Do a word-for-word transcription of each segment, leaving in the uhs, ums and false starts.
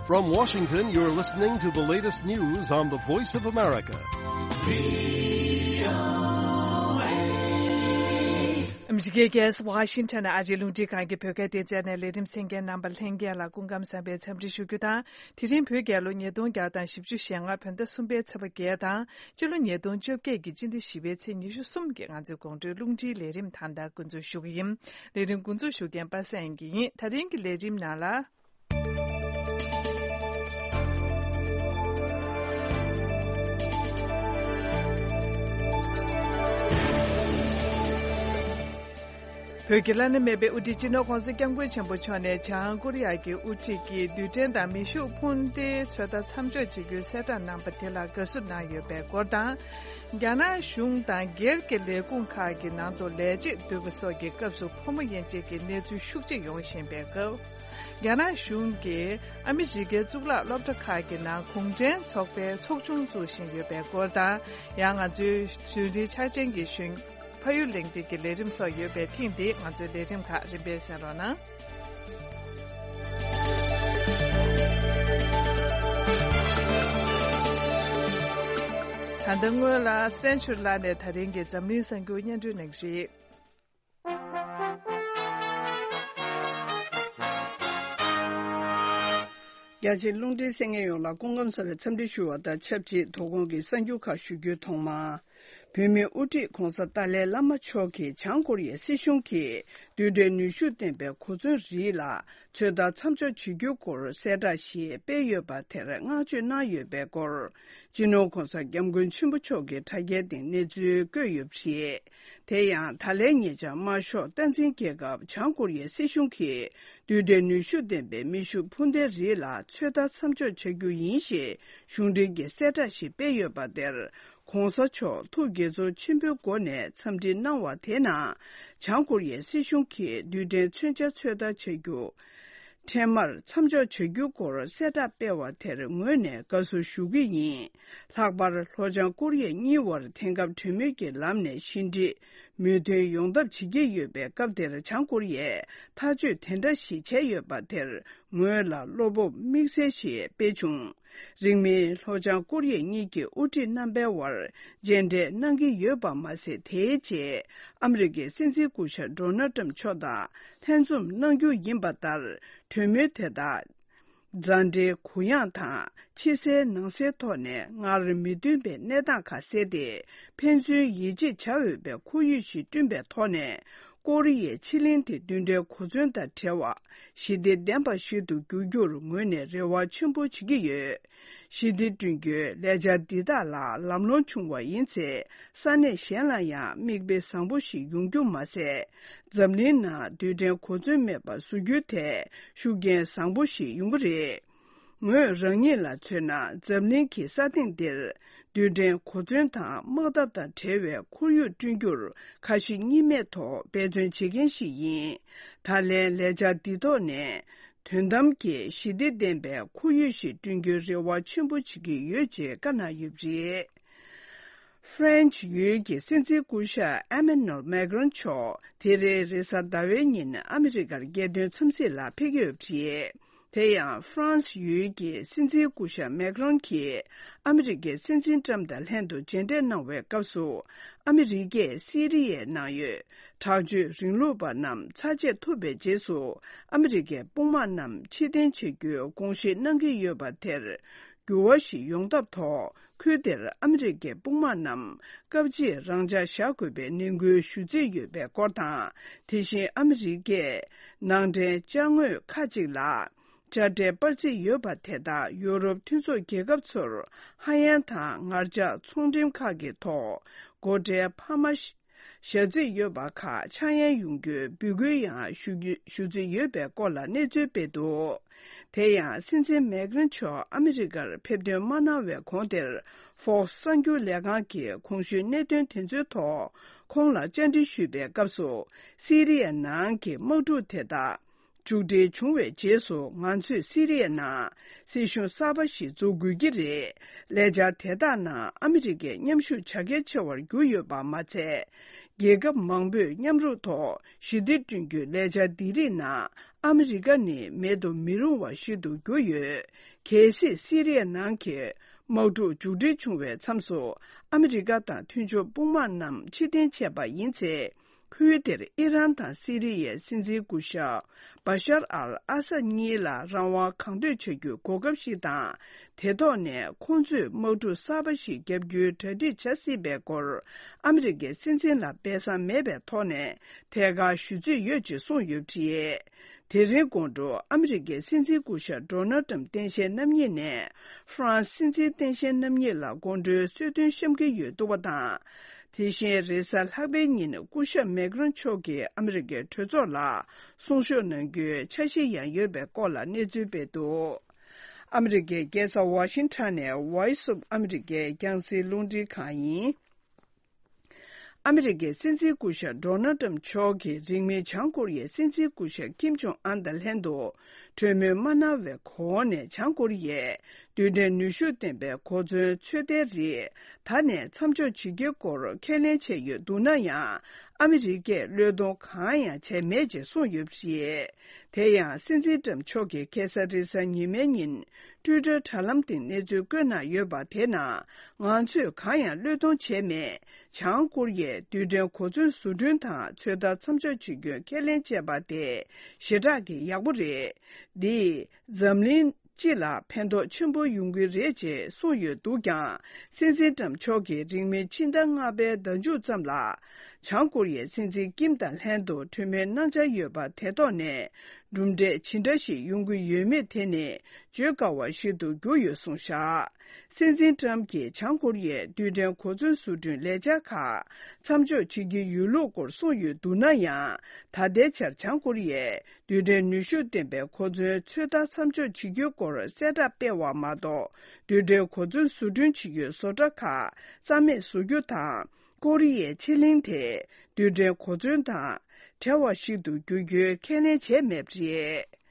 From Washington, you're listening to the latest news on the Voice of America. ཨ་མི་རི་ཀའི་རྒྱལ་ས་ཝ་ཤིང་ཊོན་ཨ་རིའི་རླུང་འཕྲིན་ཁང་གི་བོད་སྐད་སྡེ་ཚན་ནས་ལས་རིམ་གསན་མཁན་རྣམ་པ་ལྷན་རྒྱས་ལ་སྐུ་ཁམས་བཟང་པའི་འཚམས་འདྲི་ཞུ་རྒྱུ་དང་། དེ་རིང་བོད་རྒྱལ་ལོ་ཉིས་སྟོང་བརྒྱ་དང་བཞི་བཅུ་ཞེ་ལྔ་བོད་ཟླ་གསུམ་པའི་ཚེས་པ་བརྒྱད་དང་། སྤྱི་ལོ་ཉིས་སྟོང་བཅོ་བརྒྱད་ཀྱི་སྤྱི་ཟླ་བཞི་པའི་ཚེས་ཉི་ཤུ་གསུམ་གྱི་ང་ཚོའི་དགོང་དྲོའི་རླུང་འཕྲིན་ལས་རིམ་ད་ལྟ་འགོ་འཛུགས་ཞུ་གི་ཡིན། ལས་རིམ་འགོ་འཛུགས་ཞུ་མཁན་པ་སངས་སྐྱིད་ཡིན། ད་རིང་གི་ལས་རིམ་ནང་ལ། བོད་ཀྱི་བླ་ན་མེད་པའི་དབུ་ཁྲིད་སྤྱི་ནོར་༧གོང་ས་༧སྐྱབས་མགོན་ཆེན་པོ་མཆོག་ནས་བྱང་ཀོ་རི་ཡ་གི་དབུ་ཁྲིད་ཀྱིས་རྡུལ་ཕྲན་དང་མེ་ཤུགས་འཕུར་མདེལ་ཚོད་ལྟ་མཚམས་འཇོག་བྱེད་རྒྱུའི་གསལ་བསྒྲགས་གནང་པ་དེ་ལ་དགའ་བསུ་གནང་ཡོད་པའི་སྐོར་དང་། རྒྱ་ནག་གཞུང་དང་སྒེར་གྱི་ལས་ཁུངས་ཁག་གི་ནང་དུ་ལས་བྱེད་བསྡུ་བ་སོགས་ཀྱི་སྐབས་སུ་ཕོ་མོ་དབྱེ་འབྱེད་ཀྱི་གནས་ཚུལ་ཤུགས་ཆེ་ཡོང་བཞིན་པའི་སྐབས། རྒྱ་ནག་གཞུང་གིས་ཨ་མི་རི་ཀའི་གཙུག་ལག་སློབ་གྲྭ་ཁག་གི་ནང་གུང་ཁྲན་ཚོགས་པའི་ཚོགས་ཆུང་བཙུགས་བཞིན་ཡོད་པའི་སྐོར་དང་། ཡང་ང་ཚོའི་ཟུང་འབྲེལ་འཆར་ཅན་གྱི་གཞོན་ཕ་ཡུལ་གླེང་སྟེགས་ཀྱི་ལས་རིམ་སོགས་ཡོད་པས་ཐེངས་འདིའི་ང་ཚོའི་ལས་རིམ་ཁག་རིམ་པས་གསན་རོགས་གནང་། ད་ལྟ་སྔོན་ལ་བཙན་ཆུ་ལགས་ནས་ད་རིང་གི་འཛམ་གླིང་གསར་འགྱུར་སྙན་སྒྲོན་གནང་གི་རེད། རྒྱ་ཆེའི་རླུང་འཕྲིན་གསན་མཁན་ཡོངས་ལ་སྐུ་ཁམས་བཟང་བའི་འཚམས་འདྲི་ཞུ་བ་དང་ཆབས་ཅིག་དོ་དགོང་གི་གསར་འགྱུར་ཁག་ཞུ་རྒྱུའི་ཐོག་མ། བོད་མིའི་དབུ་ཁྲིད་༧གོང་ས་ཏཱ་ལའི་བླ་མ་མཆོག་གིས་བྱང་ཀོ་རི་ཡའི་སྲིད་གཞུང་གིས་རྡུལ་ཕྲན་ནུས་ཤུགས་ལྡན་པའི་གོ་མཚོན་རིགས་ལ་ཚོད་ལྟ་མཚམས་འཇོག་བྱེད་རྒྱུའི་སྐོར་གསལ་བསྒྲགས་ཤིག་སྤེལ་ཡོད་པ་དེར་བསྔགས་བརྗོད་གནང་ཡོད་པའི་སྐོར། སྤྱི་ནོར་༧གོང་ས་༧སྐྱབས་མགོན་ཆེན་པོ་མཆོག་གི་དྲ་རྒྱའི་སྟེང་གནས་ཚུལ་བཀོད་ཡོད་པ་རེད། དེ་ཡང་ད་ལན་ཉེ་ཆར་དམར་ཤོག་སྟངས་འཛིན་རྒྱལ་ཁབ་བྱང་ཀོ་རི་ཡའི་སྲིད་གཞུང་གིས་རྡུལ་ཕྲན་ནུས་ཤུགས་ལྡན་པའི་མེ་ཤུགས་འཕུར་མདེལ་རིགས་ལ་ཚོད་ལྟ་མཚམས་འཇོག་བྱ་རྒྱུ་ཡིན་ཞེས་གཞུང་འབྲེལ་གྱི་གསལ་བསྒྲགས་ཤིག་སྤེལ་ཡོད་པ་དེར། ༧གོང་ས་མཆོག་ཐུགས་དགྱེས་ཚོར་ཆེན་པོའི་སྒོ་ནས་འཚམས་འདྲི་གནང་བ་དེ་ནང་། བྱང་ཀོ་རི་ཡའི་སྲིད་གཞུང་གིས་རྡུལ་ཕྲན་མཚོན་ཆ་ཚོད་ལྟ་བྱ་རྒྱུ། འཕྲལ་མར་མཚམས་འཇོག་བྱ་རྒྱུའི་སྐོར་གསལ་བསྒྲགས་སྤེལ་བ་དེར་ངོས་ནས་དགའ་བསུ་ཞུ་གི་ཡིན། ལྷག་པར་ལྷོ་བྱང་ཀོ་རི་ཡ་གཉིས་བར་དེང་སྐབས་གྲོས་མོལ་གྱི་ལམ་ནས་ཕྱི་འབྲེལ་མོས་མཐུན་ཡོང་ཐབས་བྱེད་ཀྱི་ཡོད་པའི་སྐབས་དེར། བྱང་ཀོ་རི་ཡས་ཐག་གཅོད་དེ་འདྲ་ཞིག་བྱས་ཡོད་པ་དེར་ངོས་ལ་བློ་སྤོབས་དམིགས་བསལ་ཞིག་སྤེལ་བྱུང་། རིང་མིན་ལྷོ་བྱང་ཀོ་རི་ཡ་གཉིས་ཀྱི་དབུ་ཁྲིད་རྣམ་པའི་དབར་མཇལ་འཕྲད་གནང་གི་ཡོད་པ་མ་ཟད། དེའི་རྗེས་ཨ་མི་རི་ཀའི་སྲིད་འཛིན་སྐུ་ཞབས་ཌོ་ནལ་ཊམ་མཆོག་དང་ལྷན་འཛོམས་གནང་རྒྱུ་ཡིན་པ་ལྟར། གྲོས་མོལ་དེ་དག་མཛའ་འབྲེལ་གུ་ཡངས་དང་ཕྱི་གསལ་ནང་གསལ་ཐོག་ནས་སྔར་མི་མཐུན་པའི་གནས་སྟངས་ཁག་བསལ་ཏེ། ཕན་ཚུན་ཡིད་ཆེས་བྱ་འོས་པའི་ཁོར་ཡུག་ཞིག་བསྐྲུན་པའི་ཐོག་ནས། ཀོ་རི་ཡའི་ཕྱེད་གླིང་དེ་རྡུལ་ཕྲན་གོ་མཚོན་དང་བྲལ་བ། ཞི་བདེ་ལྡན་པ་ཞིག་ཏུ་འགྱུར་རྒྱུར་ངོས་ནས་རེ་བ་ཆེན་པོ་བྱེད་ཀྱི་ཡོད། ཞི་བདེ་བསྐྲུན་རྒྱུའི་ལས་འཆར་འདི་དག་ལ་ལམ་ལྷོང་བྱུང་བ་ཡིན་ཚེ། ས་གནས་གཞན་ལ་ཡང་མིག་དཔེ་བཟང་པོ་ཞིག་ཡོང་རྒྱུ་མ་ཟད། འཛམ་གླིང་ནང་རྡུལ་ཕྲན་གོ་མཚོན་མེད་པ་བཟོ་རྒྱུའི་ཐད་ཤུགས་རྐྱེན་བཟང་པོ་ཞིག་ཡོང་གི་རེད། ངོས་རང་ཉིད་ལ་མཚོན་ན། འཛམ་གླིང་གི་ས་སྟེང་འདིར་རྡུལ་ཕྲན་གོ་མཚོན་དང་དམག་འཐབ་དང་བྲལ་བའི་ཁོར་ཡུག་བསྐྲུན་རྒྱུར་ཁ་ཞེ་གཉིས་མེད་ཐོག་འབད་བརྩོན་བྱེད་མཁན་ཞིག་ཡིན། ད་ལན་ལས་འཆར་འདི་ཐོག་ནས་དོན་དམ་གྱི་ཞི་བདེ་ལྡན་པའི་ཁོར་ཡུག་ཞིག་བསྐྲུན་རྒྱུའི་རེ་བ་ཆེན་པོ་བྱེད་ཀྱི་ཡོད་ཅེས་བཀའ་གནང་ཡོད་པ་རེད། ཧྥ་རན་སི་ཡུལ་གྱི་སྲིད་འཛིན་སྐུ་ཞབས་ཨེ་མེ་ནུ་ཨེལ་མེག་རོན་མཆོག་དེ་རིང་རེས་གཟའ་ཟླ་བའི་ཉིན་ཨ་མི་རི་ཀར་རྒྱལ་དོན་འཚམས་གཟིགས་ལ་ཕེབས་ཀྱི་ཡོད་པ་རེད། དེ་ཡང་ཧྥ་རན་སི་ཡུལ་གྱི་སྲིད་འཛིན་སྐུ་ཞབས་མེག་རོན་གྱིས་ཨ་མི་རི་ཀའི་སྲིད་འཛིན་ཏྲམ་དང་ལྷན་དུ་མཇལ་འཕྲད་གནང་བའི་སྐབས་སུ། ཨ་མི་རི་ཀས་སི་རི་ཡའི་ནང་ཡོད་དྲག་སྤྱོད་རིང་ལུགས་པ་རྣམས་ཚར་བཅད་ཐུབ་པའི་རྗེས་སུ། ཨ་མི་རི་ཀའི་དཔུང་དམག་རྣམས་ཕྱིར་འཐེན་བྱེད་རྒྱུའི་དགོངས་བཞེས་གནང་གི་ཡོད་པ་དེར། འགྱུར་བ་ཞིག་ཡོང་ཐབས་ཐོག་ཁུལ་དེར་ཨ་མི་རི་ཀའི་དཔུང་དམག་རྣམས་སྐབས་གཅིག་རང་འཇགས་བཞག་དགོས་པའི་ནན་སྐུལ་ཞུ་རྩིས་ཡོད་པའི་སྐོར་དང་། དེ་བཞིན་ཨ་མི་རི་ཀས་ནང་འདྲེན་ཅ་དངོས་ཁག་ཅིག་ལ་དཔྱ་ཁྲལ་སྤར་རྩིས་ཡོད་པ་དེ་དག་ཡོ་རོབ་མཐུན་ཚོགས་རྒྱལ་ཁབ་ཚོར་ཧ་ཡང་དང་ངར་ལྕགས་ཚོང་འགྲེམས་ཁག་གི་ཐོག་སྒོ་ཁྲལ་འཕར་མ་བཞག་རྩིས་ཡོད་པ་ཁག་ཆག་ཡང་ཡོང་རྒྱུའི་འབོད་སྐུལ་ཡང་ཞུ་རྒྱུ་ཞུ་རྩིས་ཡོད་པའི་སྐོར་ལ་གནས་ཚུལ་སྤེལ་འདུག་དེ་ཡང་སྲིད་འཛིན་མེག་རན་མཆོག་ཨ་མི་རི་ཀར་ཕེབས་ཐོན་མ་གནང་བའི་གོང་དེར། ཧྥོག་སི་གསར་འགྱུར་ལས་ཁང་གིས་གོང་ཞུས་གནད་དོན་དེ་ཚོའི་ཐོག་ཁོང་ལ་བཅར་འདྲི་ཞུས་པའི་སྐབས་སུ། སི་རི་ཡ་ནང་གི་དམག་འཁྲུག་དེ་དག་ མཇུག་སྒྲིལ་བྱུང་བའི་རྗེས་སུ། ང་ཚོས་སི་རི་ཡའི་ནང་སྲིད་གཞུང་གསར་པ་ཞིག་འཛུགས་དགོས་ཀྱི་རེད། ལས་འཆར་དེ་དག་ནང་ཨ་མི་རི་ཀའི་མཉམ་ཞུགས་བྱ་གལ་ཆེ་བར་གྱུར་ཡོད་པ་མ་ཚད། རྒྱལ་ཁབ་མང་པོས་མཉམ་རུབ་ཐོག་ཞི་བདེ་བསྐྲུན་རྒྱུའི་ལས་འཆར་འདི་རིགས་ནང་ཨ་མི་རི་ཀ་ནི་མེད་དུ་མི་རུང་བ་ཞིག་ཏུ་གྱུར་ཡོད། གལ་སྲིད་སི་རི་ཡའི་ནང་གི་དམག་འཁྲུག་མཇུག་སྒྲིལ་བྱུང་བའི་མཚམས་སུ། ཨ་མི་རི་ཀ་དང་མཐུན་ཕྱོགས་དཔུང་དམག་རྣམས་ཕྱིར་འཐེན་བྱས་པ་ཡིན་ཚེ། ཁུལ་དེར་ཨི་རན་དང་སི་རི་ཡའི་སྲིད་འཛིན་སྐུ་ཞབས་བ་ཤར་ཨལ་ཨ་སད་གཉིས་ལ་རང་དབང་གང་འདོད་བྱ་རྒྱུའི་གོ་སྐབས་ཤིག་དང་། དེ་ཐོག་ནས་ཁོང་ཚོས་དམག་འཁྲུག་གསར་པ་ཞིག་བརྒྱབ་རྒྱུའི་གྲ་སྒྲིག་བྱ་སྲིད་པའི་སྐོར། ཨ་མི་རི་ཀའི་སྲིད་འཛིན་ལ་སྦས་གསང་མེད་པའི་ཐོག་ནས་ཐད་ཀར་ཞུ་རྩིས་ཡོད་ཅེས་གསུངས་ཡོད་པ་རེད། དེ་རིང་དགོང་དྲོ་ཨ་མི་རི་ཀའི་སྲིད་འཛིན་སྐུ་ཞབས་ཌོ་ནལ་ཏྲམ་སྟངས་དཔྱལ་རྣམ་གཉིས་ནས་ཧྥ་རན་སི་སྲིད་འཛིན་སྟངས་དཔྱལ་རྣམ་གཉིས་ལ་དགོང་དྲོའི་གསོལ་སྟོན་བཤམས་ཀྱི་ཡོད་འདུག་པ་དང་། དེ་བཞིན་རེས་གཟའ་ལྷག་པའི་ཉིན་སྐུ་ཞབས་མེག་རོན་མཆོག་གིས་ཨ་མི་རི་ཀའི་གྲོས་ཚོགས་ལ་གསུང་བཤད་གནང་རྒྱུའི་འཆར་གཞི་ཡང་ཡོད་པའི་སྐོར་ལ་གནས་ཚུལ་སྤེལ་འདུག་ཨ་མི་རི་ཀའི་རྒྱལ་ས་ཝ་ཤིང་ཊོན་ནས་Voice of America་རྒྱང་སྲིང་རླུང་འཕྲིན་ཁང་ཡིན། ཨ་མི་རི་ཀའི་སྲིད་འཛིན་སྐུ་ཞབས་ཌོ་ནལ་ཏྲམ་མཆོག་གིས་རིང་མིན་བྱང་ཀོ་རི་ཡའི་སྲིད་འཛིན་སྐུ་ཞབས་ཀིམ་ཇོང་ཨན་དང་ལྷན་དུ་གྲོས་མོལ་མ་གནང་བའི་གོང་ནས་བྱང་ཀོ་རི་ཡས་རྡུལ་ཕྲན་ནུས་ཤུགས་ལྡན་པའི་གོ་མཚོན་ཚོད་ལྟའི་རིགས་ད་ནས་མཚམས་འཇོག་བྱེད་རྒྱུའི་སྐོར་ཁས་ལེན་བྱས་ཡོད་འདུག་ན་ཡང་། ཨ་མི་རི་ཀས་བློས་གཏོང་གང་ཡང་བྱས་མེད་ཅེས་གསུངས་ཡོད་པ་རེད། དེ་ཡང་སྲིད་འཛིན་ཏྲམ་མཆོག་གིས་ཁ་སང་རེས་གཟའ་ཉི་མའི་ཉིན་ཊུའི་ཊར་དྲ་ལམ་སྟེང་གནས་ཚུལ་བཀོད་གནང་ཡོད་པ་དེ་ནང་། ང་ཚོས་གང་ཡང་བློས་གཏོང་བྱས་མེད། བྱང་ཀོ་རི་ཡས་རྡུལ་ཕྲན་གོ་མཚོན་བཟོ་སྐྲུན་དང་ཚོད་ལྟ་མཚམས་འཇོག་བྱེད་རྒྱུའི་ཁས་ལེན་བྱས་པ་དེ་ཞེ་དྲག་གི་ཡག་པོ་རེད། འདིས་འཛམ་གླིང་སྤྱི་ལ་ཕན་ཐོགས་ཆེན་པོ་ཡོང་གི་རེད་ཅེས་གསུངས་ཡོད་འདུག་ཀྱང་། སྲིད་འཛིན་ཏྲམ་མཆོག་གིས་རིང་མིན་ཕྱི་ཟླ་ལྔ་པའི་ཟླ་མཇུག་ཙམ་ལ། བྱང་ཀོ་རི་ཡའི་སྲིད་འཛིན་ཀིམ་དང་ལྷན་དུ་གྲོས་མོལ་གནང་འཆར་ཡོད་པ་དེ་ཐོག་ནས། གྲུབ་འབྲས་ཇི་འདྲ་ཞིག་ཡོང་གི་ཡོད་མེད་དེ་ནི་བརྗོད་དཀའ་བ་ཞིག་ཏུ་གྱུར་ཡོད་གསུངས་བཞག་སྲིད་འཛིན་ཏྲམ་གྱིས་བྱང་ཀོ་རི་ཡས་རྡུལ་ཕྲན་གོ་མཚོན་བཟོ་སྐྲུན་ལས་འཆར་ཁག་མཚམས་འཇོག་བྱེད་ཀྱི་ཡོད་ལུགས་སྐོར་གསུངས་ཡོད་འདུག་ན་ཡང་། ད་ལྟའི་ཆར་བྱང་ཀོ་རི་ཡས་རྡུལ་ཕྲན་ནུས་ཤུགས་ལྡན་པའི་གོ་མཚོན་ཚོད་ལྟ་མཚམས་འཇོག་བྱེད་རྒྱུའི་སྐོར་གསལ་བསྒྲགས་སྤེལ་བ་མ་གཏོགས། རྡུལ་ཕྲན་གོ་མཚོན་བཟོ་སྐྲུན་བྱེད་རྒྱུའི་བཟོ་གྲྭ་ཁག་རྩ་མེད་བཟོ་རྒྱུ་དང་། ཀོ་རི་ཡའི་ཕྱེད་གླིང་དེ་རྡུལ་ཕྲན་གོ་མཚོན་དང་བྲལ་བ་ཞིག་ཏུ་འགྱུར་རྒྱུའི་ཁས་ལེན་བྱས་མེད་པ་རེད།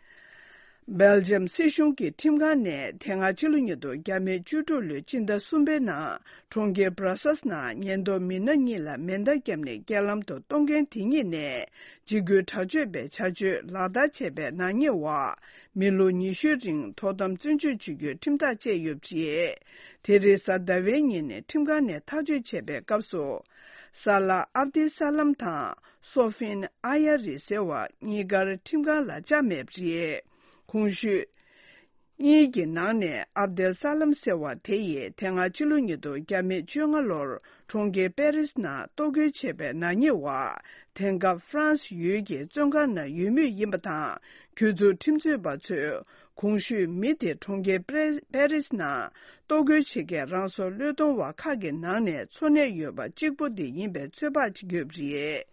སྦེལ་ཇམ་སྲིད་གཞུང་གི་ཁྲིམས་ཁང་ནས་དེ་སྔ་ཕྱི་ལོ་ཉིས་སྟོང་ཉི་ཤུ་རྩ་དྲུག་ལོའི་སྤྱི་ཟླ་གསུམ་པའི་ནང་གྲོང་ཁྱེར་སྦྲ་སལ་ནང་ཉེན་རྟོག་མི་སྣ་གཉིས་ལ་མེ་མདའ་བརྒྱབ་ནས་རྐྱེན་ལམ་དུ་གཏོང་མཁན་དེ་གཉིས་ནས་འཇིགས་སྐུལ་དྲག་སྤྱོད་པའི་བྱ་སྤྱོད་ལག་བསྟར་བྱས་པའི་ནག་ཉེས་འོག་མི་ལོ་ཉི་ཤུའི་རིང་ཐོག་དམ་བཙོན་འཇུག་བྱེད་རྒྱུའི་ཁྲིམས་ཐག་བཅད་ཡོད་པ་རེད། དེ་རིང་གཟའ་ཟླ་བའི་ཉིན་ཁྲིམས་ཁང་ནས་ཐག་གཅོད་བྱས་པའི་སྐབས་སུ། ས་ལ་ཨབ་དི་ས་ལམ་དང་སོ་ཕིན་ཨ་ཡ་རི་ཟེར་བ་གཉིས་ཀར་ཁྲིམས་ཁང་ལ་བཅར་མེད་པ་རེད། གོང་ཞུས་གཉིས་ཀྱི་ནང་ནས་ཨབ་དེལ་ས་ལམ་ཟེར་བ་དེ་ཡིས་དེ་སྔ་ཕྱི་ལོ་ཉིས་སྟོང་བཅོ་ལྔ་ལོར་གྲོང་ཁྱེར་པེ་རིས་ནང་གཏོར་རྒོལ་བྱས་པའི་ནག་ཉེས་འོག་དེང་སྐབས་ཧྥ་རན་སི་ཡུལ་གྱི་བཙོན་ཁང་ནང་ཡོད་མུས་ཡིན་པ་དང་། གྱོད་འཛུགས་ཁྲིམས་རྩོད་པ་ཚོས་གོང་ཞུས་མི་དེ་གྲོང་ཁྱེར་པེ་རིས་ནང་གཏོར་རྒོལ་བྱེད་མཁན་རང་སྲོག་བློས་གཏོང་བ་ཁག་གི་ནང་ནས་འཚོ་གནས་ཡོད་པ་གཅིག་པུ་དེ་ཡིན་པའི་ཚོད་དཔག་བྱེད་ཀྱི་ཡོད་པ་རེད།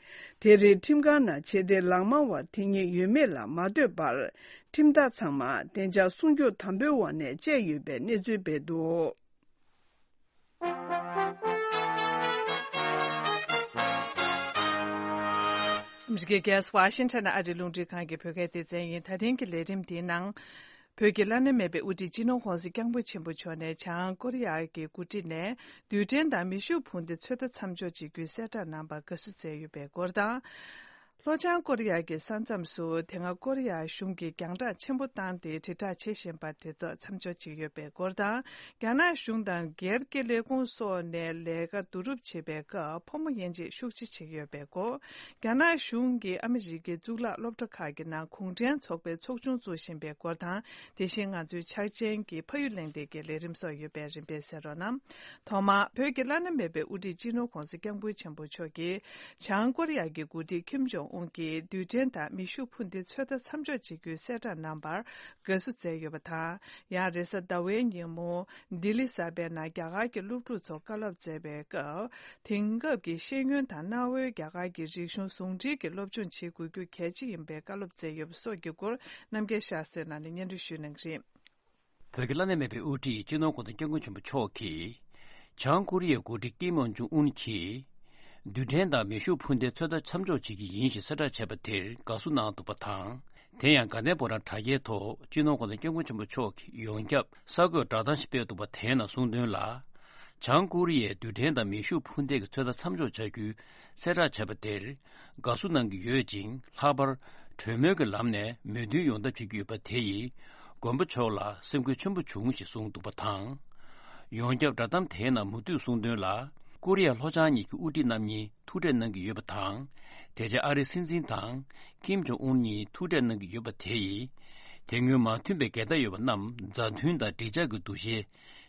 དེ་རིང་ཁྲིམས་ཁང་ནང་ཆེ་བསྟོད་ལག་མང་བ་དེ་གཉིས་ཡོད་མེད་ལ་མ་ལྟོས་པར། ཁྲིམས་ཐག་ཚང་མ་བདེ་འཇགས་སྲུང་སྐྱོབ་དམ་པོའི་འོག་ནས་བཅད་ཡོད་པའི་གནས་ཚུལ་སྤེལ་འདུག་ཨ་མི་རི་ཀའི་རྒྱལ་ས་ཝ་ཤིང་ཊོན་ནས་ཨ་རིའི་རླུང་འཕྲིན་ཁང་གི་བོད་སྐད་སྡེ་ཚན་ཡིན། ད་ཐེངས་ཀྱི་ལས་རིམ་འདིའི་ནང་། བོད་ཀྱི་བླ་ན་མེད་པའི་དབུ་ཁྲིད་སྤྱི་ནོར་༧གོང་ས་༧སྐྱབས་མགོན་ཆེན་པོ་མཆོག་ནས་བྱང་ཀོ་རི་ཡ་གི་འགོ་ཁྲིད་ནས་རྡུལ་ཕྲན་དང་མེ་ཤུགས་འཕུར་མདའ་ཚོད་ལྟ་མཚམས་འཇོག་བྱེད་རྒྱུའི་གསལ་བསྒྲགས་གནང་བར་དགའ་བསུ་མཛད་ཡོད་པའི་སྐོར་དང་། ལྷོ་བྱང་ཀོ་རི་ཡ་གི་ས་མཚམས་སུ་དེ་སྔ་ཀོ་རི་ཡ་གཞུང་གིས་རྒྱང་གྲགས་ཆེན་པོ་བཏང་སྟེ་དྲིལ་བསྒྲགས་བྱེད་བཞིན་པ་དེ་དག་མཚམས་འཇོག་བྱེད་ཀྱི་ཡོད་པའི་སྐོར་དང་། རྒྱ་ནག་གཞུང་དང་སྒེར་གྱི་ལས་ཁུངས་སོགས་ནས་ལས་ཀ་བསྡུ་རུབ་བྱེད་པའི་སྐབས་ཕོ་མོ་དབྱེ་འབྱེད་ཤུགས་ཆེ་བྱེད་ཀྱི་ཡོད་པའི་སྐོར། རྒྱ་ནག་གཞུང་གིས་ཨ་མི་རི་ཀའི་གཙུག་ལག་སློབ་གྲྭ་ཁག་གི་ནང་གུང་ཁྲན་ཚོགས་པའི་ཚོགས་ཆུང་བཙུགས་བཞིན་པའི་སྐོར་དང་། དེ་བཞིན་ང་ཚོའི་འཆར་ཅན་གྱི་ཕ་ཡུལ་གླེང་སྟེགས་ཀྱི་ལས་རིམ་སོགས་ཡོད་པས་རིམ་པས་གསན་རོགས་གནང་། ཐོག་མར་བོད་ཀྱི་བླ་ན་མེད་པའི་དབུ་ཁྲིད་སྤྱི་ནོར་༧གོང་ས་༧སྐྱབས་མགོན་ཆེན་པོ་མཆོག་གིས་བྱང་ཀོ་རི་ཡ་གི་འགོ་ཁྲིད་ཁིམ་ཇོང་ཨུན་གྱིས་རྡུལ་ཕྲན་དང་མེ་ཤུགས་འཕུར་མདའི་ཚོད་ལྟ་མཚམས་འཇོག་བྱེད་རྒྱུའི་གསལ་བསྒྲགས་གནང་བར་དགའ་བསུ་མཛད་ཡོད་པ་དང་། ཡང་རེས་གཟའ་ཟླ་བའི་ཉིན་མོ་ལྡི་ལི་གསར་པའི་ནང་རྒྱ་གར་གྱི་སློབ་ཕྲུག་ཚོར་བཀའ་སློབ་སྩལ་བའི་སྐབས། དེང་སྐབས་ཀྱི་ཤེས་ཡོན་དང་གནའ་བོའི་རྒྱ་གར་གྱི་རིག་གཞུང་ཟུང་འབྲེལ་གྱི་སློབ་སྦྱོང་བྱེད་དགོས་རྒྱུ་གལ་ཆེ་ཡིན་པའི་བཀའ་སློབ་སྩལ་ཡོད་པ་སོགས་ཀྱི་སྐོར་རྣམ་རྒྱལ་ཤཱ་སྟྲི་ལགས་ནས་སྙན་སྒྲོན་ཞུ་གནང་གི་རེད། བོད་ཀྱི་བླ་ན་མེད་པའི་དབུ་ཁྲིད་སྤྱི་ནོར་༧གོང་ས་༧སྐྱབས་མགོན་ཆེན་པོ་མཆོག་གིས། བྱང་ཀོ་རི་ཡའི་འགོ་ཁྲིད་ཀིམ་ཡོང་ཇུང་ཨུན་གྱིས། རྡུལ་ཕྲན་དང་མེ་ཤུགས་འཕུར་མདའི་ཚོད་ལྟ་མཚམས་འཇོག་བྱེད་ཀྱི་ཡིན་ཞེས་གསལ་བསྒྲགས་བྱས་པ་དེར་དགའ་བསུ་གནང་འདུག་པ་དང་། དེ་ཡང་དགའ་ལྡན་ཕོ་བྲང་དྲ་རྒྱའི་ཐོག་སྤྱི་ནོར་༸གོང་ས་༸སྐྱབས་མགོན་ཆེན་པོ་མཆོག་གིས་ཡོངས་ཁྱབ་གསར་འགོད་བསྒྲགས་གཏམ་ཞིག་སྤེལ་འདུག་པ་དེའི་ནང་གསུངས་དོན་ལ། བྱང་ཀོ་རི་ཡའི་རྡུལ་ཕྲན་དང་མེ་ཤུགས་འཕུར་མདེལ་གྱི་ཚོད་ལྟ་མཚམས་འཇོག་བྱ་རྒྱུའི་གསལ་བསྒྲགས་བྱས་པ་དེར་དགའ་བསུ་གནང་གི་ཡོད་ཅིང་། ལྷག་པར་གྲོས་མོལ་གྱི་ལམ་ནས་མོས་མཐུན་ཡོང་ཐབས་བྱེད་ཀྱི་ཡོད་པ་དེ་ཡིས་མགོན་པོ་མཆོག་ལ་སེམས་འགུལ་ཆེན་པོ་བྱུང་ཞེས་གསུངས་འདུག་པ་དང་། ཡོངས་ཁྱབ་བསྒྲགས་གཏམ་དེའི་ནང་མུ་མཐུད་གསུངས་དོན་ལ། ཀོ་རི་ཡ་ལྷོ་བྱང་གཉིས་ཀྱི་དབུ་ཁྲིད་རྣམ་གཉིས་ཐུག་འཕྲད་གནང་གི་ཡོད་པ་དང་། དེ་རྗེས་ཨ་རིའི་སྲིད་འཛིན་དང་ཀིམ་ཇོང་ཨུན་གཉིས་ཐུག་འཕྲད་གནང་གི་ཡོད་པ་དེ་ཡིས། དེ་སྔོན་མ་མཐུན་པའི་འགལ་ཟླ་ཡོད་པ་རྣམས་མཛའ་མཐུན་དང་འགྲིག་འཇགས་ཀྱི་འདུ་ཤེས་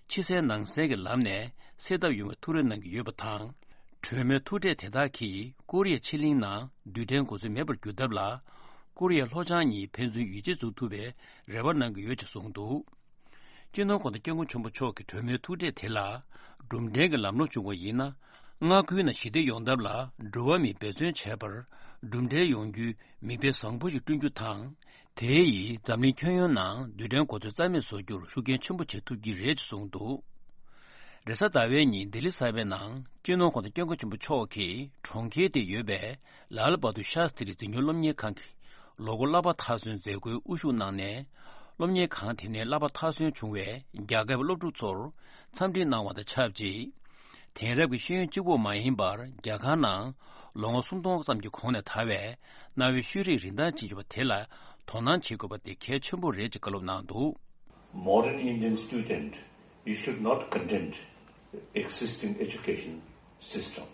ཕྱི་གསལ་ནང་གསལ་གྱི་ལམ་ནས་སེལ་ཐབས་ཡོང་བའི་ཐུགས་རེ་གནང་གི་ཡོད་པ་དང་། གྲོས་མོལ་ཐུག་འཕྲད་དེ་དག་གིས་ཀོ་རི་ཡ་ཕྱེད་གླིང་ནང་རྡུལ་ཕྲན་འགོ་ཚུགས་མེད་པར་གྱུར་ཐབས་ལ། ཀོ་རི་ཡ་ལྷོ་བྱང་གཉིས་ཕན་ཚུན་ཡིད་ཆེས་བཟོ་ཐུབ་པའི་རེ་བ་གནང་གི་ཡོད་ཅེས་གསུངས་འདུག་སྤྱི་ནོར་༸གོང་ས་༸སྐྱབས་མགོན་ཆེན་པོ་མཆོག་གི་གྲོས་མོལ་ཐུག་འཕྲད་དེ་ལ་གྲུབ་འབྲས་ཀྱི་ལམ་ལྷོང་བྱུང་བ་ཡིན་ན། མངའ་ཁུལ་ནང་ཞི་བདེ་ཡོང་ཐབས་ལ་འགྲོ་བ་མིས་འབད་བརྩོན་བྱས་པར་གྲུབ་འབྲས་ཡོང་རྒྱུའི་མིག་དཔེ་བཟང་པོ་ཞིག་བསྐྲུན་རྒྱུ་དང་། དེ་ཡིས་འཛམ་གླིང་ཁྱོན་ཡོངས་ནང་རྡུལ་ཕྲན་འགོ་ཚུགས་རྩ་མེད་བཟོ་རྒྱུར་ཤུགས་རྐྱེན་ཆེན་པོ་བྱེད་ཐུབ་ཀྱི་རེད་ཅེས་གསུངས་འདུག་རེས་གཟའ་ཟླ་བའི་ཉིན་ལྡི་ལི་གསར་པའི་ནང་སྤྱི་ནོར་༸གོང་ས་༸སྐྱབས་མགོན་ཆེན་པོ་མཆོག་གིས་གྲོང་ཁྱེར་དེར་ཡོད་པའི་ལཱལ་བྷ་དུར་ཤཱ་སྟྲི་འཛིན་སྐྱོང་སློབ་གཉེར་ཁང་གི་ལོ་འཁོར་བསླབ་པ་མཐར་སོན་མཛད་སྒོའི་དབུ་བཞུགས་གནང་ནས། སློབ་གཉེར་ཁང་དེ་ནས་བསླབ་པ་མཐར་སོན་བྱུང་བའི་རྒྱ་གར་བའི་སློབ་ཕྲུག་ཚོར་འཚམས་འདྲི་གནང་བ་དང་ཆབས་ཅིག་དེང་རབས་ཀྱི་ཤེས་ཡོན་གཅིག་པུ་མ་ཡིན་པར། རྒྱ་གར་ནང་ལོ་ངོ་སུམ་སྟོང་ཙམ་གྱི་གོང་ནས་དར་བའི་གནའ་བོའི་ཤེས་རིག་རིན་ཐང་ཅན་ཞིག་ཡོད་པ་དེ་ལ་དོ་སྣང་བྱེད་དགོས་པ་དེ་གལ་ཆེན་པོ་རེད་ཅེས་བཀའ་སློབ་གནང་འདུག Modern Indian student, you should not content existing education system,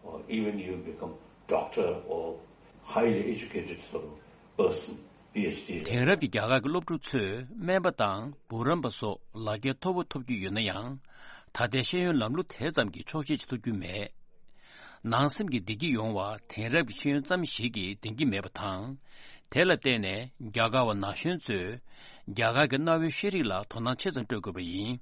or even you become doctor or highly educated sort of person, PhD. དེང་རབས་ཀྱི་རྒྱ་གར་གྱི་སློབ་ཕྲུག་ཚོས་སྨན་པ་དང་འབུམ་རམས་པ་སོགས་ལག་ཁྱེར་མཐོ་པོ་ཐོབ་ཀྱི་ཡོད་ན་ཡང་། ད་ལྟའི་ཤེས་ཡོན་ལམ་ལུགས་དེ་ཙམ་གྱིས་ཆོག་ཤེས་ཅིག་ཐོབ་རྒྱུ་མེད། ནང་སེམས་ཀྱི་བདེ་སྐྱིད་ཡོང་བར་དེང་རབས་ཀྱི་ཤེས་ཡོན་ཙམ་ཞིག་གིས་བདེན་གྱི་མེད་པ་དང་། དེ་ལ་བརྟེན་ནས་རྒྱ་གར་བ་ན་གཞོན་ཚོས་རྒྱ་གར་གྱི་གནའ་བོའི་ཤེས་རིག་ལ་དོ་སྣང་ཆེ་ཙམ་སྤྲོད་དགོས་པ་ཡིན།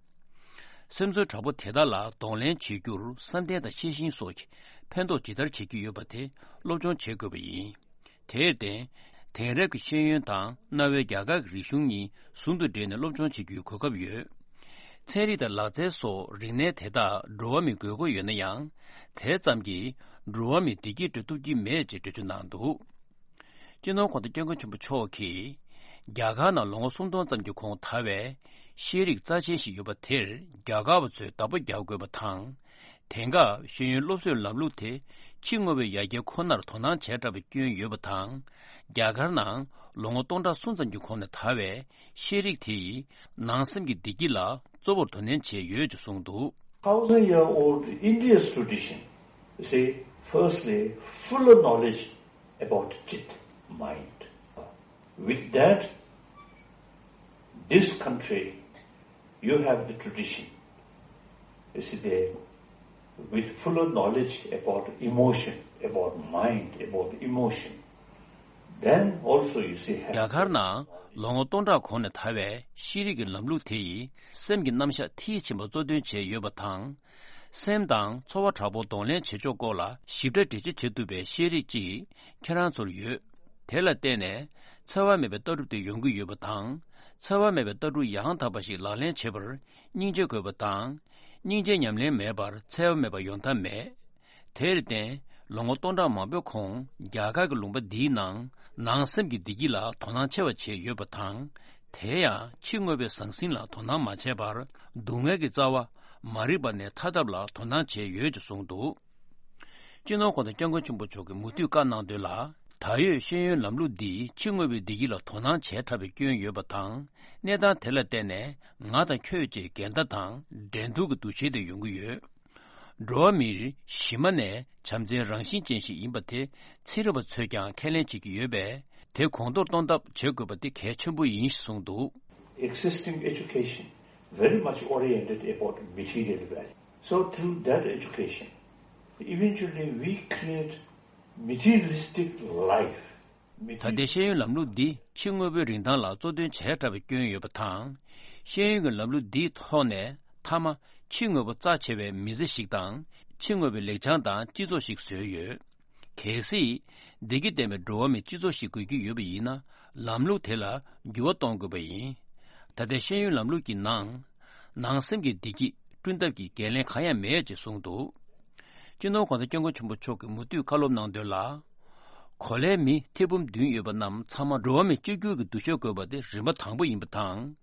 སེམས་ཚོར་དྲག་པོ་དེ་དག་ལ་གདོང་ལེན་བྱེད་རྒྱུར་བསམ་གཏན་དང་ཤེས་བཞིན་སོགས་ཀྱིས་ཕན་ཐོགས་ཇི་ལྟར་བྱེད་ཀྱི་ཡོད་པ་དེ་སློབ་སྦྱོང་བྱེད་དགོས་པ་ཡིན། དེར་བརྟེན། དེང་རབས་ཀྱི་ཤེས་ཡོན་དང་གནའ་བོའི་རྒྱ་གར་གྱི་རིག་གཞུང་གཉིས་ཟུང་དུ་འབྲེལ་ནས་སློབ་སྦྱོང་བྱེད་རྒྱུའི་གོ་སྐབས་ཡོད། ཚན་རིག་དང་ལག་རྩལ་སོགས་རིག་གནས་དེ་དག་འགྲོ་བ་མིའི་དགོས་མཁོ་ཡོད་ན་ཡང་། དེ་ཙམ་གྱིས་འགྲོ་བ་མིའི་བདེ་སྐྱིད་སྤྲོད་ཐུབ་ཀྱི་མེད་ཅེས་འགྲེལ་བརྗོད་གནང་འདུག་སྤྱི་ནོར་༸གོང་ས་༸སྐྱབས་མགོན་ཆེན་པོ་མཆོག་གིས། རྒྱ་གར་ནང་ལོ་ངོ་སུམ་སྟོང་ཙམ་གྱི་གོང་དར་བའི་ཤེས་རིག་རྩ་ཆེན་ཞིག་ཡོད་པ་དེར་རྒྱ་གར་བ་ཚོས་བདག་པོ་རྒྱག་དགོས་པ་དང་། དེང་སྐབས་ཤེས་ཡོན་སློབ་གསོའི་ལམ་ལུགས་དེ་ཕྱི་དངོས་པོའི་ཡར་རྒྱས་ཁོ་ནར་དོ་སྣང་བྱས་དྲགས་པའི་སྐྱོན་ཡོད་པ་དང་། རྒྱ་གར་ནང་ལོ་ངོ་སྟོང་ཕྲག་གསུམ་ཙམ་གྱི་གོང་ནས་དར་བའི་ཤེས་རིག་དེ་ཡིས་ནང་སེམས་ཀྱི་བདེ་སྐྱིད་ལ་གཙོ་བོར་དོ་ནན་བྱས་ཡོད་ཅེས་གསུངས་འདུག Thousand year old India's tradition, you see, firstly, fuller knowledge about chit, mind. With that, this country, you have the tradition, you see, they, with fuller knowledge about emotion, about mind, about emotion, then also, you see, have རྒྱ་གར་ནང་ལོ་ངོ་སྟོང་ཕྲག་གོང་ནས་དར་བའི་ཤེས་རིག་གི་ལམ་ལུགས་དེ་ཡིས་སེམས་ཀྱི་རྣམ་གཞག་མཐིལ་ཕྱིན་པ་གཙོ་འདོན་བྱས་ཡོད་པ་དང་། སེམས་དང་ཚོར་བ་དྲག་པོ་གདོང་ལེན་བྱེད་ཕྱོགས་སྐོར་ལ་ཞིབ་ཕྲ་འགྲེལ་བརྗོད་བྱེད་ཐུབ་པའི་ཤེས་རིག་ཅིག་ཁྱེད་རང་ཚོར་ཡོད། དེ་ལ་བརྟེན་ནས་འཚེ་བ་མེད་པའི་ལྟ་གྲུབ་དེ་ཡོང་གི་ཡོད་པ་དང་། འཚེ་བ་མེད་པའི་ལྟ་གྲུབ་ཡང་དག་པ་ཞིག་ལག་ལེན་བྱེད་པར་སྙིང་རྗེ་དགོས་པ་དང་། སྙིང་རྗེ་ཉམས་ལེན་མེད་པར་འཚེ་བ་མེད་པ་ཡོང་ཐབས་མེད། དེར་བརྟེན། ལོ་ངོ་སྟོང་ཕྲག་མང་པོའི་གོང་རྒྱ་གར་གྱི་ལུང་པ་འདིའི་ནང་ནང་སེམས་ཀྱི་བདེ་སྐྱིད་ལ་དོ་སྣང་ཆེ་བ་བྱས་ཡོད་པ་དང་། དེ་ཡང་ཕྱི་དངོས་པོའི་ཟང་ཟིང་ལ་དོ་སྣང་མ་བྱས་པར་སྡུག་བསྔལ་གྱི་རྩ་བ་མ་རིག་པ་ནས་ཐར་ཐབས་ལ་དོ་སྣང་བྱས་ཡོད་ཅེས་གསུངས་འདུག་སྤྱི་ནོར་༸གོང་ས་༸སྐྱབས་མགོན་ཆེན་པོ་མཆོག་གིས་མུ་མཐུད་བཀའ་གནང་དོན་ལ། ད་ཡོད་ཤེས་ཡོན་ལམ་ལུགས་འདིས་ཕྱི་དངོས་པོའི་བདེ་སྐྱིད་ལ་དོ་སྣང་བྱས་དྲགས་པའི་སྐྱོན་ཡོད་པ་དང་། གནས་སྟངས་དེ་ལ་བརྟེན་ནས་ང་དང་ཁྱོད་ཅེས་འགལ་ཟླ་དང་འགྲན་བསྡུར་གྱི་འདུ་ཤེས་དེ་ཡོང་གི་ཡོད། འགྲོ་བ་མིར་གཞི་མ་ནས་བྱམས་བརྩེའི་རང་བཞིན་ཅན་ཞིག་ཡིན་པ་དེ་ཚན་རིག་པ་ཚོས་ཀྱང་ཁས་ལེན་བྱེད་ཀྱི་ཡོད་པས། དེ་གོང་མཐོར་གཏོང་ཐབས་བྱེད་དགོས་པ་དེ་གལ་ཆེན་པོ་ཡིན་ཞེས་གསུངས་འདུག Existing education very much oriented about material value. So through that education, eventually we create materialistic life. ད་ལྟའི་ཤེས་ཡོན་ལམ་ལུགས་འདི་ཕྱི་དངོས་པོའི་རིན་ཐང་ལ་གཙོ་འདོན་བྱས་དྲགས་པའི་སྐྱོན་ཡོད་པ་དང་། ཤེས་ཡོན་གྱི་ལམ་ལུགས་འདིའི་ཐོག་ནས་མཐའ་མ་ཕྱི་དངོས་པོ་རྩ་ཆེ་བའི་མི་ཚེ་ཞིག་དང་། ཕྱི་དངོས་པོའི་ལེགས་བྱང་དང་སྤྱི་ཚོགས་ཤིག་བཟོས་ཡོད། གལ་སྲིད། བདེ་སྐྱིད་ལྡན་པའི་འགྲོ་བ་མིའི་སྤྱི་ཚོགས་ཤིག་དགོས་ཀྱི་ཡོད་པ་ཡིན་ན། ལམ་ལུགས་དེ་ལ་འགྱུར་བ་གཏོང་དགོས་པ་ཡིན། ད་ལྟའི་ཤེས་ཡོན་ལམ་ལུགས་ཀྱི་ནང་། ནང་སེམས་ཀྱི་བདེ་སྐྱིད་བསྐྲུན་ཐབས་ཀྱི་འགན་ལེན་གང་ཡང་མེད་ཅེས་གསུངས་འདུག་སྤྱི་ནོར་༸གོང་ས་༸སྐྱབས་མགོན་ཆེན་པོ་མཆོག་གིས་མུ་མཐུད་བཀའ་སློབ་གནང་དོན་ལ། གོ་ལའི་མི་ཐེར་འབུམ་བདུན་ཡོད་པ་རྣམས་ཚང་མ་འགྲོ་བ་མི་གཅིག་གྱུར་གྱི་འདུ་ཤེས་དགོས་པ་དེ་རིམ་པ་དང་པོ་ཡིན་པ་དང་།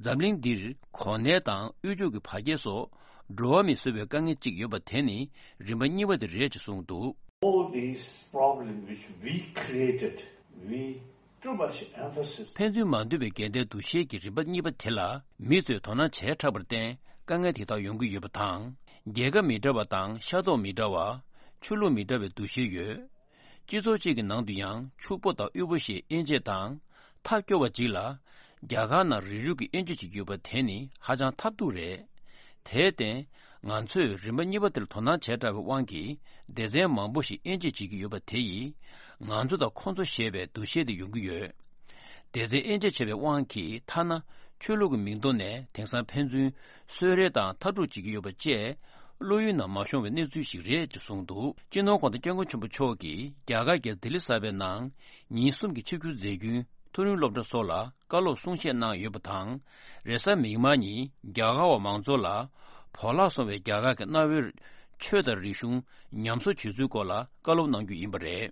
འཛམ་གླིང་འདིར་གོ་གནས་དང་དབུལ་ཕྱུག་གི་བར་ཁྱད་སོགས་འགྲོ་བ་མིས་བཟོས་པའི་དཀའ་ངལ་གཅིག་ཡོད་པ་དེ་ནི་རིམ་པ་གཉིས་པ་དེ་རེད་ཅེས་གསུངས་འདུག། All these problems which we created, we too much emphasis. ཕན་ཚུན་མ་འདོད་པའི་འགལ་ཟླའི་འདུ་ཤེས་ཀྱི་རིམ་པ་གཉིས་པ་དེ་ལ་མི་ཚོས་དོ་སྣང་བྱས་དྲགས་པར་བརྟེན་དཀའ་ངལ་དེ་དག་ཡོང་གི་ཡོད་པ་དང་། རྒྱལ་ཁབ་མི་འདྲ་བ་དང་ཤ་ཁྲག་མི་འདྲ་བ། ཆོས་ལུགས་མི་འདྲ་བའི་འདུ་ཤེས་ཡོད། སྤྱི་ཚོགས་གཅིག་གི་ནང་དུ་ཡང་ཕྱུག་པོ་དང་དབུལ་པོ་ཞེས་དབྱེ་འབྱེད་དང་། ཐབས་སྐྱོ་བ་གཅིག་ལ། རྒྱ་གར་ནང་རིགས་རུས་ཀྱི་དབྱེ་འབྱེད་བྱེད་ཀྱི་ཡོད་པ་དེ་ནི་ཧ་ཅང་ཐབས་སྡུག་རེད། དེར་བརྟེན། ང་ཚོས་རིམ་པ་གཉིས་པ་དེར་དོ་སྣང་བྱས་དྲགས་པའི་དབང་གིས་སྡེ་ཚན་མང་པོ་ཞིག་དབྱེ་འབྱེད་བྱེད་ཀྱི་ཡོད་པ་དེ་ཡིས། ང་ཚོ་དང་ཁོ་ཚོ་ཞེས་པའི་འདུ་ཤེས་དེ་ཡོང་གི་ཡོད། སྡེ་ཚན་དབྱེ་འབྱེད་བྱས་པའི་དབང་གིས་ཐ་ན་ཆོས་ལུགས་ཀྱི་མིང་ཐོག་ནས་དེང་སང་ཕན་ཚུན་གསོད་རེས་དང་མཐའ་དཀྲུག་བྱེད་ཀྱི་ཡོད་པ་བཅས་བློ་ཡུལ་ནང་མ་ཤོང་བའི་གནས་ཚུལ་ཞིག་རེད་ཅེས་གསུངས་འདུག། སྤྱི་ནོར་གོང་ས་སྐྱབས་མགོན་ཆེན་པོ་མཆོག་གིས་རྒྱ་གར་རྒྱལ་ས་ལྡི་ལི་གསར་པའི་ནང་ཉིན་གསུམ་གྱི་ཆིབས་བསྒྱུར་མཛད་རྒྱུའི་མཐོ་རིམ་སློབ་གྲྭ་སོགས་ལ་བཀའ་སློབ་གསུང་བཤད་གནང་ཡོད་པ་དང་། རེས་གཟའ་མིག་དམར་ཉིན་རྒྱ་གར་བ་མང་ཚོགས་ལ་བོར་བརླག་སོང་བའི་རྒྱ་གར་གྱི་གནའ་བོའི་ཆོས་དང་རིག་གཞུང་ཉམས་གསོ་བྱེད་ཚུལ་སྐོར་ལ་བཀའ་སློབ་གནང་རྒྱུ་ཡིན་པ་རེད།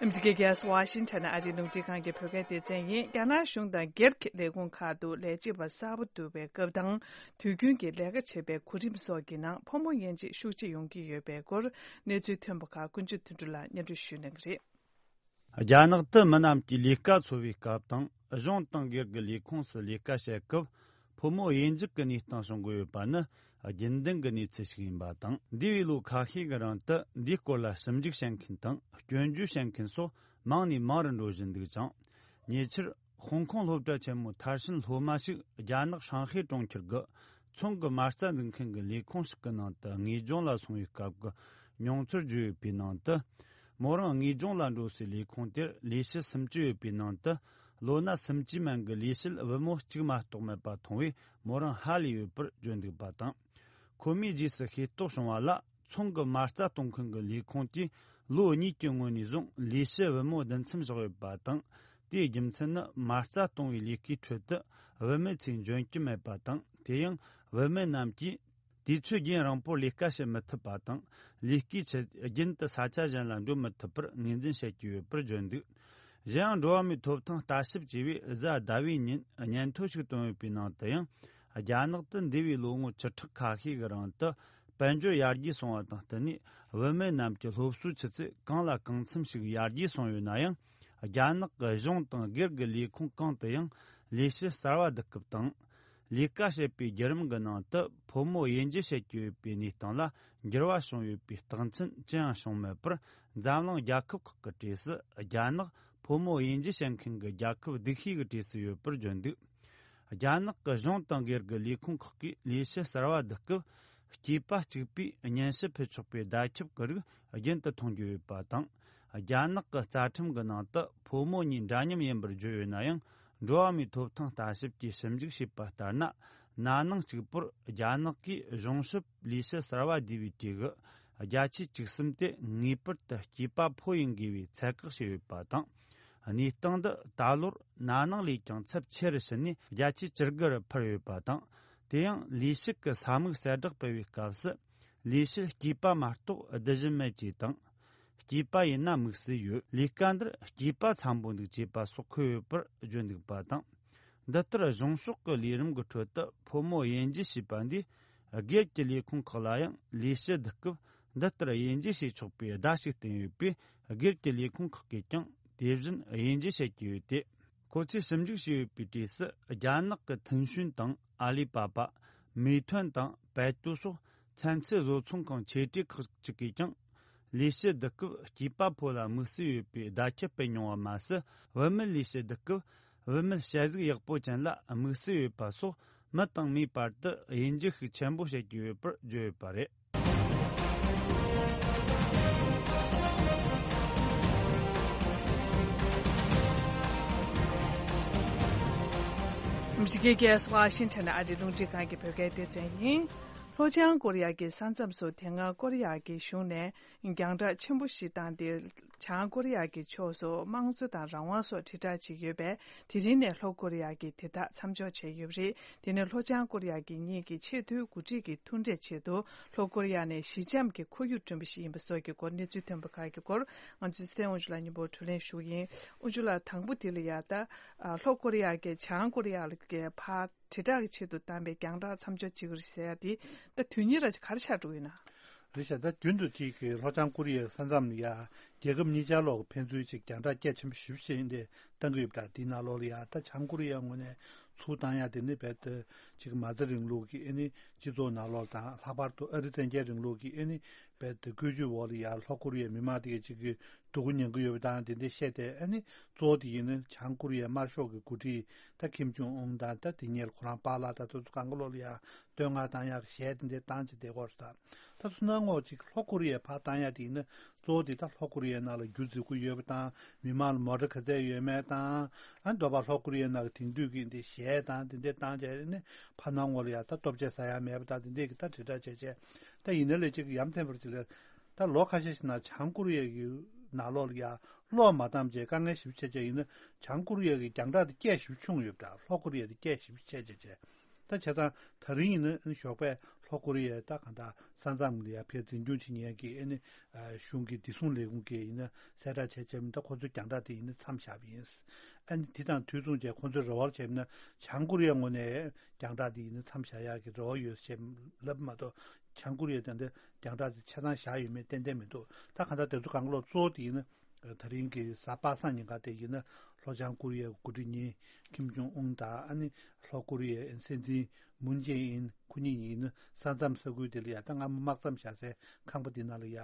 ཨ་མི་རི་ཀའི་རྒྱལ་ས་ཝ་ཤིང་ཊོན་ཨ་རིའི་རླུང་འཕྲིན་ཁང་གི་བོད་སྐད་སྡེ་ཚན་ཡིན། རྒྱ་ནག་གཞུང་དང་སྒེར་གྱི་ལས་ཁུངས་ཁག་ཏུ་ལས་བྱེད་པ་གསར་པ་བསྡུ་བའི་སྐབས་དང་། དུས་རྒྱུན་གྱི་ལས་ཀ་བྱེད་པའི་གོ་རིམ་སོགས་ཀྱི་ནང་ཕོ་མོ་དབྱེ་འབྱེད་ཤུགས་ཆེ་ཡོང་གི་ཡོད་པའི་སྐོར་གནས་ཚུལ་ཐོན་པ་ཁག་ཀུན་སྤྱོད་དོན་གྲུབ་ལགས་སྙན་སྒྲོན་ཞུ་གནང་གི་རེད། རྒྱ་ནག་ཏུ་མི་རྣམས་ཀྱིས་ལས་ཀ་འཚོལ་བའི་སྐབས་དང་། གཞུང་དང་སྒེར་གྱི་ལས་ཁུངས་སུ་ལས་ཀ་བྱེད་སྐབས། ཕོ་མོ་དབྱེ་འབྱེད་ཀྱི་གནས་སྟངས་བྱུང་གི་ཡོད་པ་ནི་རྒྱུན་ལྡན་གྱི་གནས་ཚུལ་ཞིག་ཡིན་པ་དང་། འདས་པའི་ལོ་ཁ་ཤས་ཀྱི་རིང་དུ་འདིའི་སྐོར་ལ་ཞིབ་འཇུག་བྱེད་མཁན་དང་སྐྱོན་བརྗོད་བྱེད་མཁན་སོགས་མང་ནས་མང་རུ་འགྲོ་བཞིན་འདུག་ཅིང་། ཉེ་ཆར་ཧོང་ཀོང་སློབ་གྲྭ་ཆེན་མོའི་མཐར་ཕྱིན་སློབ་མ་ཞིག་རྒྱ་ནག་ཧྲང་ཧའེ་གྲོང་ཁྱེར་གྱི་ཚོང་གི་མ་རྩ་འཛུགས་མཁན་གྱི་ལས་ཁུངས་ཤིག་གི་ནང་དུ་དངོས་སྦྱོང་ལ་སོང་བའི་སྐབས་ཀྱི་མྱོང་ཚོར་བརྗོད་ཡོད་པའི་ནང་དུ། མོ་རང་དངོས་སྦྱོང་ལ་འགྲོ་སའི་ལས་ཁུངས་དེར་ལས་བྱེད་སུམ་ཅུ་ཡོད་པའི་ནང་དུ། ལོ་ན་སུམ་ཅུའི་མན་གྱི་ལས་བྱེད་བུ་མོ་གཅིག་མ་གཏོགས་མེད་པ་མཐོང་བས། མོ་རང་ཧ་ལས་ཡོད་པར་བརྗོད་འདུག་པ་དང་། ཁོ་མོས་རྗེས་སུ་ཤེས་རྟོགས་བྱུང་བ་ལ། ཚོང་གི་མ་རྩ་གཏོང་མཁན་གྱི་ལས་ཁུངས་དེས་ལོ་གཉིས་ཀྱི་སྔོན་ནས་བཟུང་ལས་བྱེད་བུ་མོ་བདུན་ཚམ་བཞག་ཡོད་པ་དང་། དེའི་རྒྱུ་མཚན་ནི་མ་རྩ་གཏོང་བའི་ལས་ཀའི་ཁྲོད་དུ་བུད་མེད་ཚོས་འཇོན་གྱི་མེད་པ་དང་། དེ་ཡང་བུད་མེད་རྣམས་ཀྱིས་དུས་ཚོད་རྒྱུན་རིང་པོར་ལས་ཀ་བྱེད་མི་ཐུབ་པ་དང་། ལས་ཀའི་ཆེད་རྒྱུན་དུ་ས་ཆ་གཞན་ལ་འགྲོ་མི་ཐུབ་པར་ངོས་འཛིན་བྱེད་ཀྱི་ཡོད་པར་བརྗོད་འདུག། གཞན་ཡང་འགྲོ་བ་མིའི་ཐོབ་ཐང་ལྟ་ཞིབ་ཅེས་པས་གཟའ་ཟླ་བའི་ཉིན་སྙན་ཐོ་ཞིག་བཏོན་ཡོད་པའི་ནང་དུ་ཡང་། རྒྱ་ནག་ཏུ་འདས་པའི་ལོ་ངོ་བཅུ་ཕྲག་ཁ་ཤས་ཀྱི་རིང་དུ་དཔལ་འབྱོར་ཡར་རྒྱས་སོང་བ་དང་བསྟུན་ནས། བུད་མེད་རྣམས་ཀྱི་སློབ་གསོའི་ཆུ་ཚད་གང་ལ་གང་འཚམ་ཞིག་ཡར་རྒྱས་སོང་ཡོད་ན་ཡང་། རྒྱ་ནག་གི་གཞུང་དང་སྒེར་གྱི་ལས་ཁུངས་གང་དུ་ཡང་ལས་བྱེད་གསར་བ་བསྡུ་སྐབས་དང་། ལས་ཀ་བྱེད་པའི་བརྒྱུད་རིམ་གྱི་ནང་དུ་ཕོ་མོ་དབྱེ་འབྱེད་བྱེད་ཀྱི་ཡོད་པའི་གནས་སྟངས་ལ་འགྱུར་བ་བྱུང་ཡོད་པའི་རྟགས་མཚན་ཅི་ཡང་བྱུང་མེད་པར། འཛམ་གླིང་རྒྱལ་ཁབ་ཁག་གི་གྲས་སུ་རྒྱ་ནག་ཕོ་མོ་དབྱེ་འབྱེད་བྱེད་མཁན་གྱི་རྒྱལ་ཁབ་སྡུག་ཤོས་ཀྱི་གྲས་སུ་ཡོད་པར་བརྗོད་འདུག། རྒྱ་ནག་གི་གཞུང་དང་སྒེར་གྱི་ལས་ཁུངས་ཁག་གིས་ལས་བྱེད་གསར་བ་བསྡུ་སྐབས། སྐྱེས་པ་གཅིག་པུས་སྙན་ཞུ་ཕུལ་ཆོག་པའི་བརྡ་ཁྱབ་ཀྱི་རིགས་རྒྱུན་དུ་མཐོང་རྒྱུ་ཡོད་པ་དང་། རྒྱ་ནག་གི་རྩ་ཁྲིམས་ཀྱི་ནང་དུ་ཕོ་མོ་གཉིས་འདྲ་མཉམ་ཡིན་པར་བརྗོད་ཡོད་ན་ཡང་། འགྲོ་བ་མིའི་ཐོབ་ཐང་ལྟ་ཞིབ་ཀྱིས་ཞིབ་འཇུག་བྱས་པ་ལྟར་ན། ན་ནིང་གཅིག་པུར་རྒྱ་ནག་གིས་གཞུང་ཞབས་ལས་བྱེད་གསར་བ་བསྡུས་པའི་གྲས་ཀྱི་བརྒྱ་ཆ་བཅུ་གསུམ་དེ་ངེས་པར་དུ་སྐྱེས་པ་ཕོ་ཡིན་དགོས་པའི་ཚད་བཀག་བྱས་ཡོད་པ་དང་། གནས་སྟངས་འདི་ད་ལོར་ན་ནིང་ལས་ཀྱང་ཚབས་ཆེ་རུ་ཕྱིན་ནས་བརྒྱ་ཆ་བཅུ་དགུ་རུ་འཕར་ཡོད་པ་དང་། དེ་ཡང་ལས་བྱེད་ཀྱི་ས་མིག་གསལ་བསྒྲགས་སྤེལ་བའི་སྐབས་སུ། ལས་བྱེད་སྐྱེས་པ་མ་གཏོགས་བསྡུ་བཞིན་མེད་ཅེས་དང་། སྐྱེས་པ་ཡིན་ན་དམིགས་བསལ་ཡོད། ལས་ཀ་འདིར་སྐྱེས་པ་འཚམ་པོ་འདུག་ཅེས་པ་སོགས་འཁོད་ཡོད་པར་བརྗོད་འདུག་པ་དང་། འདི་ལྟར་གཞུང་ཕྱོགས་ཀྱི་ལས་རིམ་གྱི་ཁྲོད་དུ་ཕོ་མོ་དབྱེ་འབྱེད་བྱས་པ་འདིས། སྒེར་གྱི་ལས་ཁུངས་ཁག་ལ་ཡང་ལས་བྱེད་བསྡུ་སྐབས་འདི་ལྟར་དབྱེ་འབྱེད་བྱེད་ཆོག་པའི་བརྡ་ཞིག་བསྟན་ཡོད་པས། སྒེར་གྱི་ལས་ཁུངས་ཁག་གིས་ཀྱང་དེ་བཞིན་དབྱེ་འབྱེད་བྱེད་ཀྱི་ཡོད་དེ། ཁོ་ཚོས་ཞིབ་འཇུག་བྱས་ཡོད་པའི་གྲས་སུ། རྒྱ་ནག་གི་ཐུན་ཤུན་དང་ཨ་ལི་པ་པ། མེ་ཐོན་དང་པད་ཏུའུ་སོགས་ཚན་རྩལ་བཟོ་ཚོང་ཁང་ཆེ་གྲས་ཁག་ཅིག་གིས་ཀྱང་། ལས་བྱེད་བསྡུ་སྐབས་སྐྱེས་པ་ཕོ་ལ་དམིགས་བསལ་ཡོད་པའི་བརྡ་ཁྱབ་སྤེལ་མྱོང་བ་མ་ཟད། བུད་མེད་ལས་བྱེད་བསྡུ་སྐབས། བུད་མེད་དཔྱད་གཟིགས་ཡག་པོ་ཅན་ལ་དམིགས་བསལ་ཡོད་པ་སོགས། མི་དང་མིའི་བར་དུ་དབྱེ་འབྱེད་ཤུགས་ཆེན་པོ་བྱེད་ཀྱི་ཡོད་པར་བརྗོད་ཡོད་པ་རེད། ཨ་མི་རི་ཀའི་རྒྱལ་ས་ཝ་ཤིང་ཊོན་ཨ་རིའི་རླུང་འཕྲིན་ཁང་གི་བོད་སྐད་སྡེ་ཚན་ཡིན། ལྷོ་བྱང་ཀོ་རི་ཡ་གི་ས་མཚམས་སུ་དེ་སྔ་ཀོ་རི་ཡ་གི་གཞུང་ནས་རྒྱང་བསྒྲགས་ཆེན་པོ་ཞིག་བཏང་སྟེ། བྱང་ཀོ་རི་ཡ་གི་ཕྱོགས་སུ་དམངས་གཙོ་དང་རང་དབང་སོགས་དྲིལ་བསྒྲགས་བྱེད་ཀྱི་ཡོད་པས། དེ་རིང་ནས་ལྷོ་ཀོ་རི་ཡ་གིས་དེ་དག་མཚམས་འཇོག་བྱས་ཡོད་པ་རེད། དེ་ནི་ལྷོ་བྱང་ཀོ་རི་ཡ་གི་གཉིས་ཀྱི་ཆེས་མཐོའི་འགོ་ཁྲིད་ཀྱི་ཐུག་འཕྲད་ཆེད་དུ་ལྷོ་ཀོ་རི་ཡ་ནས་ཞི་འཇམ་གྱི་ཁོར་ཡུག་བསྐྲུན་པ་ཞིག་ཡིན་པ་སོགས་ཀྱི་སྐོར། གནས་ཚུལ་ཐོན་པ་ཁག་གི་སྐོར་ང་ཚོའི་གསན་དབང་ཕྱུག་ལགས་མཉམ་པོ་བགྲོ་གླེང་ཞུ་གི་ཡིན། དབང་ཕྱུག་ལགས། དང་པོ་དེ་ལ་ཡ་ད་ལྷོ་ཀོ་རི་ཡ་གིས་བྱང་ཀོ་རི་ཡ་ལ་གི་ཕར་དྲིལ་བསྒྲགས་ཀྱི་ཆེད་དུ་བཏང་པའི་རྒྱང་བསྒྲགས་མཚམས་འཇོག་བྱེད་དགོས་རེད་ཟེར་ཡ་དེ་ད་དོན་སྙིང་ར་ཅིག་ག་རེ་ཆགས་འགྲོ་གི་ཡིན་ན། རེད་ཤག་ད་རྒྱུན་དུ་ཅིག་གི་ལྷོ་བྱང་ཀོ་རི་ཡའི་ས་མཚམས་ལ་ཡ་རྒྱལ་ཁབ་གཉིས་ཆར་ལོག་གི་ཕན་ཚུན་ཅིག་རྒྱང་བསྒྲགས་རྒྱ་ཆེན་པོ་ཞེ་པོ་ཅིག་འདི་བཏང་གི་ཡོད་པ་འདྲ། དེའི་ནང་ལོགས་ལ་ཡ་ད་བྱང་ཀོ་རི་ཡའི་ངོས་ནས་ཚུར་བཏང་ཡ་དེ་ནི་རྦད་དེ་ཅིག་མ་རྩ་རིང་ལུགས་ཀྱི་ཨེ་ནི་སྤྱི་ཚོགས་ནང་ལོགས་དང་། ལྷག་པར་དུ་ཨ་རི་བཙན་རྒྱལ་རིང་ལུགས་ཀྱི་ཨེ་ནི་རྦད་དེ་བཀོད་ཇུས་འོག་ལ་ཡ་ལྷོ་ཀོ་རི་ཡའི་མི་མང་དེ་གས་ཅིག་གི་སྡུག་གུ་མྱང་གི་ཡོད་པ་དང་། དེ་འདྲ་བཤད་དེ་ཨ་ནི་གཙོ་བོ་དེ་ཡིན་ན་བྱང་ཀོ་རི་ཡའི་དམར་ཤོག་གི་འགོ་ཁྲིད་ད་ཁིམ་ཇོང་ཨུན་དང་། ད་དེ་སྔོན་ལ་ཁོ་རང་པཱ་ལགས་དང་དེ་ཚོ་གང་ག་ལོག་ལ་ཡ་བསྟོད་བསྔགས་བཏང་ཡག་གཞས་དེ་འདྲ་བཏང་བྱས་བསྡད་ཀྱི་ཡོད་རེད་ད། ད་ཚུར་སྣང་ངོ་ཅིག་ལྷོ་ཀོ་རི་ཡའི་ཕར་བཏང་ཡག་དེ་ཡིན་ན་གཙོ་བོ་དེ་ད་ལྷོ་ཀོ་རི་ཡའི་ནང་ལ་རྒྱུ་རྫིག་པོ་ཡོད་པ་དང་། མི་མང་ལ་མོ་ཊ་ག་ཚད་ཡོད་མེད་དང་། ཨ་ནི་འདོད་པ་ལྷོ་ཀོ་རི་ཡའི་ནང་གི་དེང་དུས་ཀྱི་འདི་གཞས་དང་དེ་འདྲ་བཏང་བྱས་ནས་ཕར་སྣང་ངོ་ལ་ཡ་ད་ལྟོ་ཆས་ཟ་ཡག་མེད་པ་དང་དེ་འདྲ་གི་ད་དྲིལ་བསྒྲགས་བྱས་བྱས། ད་ཡིན་ན་ལས་ཅིག་ཡ་མཚན་པར་ཅིག་ལ། ད་ལོ་ཁ་ཤས་ཤིག་ནང་བྱང་ཀོ་རི་ཡ་གི་ནང་ལོགས་ལ་ཡ་གློག་མ་བཏང་བྱས་དཀའ་ངལ་ཞེ་པོ་ཆེ་བྱས། ཡིན་ན་བྱང་ཀོ་རི་ཡ་གི་རྒྱང་བསྒྲགས་དེ་སྐད་ཞེ་པོ་ཆུང་ཡོད་པ་འདྲ། ལྷོ་ཀོ་རི་ཡ་དེ་སྐད་ཞེ་པོ་ཆེ་བྱས་བྱས། ད་བྱས་ཙང་ད་རིང་ཡིན་ན་ཞོགས་པས་ལྷོ་ཀོ་རི་ཡའི་ད་གང་ལྟར་ས་མཚམས་ལ་ཡ་ཕར་འཛིན་སྐྱོང་བྱེད་མཁན་གྱི་ཨ་ནི་གཞུང་གི་བདེ་སྲུང་ལས་ཁུངས་ཀྱིས་ཡིན་ན་གསལ་བསྒྲགས་བྱས་བྱས། ད་ཁོ་ཚོའི་རྒྱང་བསྒྲགས་དེ་ཡིན་ན་མཚམས་བཞག་པ་ཡིན། ཨ་ནི་དེ་དང་དུས་མཚུངས་བྱས་ཁོ་ཚོས་རེ་བ་བྱས་ན་བྱང་ཀོ་རི་ཡའི་ངོས་ནས་རྒྱང་བསྒྲགས་དེ་ཡིན་ན་མཚམས་བཞག་ཡག་གི་རེ་བ་ཡོད་ཅེས་ལབ་མ་གཏོགས། བྱང་ཀོ་རི་ཡས་དེ་འདྲ་རྒྱང་བསྒྲགས་དེ་ཆ་ཚང་བཞག་ཡོད་མེད་ཏན་ཏན་མི་འདུག་ད་གང་ལྟར་དེ་ཚོ་གང་ག་ལོག་གཙོ་བོ་དེ་ཡིན་ན། ད་རིང་གི་གཟའ་པ་སངས་ཉིན་ཀ་དེ་ཡིན་ན་ལྷོ་བྱང་ཀོ་རི་ཡའི་འགོ་ཁྲིད་གཉིས་ཁིམ་ཇོང་ཨུན་དང་། ཨ་ནི་ལྷོ་ཀོ་རི་ཡའི་སྲིད་འཛིན་མུན་ཇེ་ཨིན། ཁོ་གཉིས་ཡིན་ན་ས་མཚམས་ས་ཁུལ་དེ་ལ་ཡ་ད་སྔ་མོ་དམག་མཚམས་བཞག་སའི་ཁང་པ་དེ་ནང་ལ་ཡ་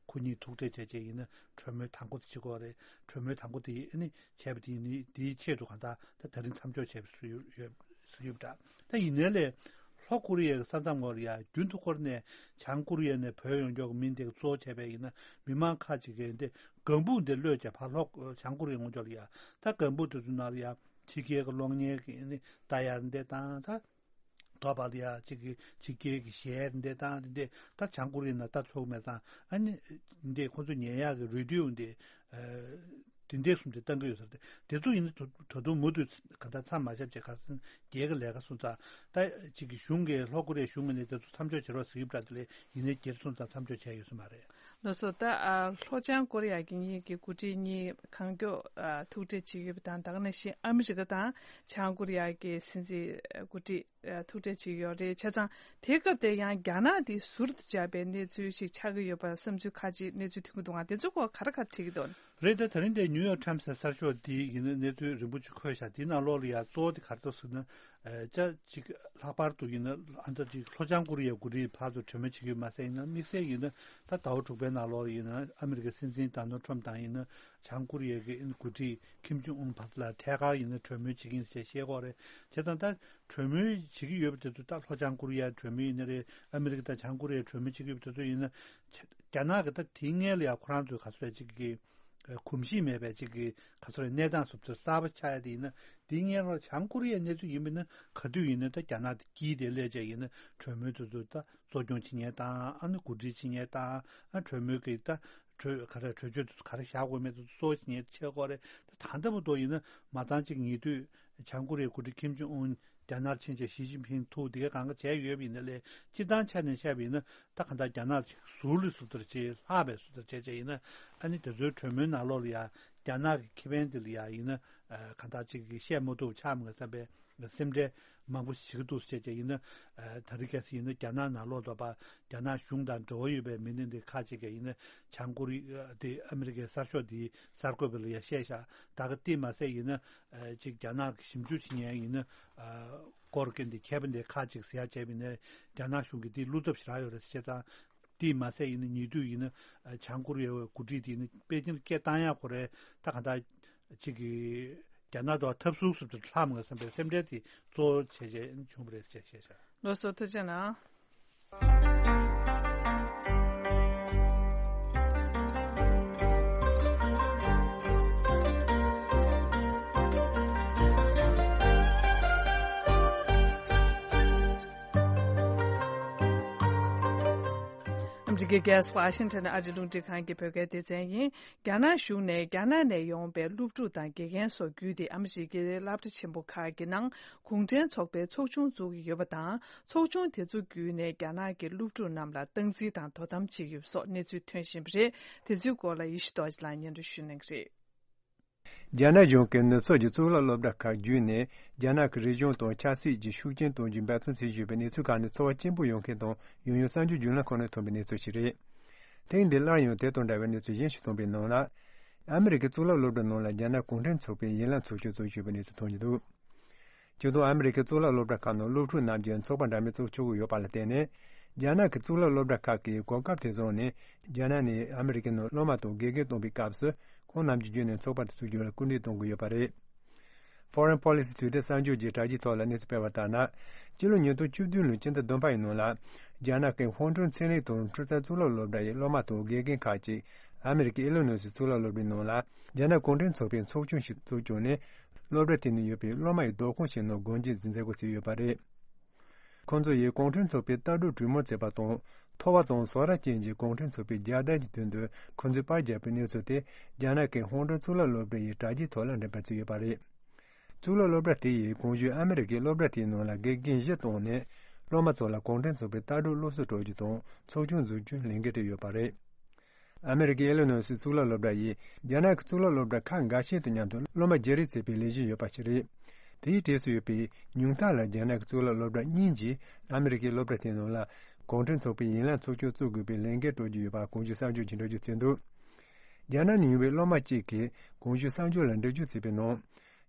ཁོ་གཉིས་ཐུག་འཕྲད་བྱས་བྱས་ཡིན་ན་གྲོས་མོལ་དང་པོ་དེ་བྱེད་ཀྱི་ཡོད་རེད། གྲོས་མོལ་དང་པོ་དེ་ཨ་ནི་བྱས་པ་དེ་ཡིན་ན་དེའི་ཆེད་དུ་གང་ལྟར་ད་ད་རིང་མཚམས་འཇོག་བྱས་པ་སུ་ཡོད་ཡོད་ཟེར་གྱི་ཡོད་པ་འདྲ། ད་ཡིན་ནའི་ལས་ལྷོ་ཀོ་རི་ཡའི་ས་མཚམས་ངོས་ལ་ཡ་རྒྱུན་དུ་བསྐོར་ནས་བྱང་ཀོ་རི་ཡ་ནས་བུད་ཡོང་ཆོག་གི་མི་འདི་གཙོ་བོ་བྱས་པ་ཡིན་ན་མི་མང་ཁག་ཅིག་གིས་འདི་ལྒང་བུ་འདི་གློད་བྱས་ཕར་ལྷོ་བྱང་ཀོ་རི་ཡའི་ངོས་ཕྱོགས་ལ་ཡ། ད་ལྒང་བུ་དེ་ཚོའི་ནང་ལ་ཡ་ཕྱི་རྒྱལ་གྱི་གློག་བརྙན་གྱི་ཨ་ནི་ལྟ་ཡག་འདི་དང་། ད་དོ་པ་ལ་ཡ་ཅིག་གི་ཕྱི་རྒྱལ་གྱི་གཞས་འདི་དང་འདི་འདི་ད་བྱང་ཀོ་རི་ཡ་ནང་ལྟ་ཆོག་མེད་ཙང་། ཨ་ནི་འདི་ཁོ་ཚོ་ཉན་ཡག་གི་རེ་ཌིའོ་འདི། དེ་འདྲས་གསུམ་དེ་བཏང་གི་ཡོད་ས་རེད། དེ་ཚོ་ཡིན་ན་ད་ད་དུང་མུ་མཐུད་ག་འདྲ་མཚམས་མ་བཞག་བྱས་ཁར་སང་རྒྱལ་གྱི་ལས་ཀ་སོང་ཙང་། ད་ཅིག་གི་གཞུང་གི་ལྷོ་ཀོ་རི་ཡའི་གཞུང་ངོས་ནས་དེ་ཚོ་མཚམས་འཇོག་བྱེད་རོགས་ཟེར་གྱི་ཡོད་པ་འདྲ། དེ་ལས་ཡིན་ནའི་སྒེར་སོང་ཙང་མཚམས་འཇོག་བྱས་ཡོད་ས་མ་རེད། ལགས་སོ། ད་ཨ་ལྷོ་བྱང་ཀོ་རི་ཡ་གི་གཉིས་ཀྱི་འགོ་ཁྲིད་གཉིས་གང་མགྱོགས་ཨ་ཐུག་འཕྲད་བྱེད་ཀྱི་ཡོད་པ་དང་། ད་ག་ནང་བཞིན་ཨ་མི་རི་ཀ་དང་བྱང་ཀོ་རི་ཡ་གི་སྲིད་འཛིན་འགོ་ཁྲིད་ཨ་ཐུག་འཕྲད་བྱེད་ཀྱི་ཡོད་རེད། བྱས་ཙང་དེ་སྐབས་དེ་ཡང་རྒྱ་ནག་དེ་ཟུར་དུ་བཅར་བའི་གནས་ཚུལ་ཞིག་ཆགས་ཀྱི་ཡོད་པ་བསམ་ཚུལ་ཁ་ཅིག་གནས་ཚུལ་ཐོན་གྱི་འདུག་ག་དེ་ཚོ་སྐོར་ག་རེ་ག་རེ་བྲིས་ཀྱི་འདུག་རེད། ད་ད་རིང་དེ་ནིའུ་ཡོག་ཊའིམ་སི་གསར་ཤོག་འདི་ཡིན་ན་གནས་ཚུལ་རིང་པོ་ཅིག་འཁོད་ཤག་དེའི་ནང་ལོགས་ལ་ཡ་གཙོ་བོ་དེ་ག་རེ་འདུག་ཟེར་ན། ཨ་ཅག་ཅིག་ལྷག་པར་དུ་ཡིན་ན་ཨ་ད་ཅིག་ལྷོ་བྱང་ཀོ་རི་ཡའི་འགོ་ཁྲིད་ཕར་ཚུར་གྲོས་མོལ་བྱེད་ཀྱི་ཡོད་མ་ཟད། ཡིན་ན་དམིགས་བསལ་ཡིན་ན་ད་ཟླ་བ་དྲུག་པའི་ནང་ལོགས་ལ་ཡིན་ན་ཨ་མི་རི་ཀའི་སྲིད་འཛིན་ཌོ་ནལ་ཊམ་དང་ཡིན་ན་བྱང་ཀོ་རི་ཡ་གི་འགོ་ཁྲིད་ཁིམ་ཇོང་ཨུན་བར་ལ་ཐད་ཀར་ཡིན་ན་གྲོས་མོལ་བྱེད་ཀྱི་ཡིན་ཞེས་བཤད་ཀྱི་ཡོད་རེད། བྱས་ཙང་ད་གྲོས་མོལ་བྱེད་ཀྱི་ཡོད་པ་དེ་ཚོ་ད་ལྷོ་བྱང་ཀོ་རི་ཡའི་གྲོས་མོལ་ཡིན་ན་རེད། ཨ་མི་རི་ཀ་དང་བྱང་ཀོ་རི་ཡའི་གྲོས་མོལ་བྱེད་ཀྱི་ཡོད་པ་དེ་ཚོ་ཡིན་ན། རྒྱ་ནག་གི་ད་དེའི་སྔོན་ལ་ཡ་ཁོ་རང་ཚོའི་ག་ཚོད་ཅིག་གི་གོམས་གཤིས་མེད་པའི་ཅིག་གི་ག་ཚོད་རེད། གནས་སྟངས་སུབ་ཚུར་གསར་པ་ཆགས་ཡ་དེ་ཡིན་ན། དེའི་སྔོན་ལ་བྱང་ཀོ་རི་ཡའི་གནས་ཚུལ་ཡིན་པ་ཡིན་ན་ག་དུས་ཡིན་ན་ད་རྒྱ་ནག་དེ་དཀྱིལ་དེ་སླེབས་བྱས་ཡིན་ན་གྲོས་མོལ་དེ་ཚོ་ད་གཙོ་སྐྱོང་བྱེད་མཁན་དང་། ཨ་ནི་གོ་སྒྲིག་བྱེད་མཁན་དང་། ཨ་གྲོས་མོལ་གྱི་ད་གྲོས་ག་རེ་གྲོས་ཆོད་དེ་ཚོ་ག་རེ་བཞག་དགོས་མེད་དེ་ཚོ་གཙོ་བོ་བྱེད་མཁན་ཆགས་ཀྱི་ཡོད་རེད། ད་ད་ལྟ་བར་དུ་ཡིན་ན་མ་ཚང་ཅིག་ཉེ་དུས་བྱང་ཀོ་རི་ཡའི་འགོ་ཁྲིད་ཁིམ་ཇོང་ཨུན་རྒྱ་ནག་ཕྱིན་བྱས་ཞི་ཅིན་ཕིང་ཐུག་དེ་ག་གང་ག་བྱས་ཡོད་པ་ཡིན་ན་ལས། སྤྱིར་བཏང་ཆ་ནས་བཤད་པ་ཡིན་ན་ད་གང་ལྟར་རྒྱ་ནག་ཅིག་ཟུར་ལ་ཟུར་ལྟར་བྱས། ལྷག་པའི་ཟུར་ལྟར་བྱས་བྱས་ཡིན་ན། ཨ་ནི་དེ་ཚོའི་གྲོས་མོལ་ནང་ལོགས་ལ་ཡ་རྒྱ་ནག་གི་ཁེ་ཕན་དེ་ལ་ཡ་ཡིན་ན་ཨ་གང་ལྟར་ཅིག་གི་བཤད་མ་ཐུབ་ཆགས་མ་བསམ་པའི་སེམས་ཁྲལ་མང་པོ་ཞིག་བྱེད་ཀྱི་འདུག་ཟེར་བྱས་བྱས་ཡིན་ན། ཨ་ད་རེས་ཁ་སང་ཡིན་ན་རྒྱ་ནག་ནང་ལོགས་ལ་ད་ཕར་རྒྱ་ནག་གཞུང་དང་འབྲེལ་བ་ཡོད་པའི་མི་སྣ་འདི་ཁག་ཅིག་གིས་ཡིན་ན་བྱང་ཀོ་རི་ཡ་དེ་ཨ་མི་རི་ཀའི་གསར་ཤོག་འདིའི་གསར་འགོད་པ་ལ་ཡ་བཤད་ཤག་ད་ག་དེ་མ་ཟད་ཡིན་ན་ཨ་ཅིག་རྒྱ་ནག་གི་ཞིབ་འཇུག་བྱེད་མཁན་ཡིན་ན་ཨ། སྐོར་གྱི་འདི་མཁས་པ་འདི་ཁག་ཅིག་ཟེར་ཡ་བྱས་པ་ཡིན་ན། རྒྱ་ནག་གཞུང་གིས་འདི་བློ་འཚབ་ཞེ་དྲག་ཡོད་རེད་ཟེར་བྱས་ཙང་། དེས་མ་ཟད་ཡིན་ན་ཉེ་དུས་ཡིན་ན་བྱང་ཀོ་རི་ཡའི་འགོ་ཁྲིད་དེ་ཡིན་ན་པེ་ཅིང་སྐད་བཏང་ཡག་ཁོ་རེ་ད་ག་འདྲ་ཅིག་གི་རྒྱ་ནག་དང་འཐབ་སུག་སུབ་ཏུ་ལྷག་མ་བསམ་པའི་སེམས་ཁྲལ་དེ་གཙོ་བོ་བྱས་བྱས་བྱུང་བ་རེད་ཅེས་བཤད་བྱ། ལགས་སོ། ཐུགས་རྗེ་གནང་། ཨ་མེ་རི་ཀའི་རྒྱལ་ས་ཝ་ཤིང་ཊོན་ཨ་རི་རླུང་འཕྲིན་ཁང་གི་བོད་སྐད་སྡེ་ཚན་ཡིན། རྒྱ་ནག་གཞུང་ནས་རྒྱ་ནག་ནས་ཡོང་པའི་སློབ་ཕྲུག་དང་དགེ་རྒན་སོགས་བརྒྱུད་དེ་ཨ་མེ་རི་ཀའི་སློབ་གྲྭ་ཆེན་པོ་ཁག་གི་ནང་གུང་ཁྲན་ཚོགས་པའི་ཚོགས་ཆུང་འཛུགས་ཀྱི་ཡོད་པ་དང་། ཚོགས་ཆུང་དེ་ཚོ་བརྒྱུད་ནས་རྒྱ་ནག་གི་སློབ་ཕྲུག་རྣམས་ལ་སྟངས་འཛིན་དང་དོ་དམ་བྱེད་ཀྱི་ཡོད་པ་སོགས་གནས་ཚུལ་ཐོན་བཞིན་པ་རེད། དེ་ཚོའི་སྐོར་ལ་ཡེ་ཤེས་རྡོ་རྗེ་ལགས་སྙན་སྒྲོན་ཞུ་གནང་གི་རེད། རྒྱ་ནག་གཞུང་གིས་ནུབ་ཕྱོགས་ཀྱི་གཙུག་ལག་སློབ་གྲྭ་ཁག་བརྒྱུད་ནས་རྒྱ་ནག་གི་རིག་གཞུང་དང་ཆབ་སྲིད་ཀྱི་ཤུགས་རྐྱེན་གཏོང་རྒྱུའི་འབད་བརྩོན་བྱེད་བཞིན་པའི་གནས་ཚུལ་ཁག་ནི་ཚོར་བ་སྐྱེན་པོ་ཡོང་མཁན་དང་ཡང་ཡང་གསར་འགྱུར་བརྒྱུད་ལམ་ཁག་ནས་ཐོན་པའི་གནས་ཚུལ་ཞིག་རེད། ཐེངས་འདིར་སླར་ཡང་དེ་དང་འདྲ་བའི་གནས་ཚུལ་གཞན་ཞིག་ཐོན་པའི་ནང་ལ། ཨ་མེ་རི་ཀའི་གཙུག་ལག་སློབ་གྲྭ་ནང་ལ་རྒྱ་ནག་གུང་ཁྲན་ཚོགས་པའི་ཡན་ལག་ཚོགས་ཆུང་བཙུགས་ཡོད་པའི་གནས་ཚུལ་ཐོན་གྱི་འདུག་སྤྱིར་བཏང་ཨ་མེ་རི་ཀའི་གཙུག་ལག་སློབ་གྲྭ་ཁག་ནང་སློབ་ཕྲུག་རྣམས་ཀྱིས་ཚོགས་པ་འདྲ་མིན་བཙུགས་ཆོག་གི་ཡོད་པ་ལ་བརྟེན་ནས། རྒྱ་ནག་གི་གཙུག་ལག་སློབ་གྲྭ་ཁག་གིས་གོ་སྐབས་དེ་བཟུང་ནས་རྒྱ་ནག་ནས་ཨ་མེ་རི་ཀའི་ནང་སློབ་མ་དང་དགེ་རྒན་གཏོང་བའི་སྐབས་སུ་ཁོང་རྣམས་ཀྱི་བརྒྱུད་ནས་ཚོགས་པ་དེ་བཙུགས་རྒྱུ་ལ་སྐུལ་འདེད་གཏོང་གི་ཡོད་པ་རེད། Foreign Policy དུས་དེབ་གསར་འགྱུར་གྱི་དྲ་རྒྱའི་ཐོག་ལ་གནས་ཚུལ་སྤེལ་བ་ལྟར་ན། སྤྱི་ལོ་ཉིས་སྟོང་བཅུ་བདུན་ལོའི་སྤྱི་ཟླ་བདུན་པ་ཡི་ནང་ལ། རྒྱ་ནག་གི་ཧོང་ཀྲུང་ཚན་རིག་དང་འཕྲུལ་རྩལ་གཙུག་ལག་སློབ་གྲྭ་ཡི་སློབ་མ་དང་དགེ་རྒན་ཁག་ཅིག་ཨ་མེ་རི་ཀའི་ཨི་ལི་ནོས་སི་གཙུག་ལག་སློབ་གྲྭའི་ནང་ལ། རྒྱ་ནག་གུང་ཁྲན་ཚོགས་པའི་ཚོགས་ཆུང་ཞིག་བཙུགས་བྱུང་ནས། སློབ་གྲྭ་དེ་ནང་ཡོད་པའི་སློབ་མ་ཡི་སྡོད་ཁང་ཞིག་ནང་སྒོ་འབྱེད་མཛད་འགོ་བྱས་ཡོད་པ་རེད། ཁོང་ཚོ་ཡིས་གུང་ཁྲན་ཚོགས་པའི་ལྟ་གྲུབ་གྲོས་མོལ་བྱས་པ་དང་། མཐོ་བ་དང་ཟོག་ར་ཅན་གྱི་གུང་ཁྲན་ཚོགས་པའི་རྒྱལ་དར་གྱི་མདུན་དུ་ཁོང་ཚོས་པར་བརྒྱབ་པའི་གནས་ཚུལ་དེ། རྒྱ་ནག་གི་ཧོང་ཀྲུང་གཙུག་ལག་སློབ་གྲྭ་ཡི་དྲ་རྒྱའི་ཐོག་ལ་འགྲེམས་སྤེལ་བྱས་ཡོད་པ་རེད། གཙུག་ལག་སློབ་གྲྭ་དེ་ཡིས་གོང་ཞུས་ཨ་མེ་རི་ཀའི་སློབ་གྲྭ་དེའི་ནང་ལ་དགེ་རྒན་བཞི་བཏང་ནས། སློབ་མ་ཚོ་ལ་གུང་ཁྲན་ཚོགས་པའི་ལྟ་གྲུབ་སློབ་གསོ་སྤྲོད་རྒྱུ་དང་ཚོགས་ཆུང་འཛུགས་རྒྱུའི་ལས་འགན་སྤྲད་ཡོད་པ་རེད། ཨ་མེ་རི་ཀའི་ཨི་ལི་ནོས་སི་གཙུག་ལག་སློབ་གྲྭ་ཡིས་རྒྱ་ནག་གི་གཙུག་ལག་སློབ་གྲྭ་ཁག་འགའ་ཤས་དང་མཉམ་དུ་སློབ་མ་བརྗེ་རེས་བྱེད་པའི་ལས་གཞི་ཡོད་པ་ཞིག་རེད། དེའི་གྲས་སུ་ཡོད་པའི་ཉུང་མཐའ་ལ་རྒྱ་ནག་གི་གཙུག་ལག་སློབ་གྲྭ་གཉིས་ཀྱིས་ཨ་མེ་རི་ཀའི་སློབ་གྲྭ་དེའི་ནང་ལ་གུང་ཁྲན་ཚོགས་པའི་ཡན་ལག་ཚོགས་ཆུང་བཙུགས་དགོས་པའི་ལས་འགན་སྤྲོད་ཀྱི་ཡོད་པ་གོང་ཞུས་གསར་འགྱུར་གྱིས་འགྲེལ་བརྗོད་བྱས་འདུག་རྒྱ་ནག་ནས་ཡོང་བའི་སློབ་མ་གཅིག་གིས་གོང་ཞུས་གསར་འགྱུར་ལ་འགྲེལ་བརྗོད་བྱས་པའི་ནང་།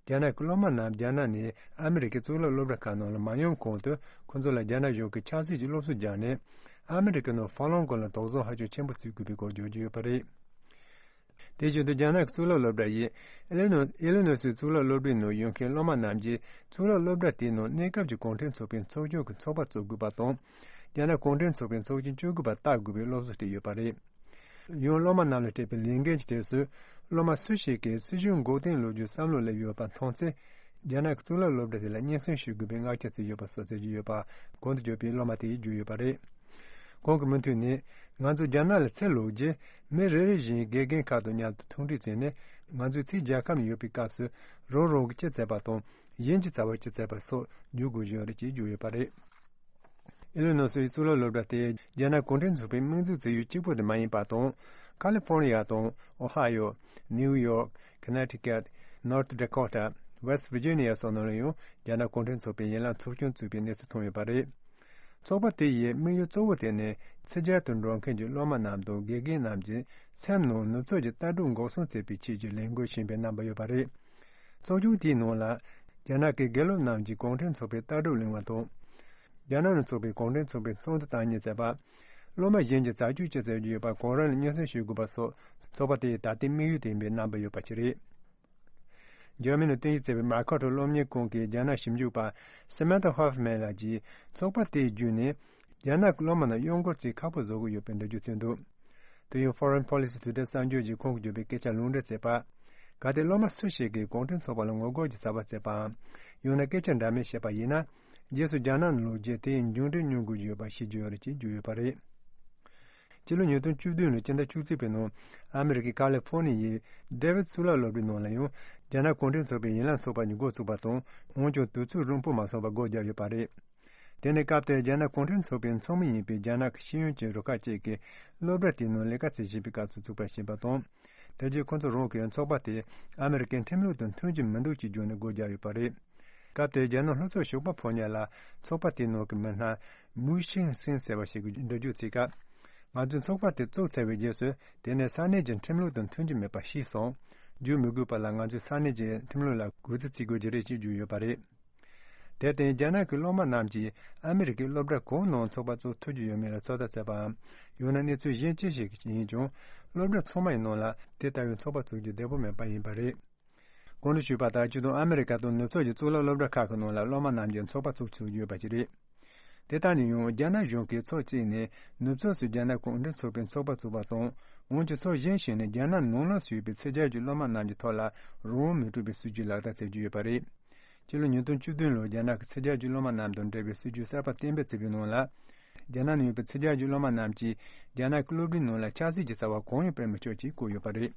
རྒྱ་ནག་གི་སློབ་མ་རྣམས་རྒྱ་ནག་ནས་ཨ་མེ་རི་ཀའི་གཙུག་ལག་སློབ་གྲྭ་ཁག་ནང་ལ་མ་ཡོང་གོང་དུ་ཁོ་ཚོ་ལ་རྒྱ་ནག་གཞུང་གིས་ཆབ་སྲིད་ཀྱི་སློབ་གསོ་སྦྱངས་ནས། ཨ་མེ་རི་ཀའི་ནང་ཧྥ་ལོང་སྐོར་ལ་དོགས་ཟོན་ཧ་ཅང་ཆེན་པོ་བྱེད་དགོས་པའི་སྐོར་བརྗོད་ཀྱི་ཡོད་པ་རེད། དེ་བཞིན་དུ་རྒྱ་ནག་གི་གཙུག་ལག་སློབ་གྲྭ་ཡིས་ཨི་ལི་ནོ་ཨི་ལི་ནོ་སིའི་གཙུག་ལག་སློབ་གྲྭའི་ནང་ཡོད་མཁན་སློབ་མ་རྣམས་ཀྱིས་གཙུག་ལག་སློབ་གྲྭ་དེའི་ནང་གནས་སྐབས་ཀྱི་གུང་ཁྲན་ཚོགས་པའི་ཚོགས་ཆུང་གི་ཚོགས་པ་བཙུགས་དགོས་པ་དང་། རྒྱ་ནག་གུང་ཁྲན་ཚོགས་པའི་ཚོགས་ཆེན་བཅུ་དགུ་པ་བལྟ་དགོས་པའི་སློབ་གསོ་སྤྲད་ཡོད་པ་རེད། ཡང་སློབ་མ་རྣམས་ལ་སྤྲད་པའི་ལས་འགན་གྱི་གྲས་སུ། སློབ་མ་སུ་ཞིག་གིས་སྲིད་གཞུང་འགོག་རྐྱེན་ལོག་རྒྱུའི་བསམ་བློ་སླེབས་ཡོད་པ་མཐོང་ཚེ། རྒྱ་ནག་གི་གཙུག་ལག་སློབ་གྲྭ་དེ་ལ་སྙན་སེང་ཞུ་དགོས་པའི་མངགས་ཆ་བྱས་ཡོད་པ་སོགས་བརྗོད་ཀྱི་ཡོད་པ། གོང་དུ་བརྗོད་པའི་སློབ་མ་དེས་བརྗོད་ཡོད་པ་རེད། ཁོང་གིས་མུ་མཐུད་ནས། ང་ཚོ་རྒྱ་ནག་ལ་ཚུར་ལོག་རྗེས། མི་རེ་རེ་བཞིན་དགེ་རྒན་ཁག་དང་མཉམ་དུ་ཐུག་འཕྲད་བྱས་ནས། ང་ཚོས་ཕྱིས་རྒྱལ་ཁབ་ནང་ཡོད་པའི་སྐབས་སུ། རང་རང་གིས་ཅི་བྱས་པ་དང་། གཞན་གྱིས་བྱ་བ་ཅི་བྱས་པ་སོགས་བརྗོད་དགོས་བཞིན་ཡོད་རེད་ཅེས་བརྗོད་ཡོད་པ་རེད། ཨི་ལི་ནོ་སིའི་གཙུག་ལག་སློབ་གྲྭ་དེ་རྒྱ་ནག་གུང་ཁྲན་ཚོགས་པའི་དམིགས་འཛུགས་བྱས་ཡུལ་གཅིག་པུ་དེ་མ་ཡིན་པ་དང་། ཁ་ལི་ཧྥོར་ནི་ཡ་དང་ཨོ་ཧ་ཡོ། ནིའུ་ཡོག་ཁ་ནེ་ཊི་ཀེཊ། ནོར་ཐི་ཌ་ཀོ་ཊ། ཝེ་སི་ཊི་ཝི་ཇི་ནི་ཡ་སོགས་ནང་ལ་ཡང་རྒྱ་ནག་གུང་ཁྲན་ཚོགས་པའི་ཡན་ལག་ཚོགས་ཆུང་བཙུགས་པའི་གནས་ཚུལ་ཐོན་ཡོད་པ་རེད། ཚོགས་པ་དེ་ཡི་དམིགས་ཡུལ་གཙོ་བོ་དེ་ནི་ཕྱི་རྒྱལ་དུ་འགྲོ་མཁན་གྱི་སློབ་མ་རྣམས་དང་དགེ་རྒན་རྣམས་ཀྱི་སེམས་ནང་ནུབ་ཕྱོགས་ཀྱི་ལྟ་གྲུབ་འགོག་སྲུང་བྱེད་པའི་ཆེད་ཀྱི་ལས་འགུལ་ཞེས་པའི་རྣམ་པ་ཡོད་པ་རེད། ཚོགས་ཆུང་དེའི་ནང་ལ། རྒྱ་ནག་གི་དགེ་སློབ་རྣམས་ཀྱིས་གུང་ཁྲན་ཚོགས་པའི་ལྟ་གྲུབ་གླེང་བ་དང་། རྒྱ་ནག་ནང་ཚོགས་པའི་གུང་ཁྲན་ཚོགས་པའི་ཚོགས་འདུ་བཏང་མཁན་བྱས་པ། སློབ་མ་གཞན་གྱིས་རྩ་བཅོས་ཅི་བྱེད་ཀྱི་ཡོད་པ་གོང་རིམ་ལ་སྙན་སེང་ཞུ་དགོས་པ་སོགས་ཚོགས་པ་དེའི་ད་ལྟའི་དམིགས་ཡུལ་དེ་ཡིན་པའི་རྣམ་པ་ཡོད་པ་ཞིག་རེད། འཇར་མན་ནང་རྟེན་གཞི་བྱས་པའི་མར་ཁ་ཊོ་སློབ་གཉེར་ཁང་གི་རྒྱ་ནག་ཞིབ་འཇུག་པ་Samantha Hoffman ལགས་ཀྱིས་ཚོགས་པ་དེའི་བརྒྱུད་ནས་རྒྱ་ནག་གི་སློབ་མ་རྣམས་གཡོ་འགུལ་བྱེད་ཁག་པོ་བཟོ་གི་ཡོད་པའི་འགྲེལ་བརྗོད་བྱས་འདུག་དེ་ཡང་Foreign Policy དུས་དེབ་གསར་འགྱུར་གྱིས་ཁོང་གིས་བརྗོད་པའི་སྐད་ཆ་ལུང་འདྲེན་བྱས་པ། གལ་ཏེ་སློབ་མ་སུ་ཞིག་གིས་གུང་ཁྲན་ཚོགས་པ་ལ་ངོ་རྒོལ་གྱི་བྱ་བ་བྱས་པའམ། ཡང་ན་སྐད་ཆ་འདྲ་མིན་བཤད་པ་ཡིན་ན། རྗེས་སུ་རྒྱ་ནག་ནང་ལོག་རྗེས་དེའི་མཇུག་འབྲས་མྱོང་དགོས་ཀྱི་ཡོད་པ་ཤེས་ཀྱི་ཡོད་རེད་ཅེས་བརྗོད་ཡོད་པ་རེད། སྤྱི་ལོ་ཉིས་སྟོང་བཅུ་བདུན་ལོའི་སྤྱི་ཟླ་བཅུ་གཅིག་པའི་ནང་ཨ་མེ་རི་ཀའི་ཀ་ལི་ཧྥོར་ནི་ཡའི་ཌེ་ཝིད་གཙུག་ལག་སློབ་གྲྭའི་ནང་ལ་ཡང་རྒྱ་ནག་གུང་ཁྲན་ཚོགས་པའི་ཡན་ལག་ཚོགས་པ་གཉིས་འགོ་ཚུགས་པ་དང་། འོན་ཀྱང་དུས་ཚོད་རིང་པོ་མ་སོང་བར་སྒོ་བརྒྱབ་ཡོད་པ་རེད། དེ་ནི་སྐབས་དེར་རྒྱ་ནག་གུང་ཁྲན་ཚོགས་པའི་ཚོགས་མི་ཡིན་པའི་རྒྱ་ནག་གི་ཤེས་ཡོན་ཅན་རུ་ཁག་ཅིག་གིས་སློབ་གྲྭ་དེའི་ནང་ལས་ཀ་བྱེད་བཞིན་པའི་སྐབས་སུ་བཙུགས་པ་ཞིག་ཡིན་པ་དང་། དེ་རྗེས་ཁོ་ཚོ་རང་གིས་ཚོགས་པ་དེ་ཨ་མེ་རི་ཀའི་ཁྲིམས་ལུགས་དང་མཐུན་གྱི་མི་འདུག་ཅེས་བརྗོད་ནས་སྒོ་བརྒྱབ་ཡོད་པ་རེད། སྐབས་དེར་རྒྱ་ནག་ལྷོ་ཕྱོགས་ཞོགས་པ་ཕོ་ཉ་ལ་ཚོགས་པ་དེའི་ནང་གི་མི་སྣ་མུའུ་ཤིང་སིན་ཟེར་བ་ཞིག་གིས་འགྲེལ་བརྗོད་བྱས་སྐབས། ང་ཚོས་ཚོགས་པ་དེ་བཙུགས་ཚར་བའི་རྗེས་སུ་དེ་ནི་ས་གནས་ཀྱི་ཁྲིམས་ལུགས་དང་མཐུན་གྱི་མེད་པ་ཤེས་སོང་། བརྗོད་མི་དགོས་པ་ལ་ང་ཚོས་ས་གནས་ཀྱི་ཁྲིམས་ལུགས་ལ་གུས་བརྩི་བྱེད་དགོས་ཀྱི་རེད་ཅེས་བརྗོད་ཡོད་པ་རེད། དེར་བརྟེན་རྒྱ་ནག་གི་སློབ་མ་རྣམས་ཀྱིས་ཨ་མེ་རི་ཀའི་སློབ་གྲྭ་གང་ནང་ཚོགས་པ་བཙུགས་ཐུབ་ཀྱི་ཡོད་མེད་ལ་ཚོད་ལྟ་བྱས་པའམ། ཡང་ན་གནས་ཚུལ་གཞན་ཅི་ཞིག་ཡིན་ཀྱང་། སློབ་གྲྭ་ཚང་མ་ཡི་ནང་ལ་དེ་ལྟ་བུའི་ཚོགས་པ་བཙུགས་རྒྱུ་བདེ་པོ་མེད་པ་ཡིན་པ་རེད། གོང་དུ་ཞུས་པ་ལྟར་སྤྱི་བཏང་ཨ་མེ་རི་ཀ་དང་ནུབ་ཕྱོགས་ཀྱི་གཙུག་ལག་སློབ་གྲྭ་ཁག་གི་ནང་ལ་སློབ་མ་རྣམས་ཀྱིས་ཚོགས་པ་བཙུགས་ཚུགས་ཡོད་པ་ཞིག་རེད། དེ་ལྟར་ན་ཡང་རྒྱ་ནག་གཞུང་གིས་ཕྱོགས་གཅིག་ནས་ནུབ་ཕྱོགས་སུ་རྒྱ་ནག་གུང་ཁྲན་ཚོགས་པའི་ཚོགས་པ་བཙུགས་པ་དང་། འོན་ཀྱང་ཕྱོགས་གཞན་ཞིག་ནས་རྒྱ་ནག་ནང་ལོགས་སུ་ཡོད་པའི་ཕྱི་རྒྱལ་གྱི་སློབ་མ་རྣམས་ཀྱི་ཐོག་ལ་རང་དབང་མི་སྤྲོད་པའི་སྲིད་ཇུས་ལག་བསྟར་བྱེད་ཀྱི་ཡོད་པ་རེད། སྤྱི་ལོ་ཉིས་སྟོང་བཅུ་བདུན་ལོར་རྒྱ་ནག་གི་ཕྱི་རྒྱལ་གྱི་སློབ་མ་རྣམས་དང་འབྲེལ་བའི་སྲིད་ཇུས་གསར་པ་གཏན་འབེབས་བྱས་པའི་ནང་ལ། རྒྱ་ནག་ནང་ཡོད་པའི་ཚེས་བརྒྱད་ཀྱི་སློབ་མ་རྣམས་ཀྱིས་རྒྱ་ནག་གི་སློབ་གྲྭའི་ནང་ལ་ཆབ་སྲིད་ཀྱི་རྩ་བ་གང་ཡང་སྤེལ་མི་ཆོག་ཅེས་བཀོད་ཡོད་པ་རེད།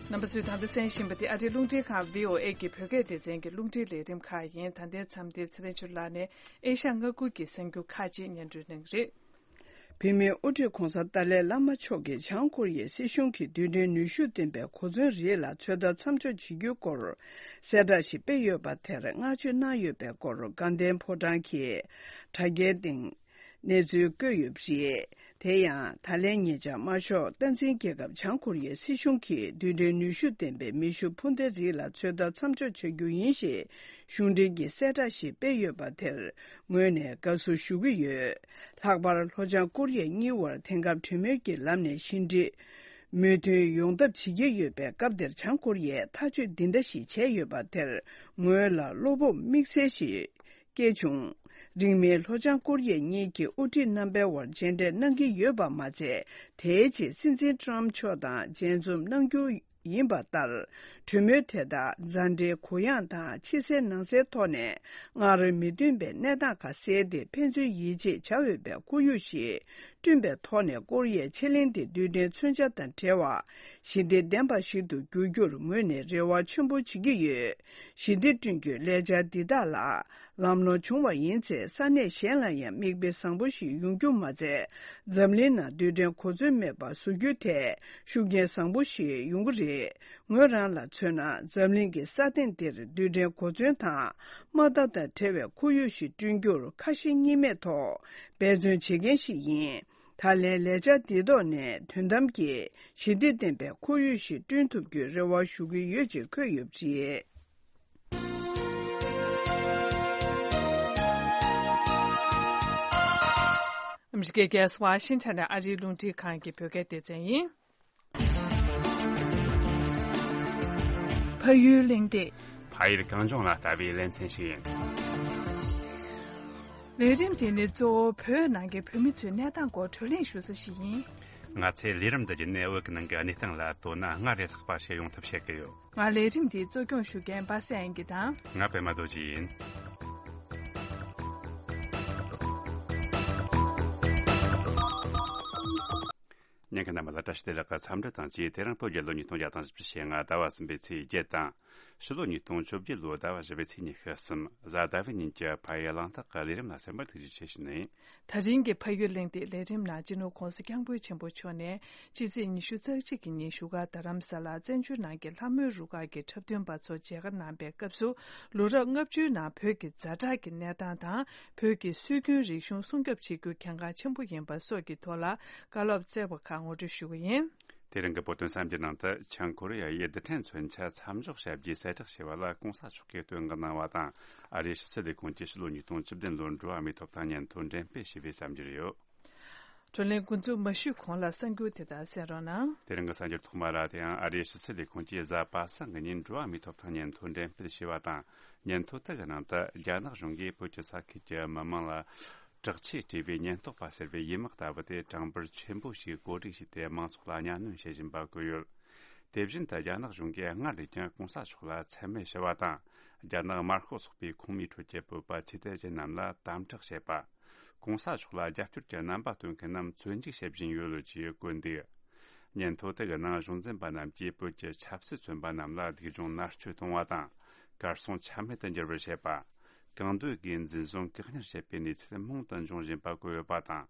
རྣམ་པ་ཚོས་ད་ལྟ་གསན་བཞིན་པ་དེ་ཨ་རིའི་རླུང་འཕྲིན་ཁང་བྷི་ཨོ་ཨེ་གི་བོད་སྐད་སྡེ་ཚན་གྱི་རླུང་འཕྲིན་ལས་རིམ་ཁག་ཡིན། ད་ལྟའི་མཚམས་དེར་ཚེ་རིང་ཆོས་ལགས་ནས་ཨེ་ཤ་མངའ་ཁུལ་གྱི་གསར་འགྱུར་ཁག་ཅིག་སྙན་སྒྲོན་གནང་གི་རེད། བོད་མིའི་དབུ་ཁྲིད་གོང་ས་ཏཱ་ལའི་བླ་མ་མཆོག་གིས་བྱང་ཀོ་རི་ཡའི་སྲིད་གཞུང་གིས་རྡུལ་ཕྲན་ནུས་ཤུགས་ལྡན་པའི་གོ་མཚོན་རིགས་ལ་ཚོད་ལྟ་མཚམས་འཇོག་བྱེད་རྒྱུའི་སྐོར་གསལ་བསྒྲགས་ཤིག་སྤེལ་ཡོད་པ་དེར་བསྔགས་བརྗོད་གནང་ཡོད་པའི་སྐོར་དགའ་ལྡན་ཕོ་བྲང་གི་དྲ་རྒྱའི་སྟེང་གནས་ཚུལ་བཀོད་ཡོད་པ་རེད། དེ་ཡང་ད་ལན་ཉེ་ཆར་དམར་ཤོག་སྟངས་འཛིན་རྒྱལ་ཁབ་བྱང་ཀོ་རི་ཡའི་སྲིད་གཞུང་གིས་རྡུལ་ཕྲན་ནུས་ཤུགས་ལྡན་པའི་མེ་ཤུགས་འཕུར་མདའ་རིགས་ལ་ཚོད་ལྟ་མཚམས་འཇོག་བྱ་རྒྱུ་ཡིན་ཞེས་གཞུང་འབྲེལ་གྱི་གསལ་བསྒྲགས་ཤིག་སྤེལ་ཡོད་པ་དེར་ངོས་ནས་དགའ་བསུ་ཞུ་གི་ཡོད། ལྷག་པར་ལྷོ་བྱང་ཀོ་རི་ཡ་གཉིས་བར་དེང་སྐབས་གྲོས་མོལ་གྱི་ལམ་ནས་ཕྱི་འབྲེལ་མོས་མཐུན་ཡོང་ཐབས་བྱེད་ཀྱི་ཡོད་པའི་སྐབས་དེར་བྱང་ཀོ་རི་ཡས་ཐག་གཅོད་འདི་འདྲ་ཞིག་བྱས་ཡོད་པ་དེར་ངོས་ལ་བློ་སྤོབས་དམིགས་བསལ་ཞིག་སྐྱེས་བྱུང་། རིང་མིན་ལྷོ་བྱང་ཀོ་རི་ཡ་གཉིས་ཀྱི་དབུ་ཁྲིད་རྣམ་པའི་དབར་མཇལ་འཕྲད་གནང་གི་ཡོད་པ་མ་ཚད། དེའི་རྗེས་སྲིད་འཛིན་ཀྲམ་མཆོག་དང་མཇལ་འཛོམས་གནང་རྒྱུ་ཡིན་པ་ལྟར། གྲོས་མོལ་དེ་དག་མཛའ་འབྲེལ་གུ་ཡངས་དང་ཕྱི་གསལ་ནང་གསལ་ཐོག་ནས་སྔར་མི་མཐུན་པའི་གནས་སྟངས་ཁག་སེལ་ཏེ་ཕན་ཚུན་ཡིད་ཆེས་བྱ་འོས་པའི་ཁོར་ཡུག་ཞིག་བསྐྲུན་པའི་ཐོག་ནས་ཀོ་རི་ཡའི་ཕྱེད་གླིང་དེ་རྡུལ་ཕྲན་མཚོན་ཆ་དང་བྲལ་བ་ཞི་བདེ་ལྡན་པ་ཞིག་ཏུ་འགྱུར་རྒྱུར་ངོས་ནས་རེ་བ་ཆེན་པོ་བྱེད་ཀྱི་ཡོད། ཞི་བདེ་བསྐྲུན་རྒྱུའི་ལས་འཆར་འདི་དག་ལ་ལམ་ལྷོང་བྱུང་བ་ཡིན་ཚེ་ས་གནས་གཞན་ལ་ཡང་མིག་དཔེ་བཟང་པོ་ཞིག་ཡོང་རྒྱུ་མ་ཚད། འཛམ་གླིང་ནང་རྡུལ་ཕྲན་གོ་མཚོན་མེད་པ་བཟོ་རྒྱུའི་ཐད་ཤུགས་རྐྱེན་བཟང་པོ་ཞིག་ཡོང་གི་རེད། ངོས་རང་ལ་མཚོན་ན་འཛམ་གླིང་གི་ས་སྟེང་འདིར་རྡུལ་ཕྲན་གོ་མཚོན་དང་དམག་འཐབ་དང་བྲལ་བའི་ཁོར་ཡུག་ཞིག་བསྐྲུན་རྒྱུར་ཁ་ཞེ་གཉིས་མེད་ཐོག་འབད་བརྩོན་བྱེད་མཁན་ཞིག་ཡིན། ད་ལན་ལས་འཆར་འདིའི་ཐོག་ནས་དོན་དམ་གྱི་ཞི་བདེ་ལྡན་པའི་ཁོར་ཡུག་ཞིག་བསྐྲུན་ཐུབ་རྒྱུའི་རེ་བ་ཞུ་གི་ཡོད་ཅེས་འཁོད་ཡོད་པ་རེད། ཨ་མི་རི་ཀའི་རྒྱལ་ས་ཝ་ཤིང་ཊོན་ནས་ཨ་རིའི་རླུང་འཕྲིན་ཁང་གི་བོད་སྐད་སྡེ་ཚན་ཡིན། ཕ་ཡུལ་གླེང་སྟེགས། ཕ་ཡུལ་གངས་ལྗོངས་ལ་ལྟ་བའི་ལེ་ཚན་ཞིག་ཡིན། ལས་རིམ་དེ་ནི་གཙོ་བོ་བོད་ནང་གི་བོད་མི་ཚོའི་གནས་སྟངས་སྐོར་བགྲོ་གླེང་ཞུ་ས་ཞིག་ཡིན། ང་ཚོས་ལས་རིམ་འདི་བརྒྱུད་ནས་བོད་ཀྱི་ནང་གི་གནས་སྟངས་ལ་དོ་སྣང་སྔར་ལས་ལྷག་པ་བྱེད་ཡོང་ཐབས་བྱེད་ཀྱི་ཡོད། ང་ལས་རིམ་འདི་གཙོ་སྐྱོང་ཞུ་མཁན་པ་སངས་དབྱངས་སྐྱིད་དང་། ང་པད་མ་རྡོ་རྗེ་ཡིན། ཉན་མཁན་རྣམ་པ་ལ་བཀྲ་ཤིས་བདེ་ལེགས། འཚམས་འདྲི་དང་བཅས། དེ་རིང་བོད་རྒྱལ་ལོ་ཉིས་སྟོང་བརྒྱ་དང་བཞི་བཅུ་ཞེ་ལྔ་ཟླ་བ་གསུམ་པའི་ཚེས་བརྒྱད་དང་། ཕྱི་ལོ་ཉིས་སྟོང་བཅོ་བརྒྱད་ལོའི་ཟླ་བ་བཞི་པའི་ཚེས་ཉི་ཤུ་གསུམ་གཟའ་ཟླ་བའི་ཉིན་གྱི་ཕ་ཡུལ་གླེང་སྟེགས་ཀྱི་ལས་རིམ་ལ་གསན་པར་ཐུགས་རྗེ་ཆེ་ཞུ་ནི། ད་རིང་གི་ཕ་ཡུལ་གླེང་སྟེགས་ལས་རིམ་ནང་སྤྱི་ནོར་༸གོང་ས་༸སྐྱབས་མགོན་ཆེན་པོ་མཆོག་ནས་ཕྱི་ཚེས་ཉི་ཤུ་རྩ་གཅིག་གི་ཉིན་བཞུགས་སྒར་རྡ་རམ་ས་ལར་བཙན་བྱོལ་ནང་གི་ལྷ་མོའི་རུ་ཁག་གི་འཁྲབ་སྟོན་པ་ཚོ་མཇལ་ཁ་གནང་པའི་སྐབས་སུ། ལོ་རབས་ལྔ་བཅུའི་ནང་བོད་ཀྱི་ཛ་དྲག་གི་གནས་སྟངས་དང་བོད་ཀྱི་སྲོལ་རྒྱུན་རིག་གཞུང་སྲུང་སྐྱོབ་བྱེད་རྒྱུ་གལ་འགངས་ཆེན་པོ་ཡིན་པ་སོགས་ཀྱི་ཐོག་ལ་བཀའ་སློབ་སྩལ་བ་ཁག་ངོ་སྤྲོད་ཞུ་གི་ཡིན། དེ་རིང་གི་བོད་དོན་གསར་འགྱུར་ནང་དུ། བྱང་ཀོ་རི་ཡ་ཡིས་རྡུལ་ཕྲན་མཚོན་ཆ་མཚམས་འཇོག་བྱ་རྒྱུའི་གསལ་བསྒྲགས་བྱས་པ་ལ་༸གོང་ས་མཆོག་གིས་བསྟོད་བསྔགས་གནང་བ་དང་། ཨ་རིའི་ཕྱི་སྲིད་ལས་ཁུངས་ཀྱིས་ཕྱི་ལོ་ཉིས་སྟོང་བཅུ་བདུན་ལོར་འགྲོ་བ་མིའི་ཐོབ་ཐང་སྙན་ཐོ་འགྲེམས་སྤེལ་བྱས་པའི་གསར་འགྱུར་ཡོད། བགྲོ་གླེང་འགོ་འཛུགས་མ་ཞུས་གོང་ལ་གསར་འགྱུར་དེ་དག་གསན་རོགས་གནང་། དེ་རིང་གི་གསར་འགྱུར་ཐོག་མ་ར། དེ་ཡང་ཨ་རིའི་ཕྱི་སྲིད་ལས་ཁུངས་ཀྱིས་གཟའ་པ་སངས་ཀྱི་ཉིན་འགྲོ་བ་མིའི་ཐོབ་ཐང་སྙན་ཐོ་འགྲེམས་སྤེལ་བྱས་པ་དང་། སྙན་ཐོ་དེ་གི་ནང་དུ། རྒྱ་ནག་གཞུང་གིས་བོད་ཀྱི་ས་ཁུལ་གྱི་མི་མང་ལ་དྲག་ཆས་སྤྲས་པའི་ཉེན་རྟོག་པ་ཟེར་བའི་ཡུལ་དམག་ལྟ་བུ་དེ་གྲངས་འབོར་ཆེན་པོ་ཞིག་བཀོད་སྒྲིག་བྱས་ཏེ། མང་ཚོགས་ལ་གཉའ་གནོན་བྱེད་བཞིན་པ་བཀོད་ཡོད། དེ་བཞིན་དུ། རྒྱ་ནག་གཞུང་གིས་སྔར་ལས་ཀྱང་༸གོང་ས་མཆོག་ལ་མཚན་སྨད་ཞུ་བ་དང་། རྒྱ་ནག་དམར་ཤོག་ཚོགས་པའི་ཁོངས་མིའི་ཁྲོད་ཀྱི་བོད་པ་ཆོས་དད་ཅན་རྣམས་ལ་དམ་དྲག་བྱེད་པ། ༸གོང་ས་མཆོག་ལ་རྒྱབ་སྐྱོར་གྱི་རྣམ་པ་སྟོན་མཁན་རྣམས་བཙོན་འཇུག་བྱེད་བཞིན་ཡོད་ཅེས་བཀོད་འདུག། སྙན་ཐོ་དེ་གི་ནང་གཞུང་འཛིན་པ་རྣམས་ཀྱིས་བོད་ཀྱི་ཆབ་སྲིད་བཙོན་པ་རྣམས་ལ་སྡུག་སྦྱོང་མནར་གཅོད་གཏོང་བ་དང་། གར་སོང་ཆ་མེད་དུ་འགྱུར་བར་བྱེད་པ། གང་འདོད་སྒོས་འཛིན་བཟུང་བཀག་ཉར་བྱེད་པའི་གནས་ཚུལ་མང་དུ་འབྱུང་བཞིན་པ་བཀོད་ཡོད་པ་དང་།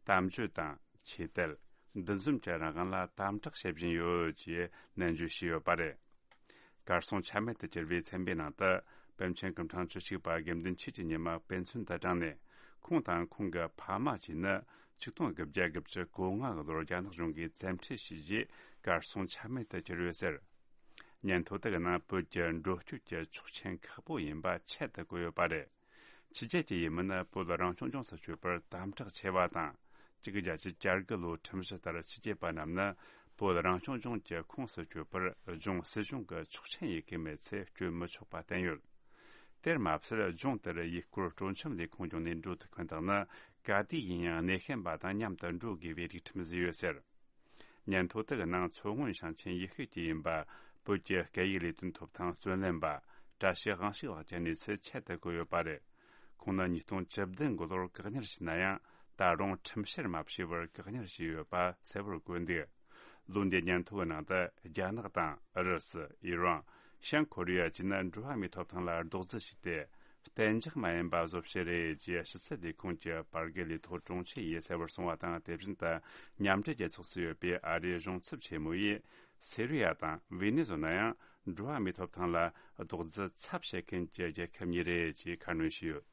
གཏམ་བརྗོད་དང་། ཆོས་དད། འདུ་འཛོམས་ཀྱི་རང་དབང་ལ་དམ་དྲག་བྱེད་བཞིན་ཡོད་ཅེས་ནན་བརྗོད་བྱས་ཡོད་པ་རེད། གར་སོང་ཆ་མེད་དུ་གྱུར་བའི་ཚན་པའི་ནང་དུ། པཎ་ཆེན་སྐུ་ཕྲེང་བཅུ་གཅིག་པ་དགེ་འདུན་ཆོས་ཀྱི་ཉི་མ་དཔེ་མཚོན་དུ་དྲངས་ནས། ཁོང་དང་ཁོང་གི་ཕ་མ་བཅས་ནི་ཆིག་སྟོང་དགུ་བརྒྱ་དགུ་བཅུ་གོ་ལྔ་གི་ལོར་རྒྱ་ནག་གཞུང་གིས་བཙན་ཁྲིད་བྱས་རྗེས་གར་སོང་ཆ་མེད་དུ་གྱུར་ཡོད་ཟེར། སྙན་ཐོ་དེ་གི་ནང་བོད་ཀྱི་འགྲོ་སྐྱོད་ཀྱི་ཆོག་མཆན་ཁག་པོ་ཡིན་པ་ཆེད་དུ་བཀོད་ཡོད་པ་རེད། ཕྱི་རྒྱལ་གྱི་ཡུལ་མི་ནི་བོད་རང་སྐྱོང་ལྗོངས་སུ་བསྐྱོད་པར་དམ་དྲག་ཆེ་བ་དང་། གཅིག་དགུ་བརྒྱད་ཅུ་གྱ་དགུ་ལོའི་ཁྲིམས་གཞི་ལྟར་ཕྱི་རྒྱལ་པ་རྣམས་ནི་བོད་རང་སྐྱོང་ལྗོངས་ཀྱི་ཁོངས་སུ་བསྐྱོད་པར་ལྗོངས་སྲིད་གཞུང་གི་ཆོག་མཆན་ཡོད་མཁན་མེད་ཚེ་བསྐྱོད་མི་ཆོག་པ་བསྟན་ཡོད། དེར་མ་ཟད། ལྗོངས་དེར་ཡུལ་སྐོར་སྤྲོ་འཆམ་ལས་ཁུངས་བརྒྱུད་ནས་འགྲོ་ཐུབ་མཁན་དག་ནི་ག་དུས་ཡིན་ཡང་གནས་མཁན་པ་དང་མཉམ་དུ་འགྲོ་དགོས་པའི་སྒྲིག་ཁྲིམས་བཟོས་ཡོད་ཟེར། ། སྙན་ཐོ་དེ་གི་ནང་མཚོ་སྔོན་ཞིང་ཆེན་ཡེ་ཤུ་གྱི་ཡིན་པ། བོད་ཀྱི་སྐད་ཡིག་ལས་དོན་ཐོབ་ཐང་རྩོད་ལེན་པ། བཀྲ་ཤིས་དབང་ཕྱུག་ལགས་ཀྱི་གནས་ཚུལ་ཆེད་དུ་བཀོད་ཡོད་པ་རེད། ཁོང་ནི་ཉིས་སྟོང་བཅུ་བདུན་གི་ལོར་བཀག་ཉར་བྱས་ན་ཡང་ད་རུང་ཁྲིམས་བཤེར་མ་བྱས་པར་བཀག་ཉར་བྱས་ཡོད་པ་གསལ་བོར་བཀོད་འདུག། ལོ་འདིའི་སྙན་ཐོའི་ནང་དུ་རྒྱ་ནག་དང་རུ་སུ། ཨི་རན། བྱང་ཁོ་རེ་ཡ་བཅས་ནི་འགྲོ་བ་མིའི་ཐོབ་ཐང་ལ་རྡོག་རྫིས་བྱས་ཏེ། གཏན་འཇགས་མ་ཡིན་པ་བཟོ་བྱེད་རེད་ཅེས་ཕྱི་སྲིད་ལས་ཁུངས་ཀྱི་བར་བརྒལ་ལས་ཐོག་དྲུང་ཆེ་ཡིས་གསལ་བོར་གསུངས་པ་དང་། དེ་བཞིན་དུ་མཉམ་འབྲེལ་རྒྱལ་ཚོགས་སུ་ཡོད་པའི་ཨ་རིའི་གཞུང་ཚབ་ཆེན་མོ་ཡིས། སི་རི་ཡ་དང་ཝེ་ནེ་ཛོ་ན་ཡང་འགྲོ་བ་མིའི་ཐོབ་ཐང་ལ་རྡོག་རྫིས་ཚབས་ཆེ་མཁན་གྱི་རྒྱལ་ཁབ་གཉིས་རེད་ཅེས་ཁ་སྣོན་བྱས་ཡོད།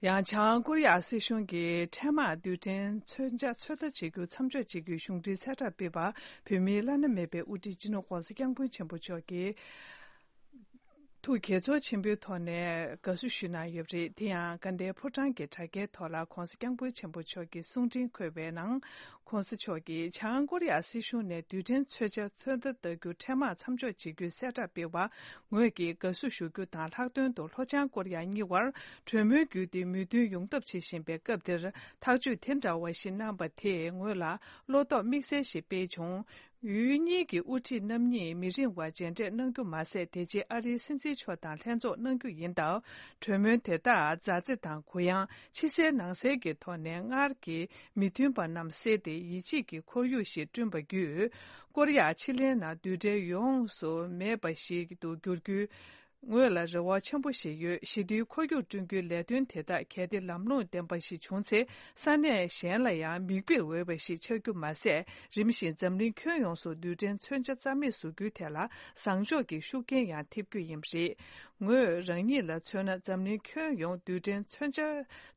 ཡང་བྱང་ཀོ་རི་ཡ་སྲིད་གཞུང་གིས་འཕྲལ་མར་རྡུལ་ཕྲན་མཚོན་ཆ་ཚོད་ལྟ་བྱེད་རྒྱུ་མཚམས་འཇོག་བྱེད་རྒྱུའི་གཞུང་འབྲེལ་གསལ་བསྒྲགས་སྤེལ་བར། བོད་མིའི་བླ་ན་མེད་པའི་དབུ་ཁྲིད་སྤྱི་ནོར་༧གོང་ས་༧སྐྱབས་མགོན་ཆེན་པོ་མཆོག་གིས་ཐུགས་དགྱེས་ཚོར་ཆེན་པོའི་ཐོག་ནས་དགའ་བསུ་ཞུ་གནང་ཡོད་པ་རེད། དེ་ཡང་དགའ་ལྡན་ཕོ་བྲང་གི་དྲ་རྒྱའི་ཐོག་ལ་༧གོང་ས་༧སྐྱབས་མགོན་ཆེན་པོ་མཆོག་གི་གསུང་འཕྲིན་འཁོད་པའི་ནང་། ༧གོང་ས་མཆོག་གིས་བྱང་ཀོ་རི་ཡ་སྲིད་གཞུང་ནས་རྡུལ་ཕྲན་མཚོན་ཆ་ཚོད་ལྟ་ལྟ་རྒྱུ་འཕྲལ་མར་མཚམས་འཇོག་བྱེད་རྒྱུའི་གསལ་བསྒྲགས་སྤེལ་བར་ངོས་ཀྱིས་དགའ་བསུ་ཞུ་རྒྱུ་དང་། ལྷག་དོན་དུ་ལྷོ་བྱང་ཀོ་རི་ཡ་གཉིས་བར་གྲོས་མོལ་བརྒྱུད་དེ་མོས་མཐུན་ཡོང་ཐབས་བྱེད་བཞིན་པའི་སྐབས་འདིར། ཐག་གཅོད་དེ་འདྲ་བ་ཞིག་གནང་པ་དེས་ངོས་ལ་བློ་དོགས་དམིགས་བསལ་ཞིག་སྤེལ་བྱུང་། ཡུལ་གཉིས་ཀྱི་དབུ་ཁྲིད་རྣམ་གཉིས་མི་རིང་བར་མཇལ་འཕྲད་གནང་རྒྱུ་མ་ཟད། དེ་རྗེས་ཨ་རིའི་སྲིད་འཛིན་མཆོག་དང་ལྷན་ཚོགས་གནང་རྒྱུ་ཡིན་སྟབས། གྲོས་མོལ་དེ་དག་མཛའ་བརྩེ་དང་གུ་ཡངས། ཕྱི་གསལ་ནང་གསལ་གྱི་ཐོག་ནས་སྔར་གྱི་མི་མཐུན་པ་རྣམས་སེལ་ཏེ། ཡིད་ཆེས་ཀྱི་ཁོར་ཡུག་ཞིག་བསྐྲུན་པ་བརྒྱུད། ཀོ་རི་ཡ་ཕྱེད་གླིང་ནང་རྡུལ་ཕྲན་ཡོངས་སུ་མེད་པ་ཞིག་ཏུ་འགྱུར་རྒྱུའི་ངོས་ལ་རེ་བ་ཆེན་པོ་ཞིག་ཡོད། ཞི་བདེའི་ཁོར་ཡུག་བསྐྲུན་རྒྱུའི་ལས་དོན་དེ་དག་གལ་ཏེ་ལམ་ལྷོང་ལྡན་པ་ཞིག་བྱུང་ཚེ། ས་གནས་གཞན་ལ་ཡང་མིག་དཔེ་འོས་པ་ཞིག་ཆགས་རྒྱུ་མ་ཟད། རིམ་བཞིན་འཛམ་གླིང་ཁྱོན་ཡོངས་སུ་རྡུལ་ཕྲན་མཚོན་ཆ་རྩ་མེད་བཟོ་རྒྱུའི་ཐད་ལ་བཟང་ཕྱོགས་ཀྱི་ཤུགས་རྐྱེན་ཡང་ཐེབས་རྒྱུ་ཡིན་པ་རེད། ངོས་རང་ཉིད་ལ་མཚོན་ན། འཛམ་གླིང་ཁྱོན་ཡོངས་རྡུལ་ཕྲན་མཚོན་ཆ་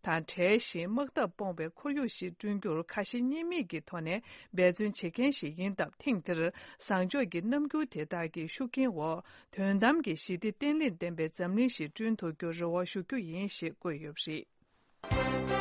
དང་བྲལ་ཞིང་དམག་འཐབ་སྤོང་བའི་ཁོར་ཡུག་ཞིག་བསྐྲུན་རྒྱུར་ཁ་ཞེ་གཉིས་མེད་ཀྱི་ཐོག་ནས་འབད་བརྩོན་བྱེད་མཁན་ཞིག་ཡིན་སྟབས། ཐེངས་འདིར་བཟང་ཕྱོགས་ཀྱི་རྣམ་འགྱུར་དེ་དག་གི་ཤུགས་རྐྱེན་འོག་དོན་དམ་གྱི་ཞི་བདེ་བརྟན་ལྷིང་ལྡན་པའི་འཛམ་གླིང་ཞིག་བསྐྲུན་ཐུབ་རྒྱུར་རེ་བ་ཞུ་རྒྱུ་ཡིན་ཞེས་བཀོད་ཡོད་པ་རེད།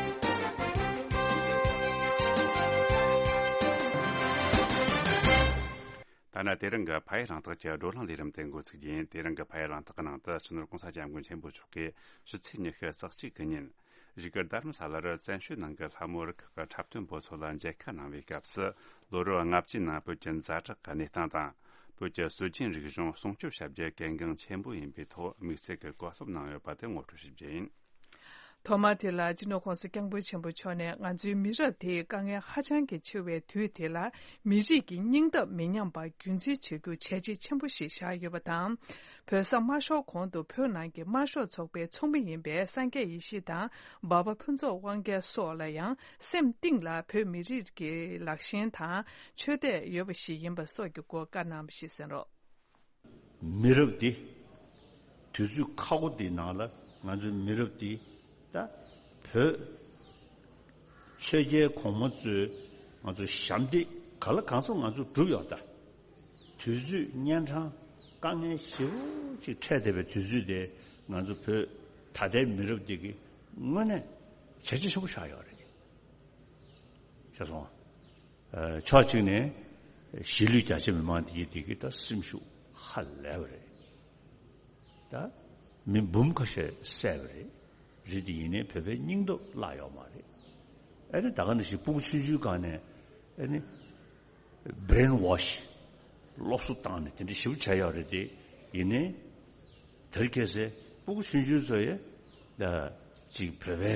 ད་ནི་དེ་རིང་གི་ཕ་ཡུལ་རང་རྟགས་ཀྱི་བགྲོ་གླེང་ལས་རིམ་དེ་འགོ་ཚུགས་རྒྱུ་ཡིན། དེ་རིང་གི་ཕ་ཡུལ་རང་རྟགས་ཀྱི་ནང་དུ་སྤྱི་ནོར་༧གོང་ས་༧སྐྱབས་མགོན་ཆེན་པོ་མཆོག་གིས་ཕྱི་ཚེས་ཉི་ཤུ་རྩ་གཅིག་གི་ཉིན། གཞིས་ཀ་རྡ་རམ་ས་ལར་བཙན་བྱོལ་ནང་གི་ལྷ་མོ་རུ་ཁག་གི་འཁྲབ་སྟོན་པ་ཚོ་ལ་མཇལ་ཁ་གནང་བའི་སྐབས་སུ། ལོ་རབས་ལྔ་བཅུའི་ནང་བོད་ཀྱི་ཛ་དྲག་གི་གནས་སྟངས་དང་། བོད་ཀྱི་སྲོལ་རྒྱུན་རིག་གཞུང་སྲུང་སྐྱོབ་བྱ་རྒྱུ་གལ་འགངས་ཆེན་པོ་ཡིན་པའི་ཐོག་དམིགས་བསལ་གྱི་བཀའ་སློབ་གནང་ཡོད་པ་དེ་ངོ་སྤྲོད་ཞུ་རྒྱུ་ཡིན། ཐོག་མ་དེ་ལ་སྤྱི་ནོར་༧གོང་ས་༧སྐྱབས་མགོན་ཆེན་པོ་མཆོག་ནས། ང་ཚོའི་མི་རབས་དེས་དཀའ་ངལ་ཧ་ཅང་གི་ཆེ་བའི་དུས་དེ་ལ། མི་རིགས་ཀྱི་སྙིང་སྟོབས་མི་ཉམས་པར་རྒྱུན་འཛིན་བྱེད་རྒྱུ་བྱས་རྗེས་ཆེན་པོ་ཞིག་བཞག་ཡོད་པ་དང་། བོད་ས་དམར་ཤོག་གོང་དུ་བོད་ནང་གི་དམར་ཤོག་ཚོགས་པའི་ཚོགས་མི་ཡིན་པའི་སངས་རྒྱས་ཡེ་ཤེས་དང་འབའ་པ་ཕུན་ཚོགས་དབང་རྒྱལ་སོགས་ལ་ཡང་སེམས་གཏིང་ལ་བོད་མི་རིགས་ཀྱི་ལག་ཤེས་དང་ཆོས་དད་ཡོད་པ་ཞིག་ཡིན་པ་སོགས་ཀྱི་སྐོར་བཀའ་གནང་བ་ཞིག་གསན་རོགས། མི་རབས་འདི། དུས་ཚོད་ཁག་པོ་འདིའི་ནང་ལ་ང་ཚོའི་མི་རབས་འདི་ད་བོད་ཆོས་རྒྱལ་གོང་མ་ཚོའི་ང་ཚོ་ཞབས་འདེགས་ག་ལ་གང་འཚམ་ང་ཚོ་བསྒྲུབས་ཡོད་ད། དུས་ཚོད་གཉན་འཕྲང་དཀའ་ངལ་ཞེ་པོ་ཅིག་འཕྲད་བསྡད་པའི་དུས་ཚོད་དེ་ང་ཚོ་བོད་ད་ལྟའི་མི་རབས་འདི་གི་དངོས་གནས་བྱས་རྗེས་ཆེན་པོ་བཞག་ཡོད་རེད། ཤེས་སོང་། ཨ། ཕྱོགས་གཅིག་ནས་གཞིས་ལུས་རྒྱ་ཆེ་མི་མང་དེ་གི་དེ་གི་ད་སེམས་ཤུགས་ཧ་ལས་པ་རེད། ད་མི་འབུམ་ཁ་ཤས་བསད་པ་རེད། རེད་དེ་ཡིན་ནའི་བོད་པའི་སྙིང་སྟོབས་བརླག་ཡོད་མ་རེད། ཨ་ནི་ད་ག་ནང་བཞིན་སྤུ་གུ་ཆུང་ཆུང་སྒང་ནས་ཨ་ནི་brainwash སློབ་གསོ་བཏང་ནས་དེ་འདྲ་ཞིབ་བྱས་ཡོད་རེད་དེ། ཡིན་ནའི་དེར་ཁྱེད་ཚོས་སྤུ་གུ་ཆུང་ཆུང་ཚོ་ཡས་ད་ཅིག་བོད་པའི་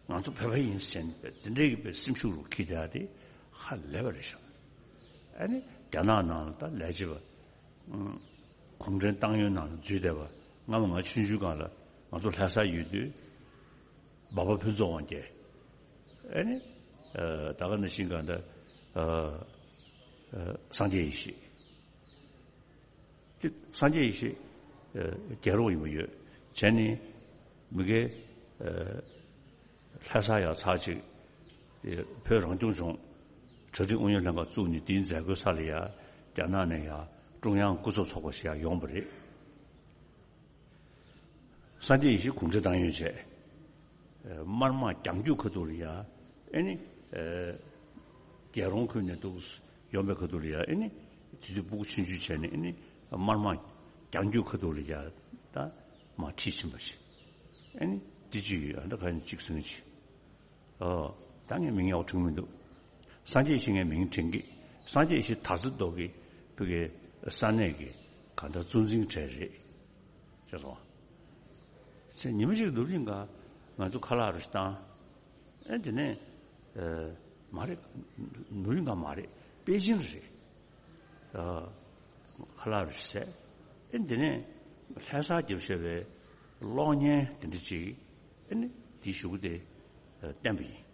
ང་ཚོ་བོད་པ་ཡིན་ཟེར་ནས་དེ་འདྲའི་གི་སེམས་ཤུགས་རུ་འཁྱེར་བསྡད་དེ་ཧ་ལས་པ་རེད་ཤག། ཨ་ནི་རྒྱ་ནག་ནང་ལ་ད་ལས་བྱེད་པ་གུང་ཁྲན་ཏང་ཡོན་ནང་ལ་འཛུལ་བསྡད་པ་སྔ་མ་ང་ཆུང་ཆུང་སྒང་ལ་ང་ཚོ་ལྷ་སར་ཡོད་དུས་འབའ་པ་ཕུན་ཚོགས་དབང་རྒྱལ། ཨ་ནི་ད་ག་ནང་བཞིན་སྒང་ད་སངས་རྒྱས་ཡེ་ཤེས། དེ་སངས་རྒྱས་ཡེ་ཤེས་རྒྱལ་རོགས་ཡིན་པ་ཡོད་བྱས་ནས་མི་སྒེར་ལྷ་ས་ཡར་ཚར་གཅིག་བོད་རང་སྐྱོང་ལྗོངས་གྲ་སྒྲིག་ཨུ་ཡོན་ལྷན་ཁང་བཙུགས་ནས་དེའི་མཛད་སྒོའི་ས་ལ་ཡ་རྒྱ་ནག་ནས་ཡ་ཀྲུང་དབྱང་སྐུ་ཚབ་ཚོགས་པ་ཞིག་ཡ་ཡོང་བ་རེད། སངས་རྒྱས་ཡེ་ཤེས་གུང་ཁྲན་ཏང་ཡོན་བྱས། དམར་དམག་རྒྱང་རྒྱུག་ཁ་ཐུག་ལ་ཡ་ཨེ་ནི། རྒྱལ་རོང་ཁུལ་ནས་འདུག་ཡོང་པའི་ཁ་ཐུག་ལ་ཡ་ཨེ་ནི། དེ་དུས་སྤུ་གུ་ཆུང་ཆུང་བྱས་ནས་ཨེ་ནི། དམར་དམག་རྒྱང་རྒྱུག་ཁ་ཐུག་ལ་ཡ་ད་མར་ཁྲིད་ཕྱིན་པ་ཞིག་ཨེ་ནི། དེ་ཅིག་ཡོད་ཨ་འདྲ་ག་ནས་གཅིག་གསུང་གི་ཅིག་ཨོ། ད་ངས་མིང་ཡག་པོ་འཁྲུངས་མི་འདུག་སངས་རྒྱས་ཡེ་ཤེས་ངས་མིང་དྲན་གི། སངས་རྒྱས་ཡེ་ཤེས་དར་རྩེ་མདོ་གི་བོད་ཀྱི་ས་གནས་ཀྱི་གང་ལྟར་གཙོ་འཛིན་གྲས་རེད། ཤེས་སོང་། ཚེ་ཉི་མ་ཞིག་ནུབ་གླིང་ག་ང་ཚོ་ཁ་ལག་རུ་བཏང་། ཨེ་དེ་ནས་ཨ་མ་རེད། ནུབ་གླིང་ག་མ་རེད། པེ་ཅིང་རེད། ཨ་ཁ་ལག་རུ་བཟས། ཨེ་དེ་ནས་ལྷ་སར་རྒྱབ་བཞག་པའི་གློག་བརྙན་དེ་འདྲ་ཅིག་ཨེ་ནི་དེའི་གཞུག་གུ་དེ་ཨ་བསྟན་པ་ཡིན།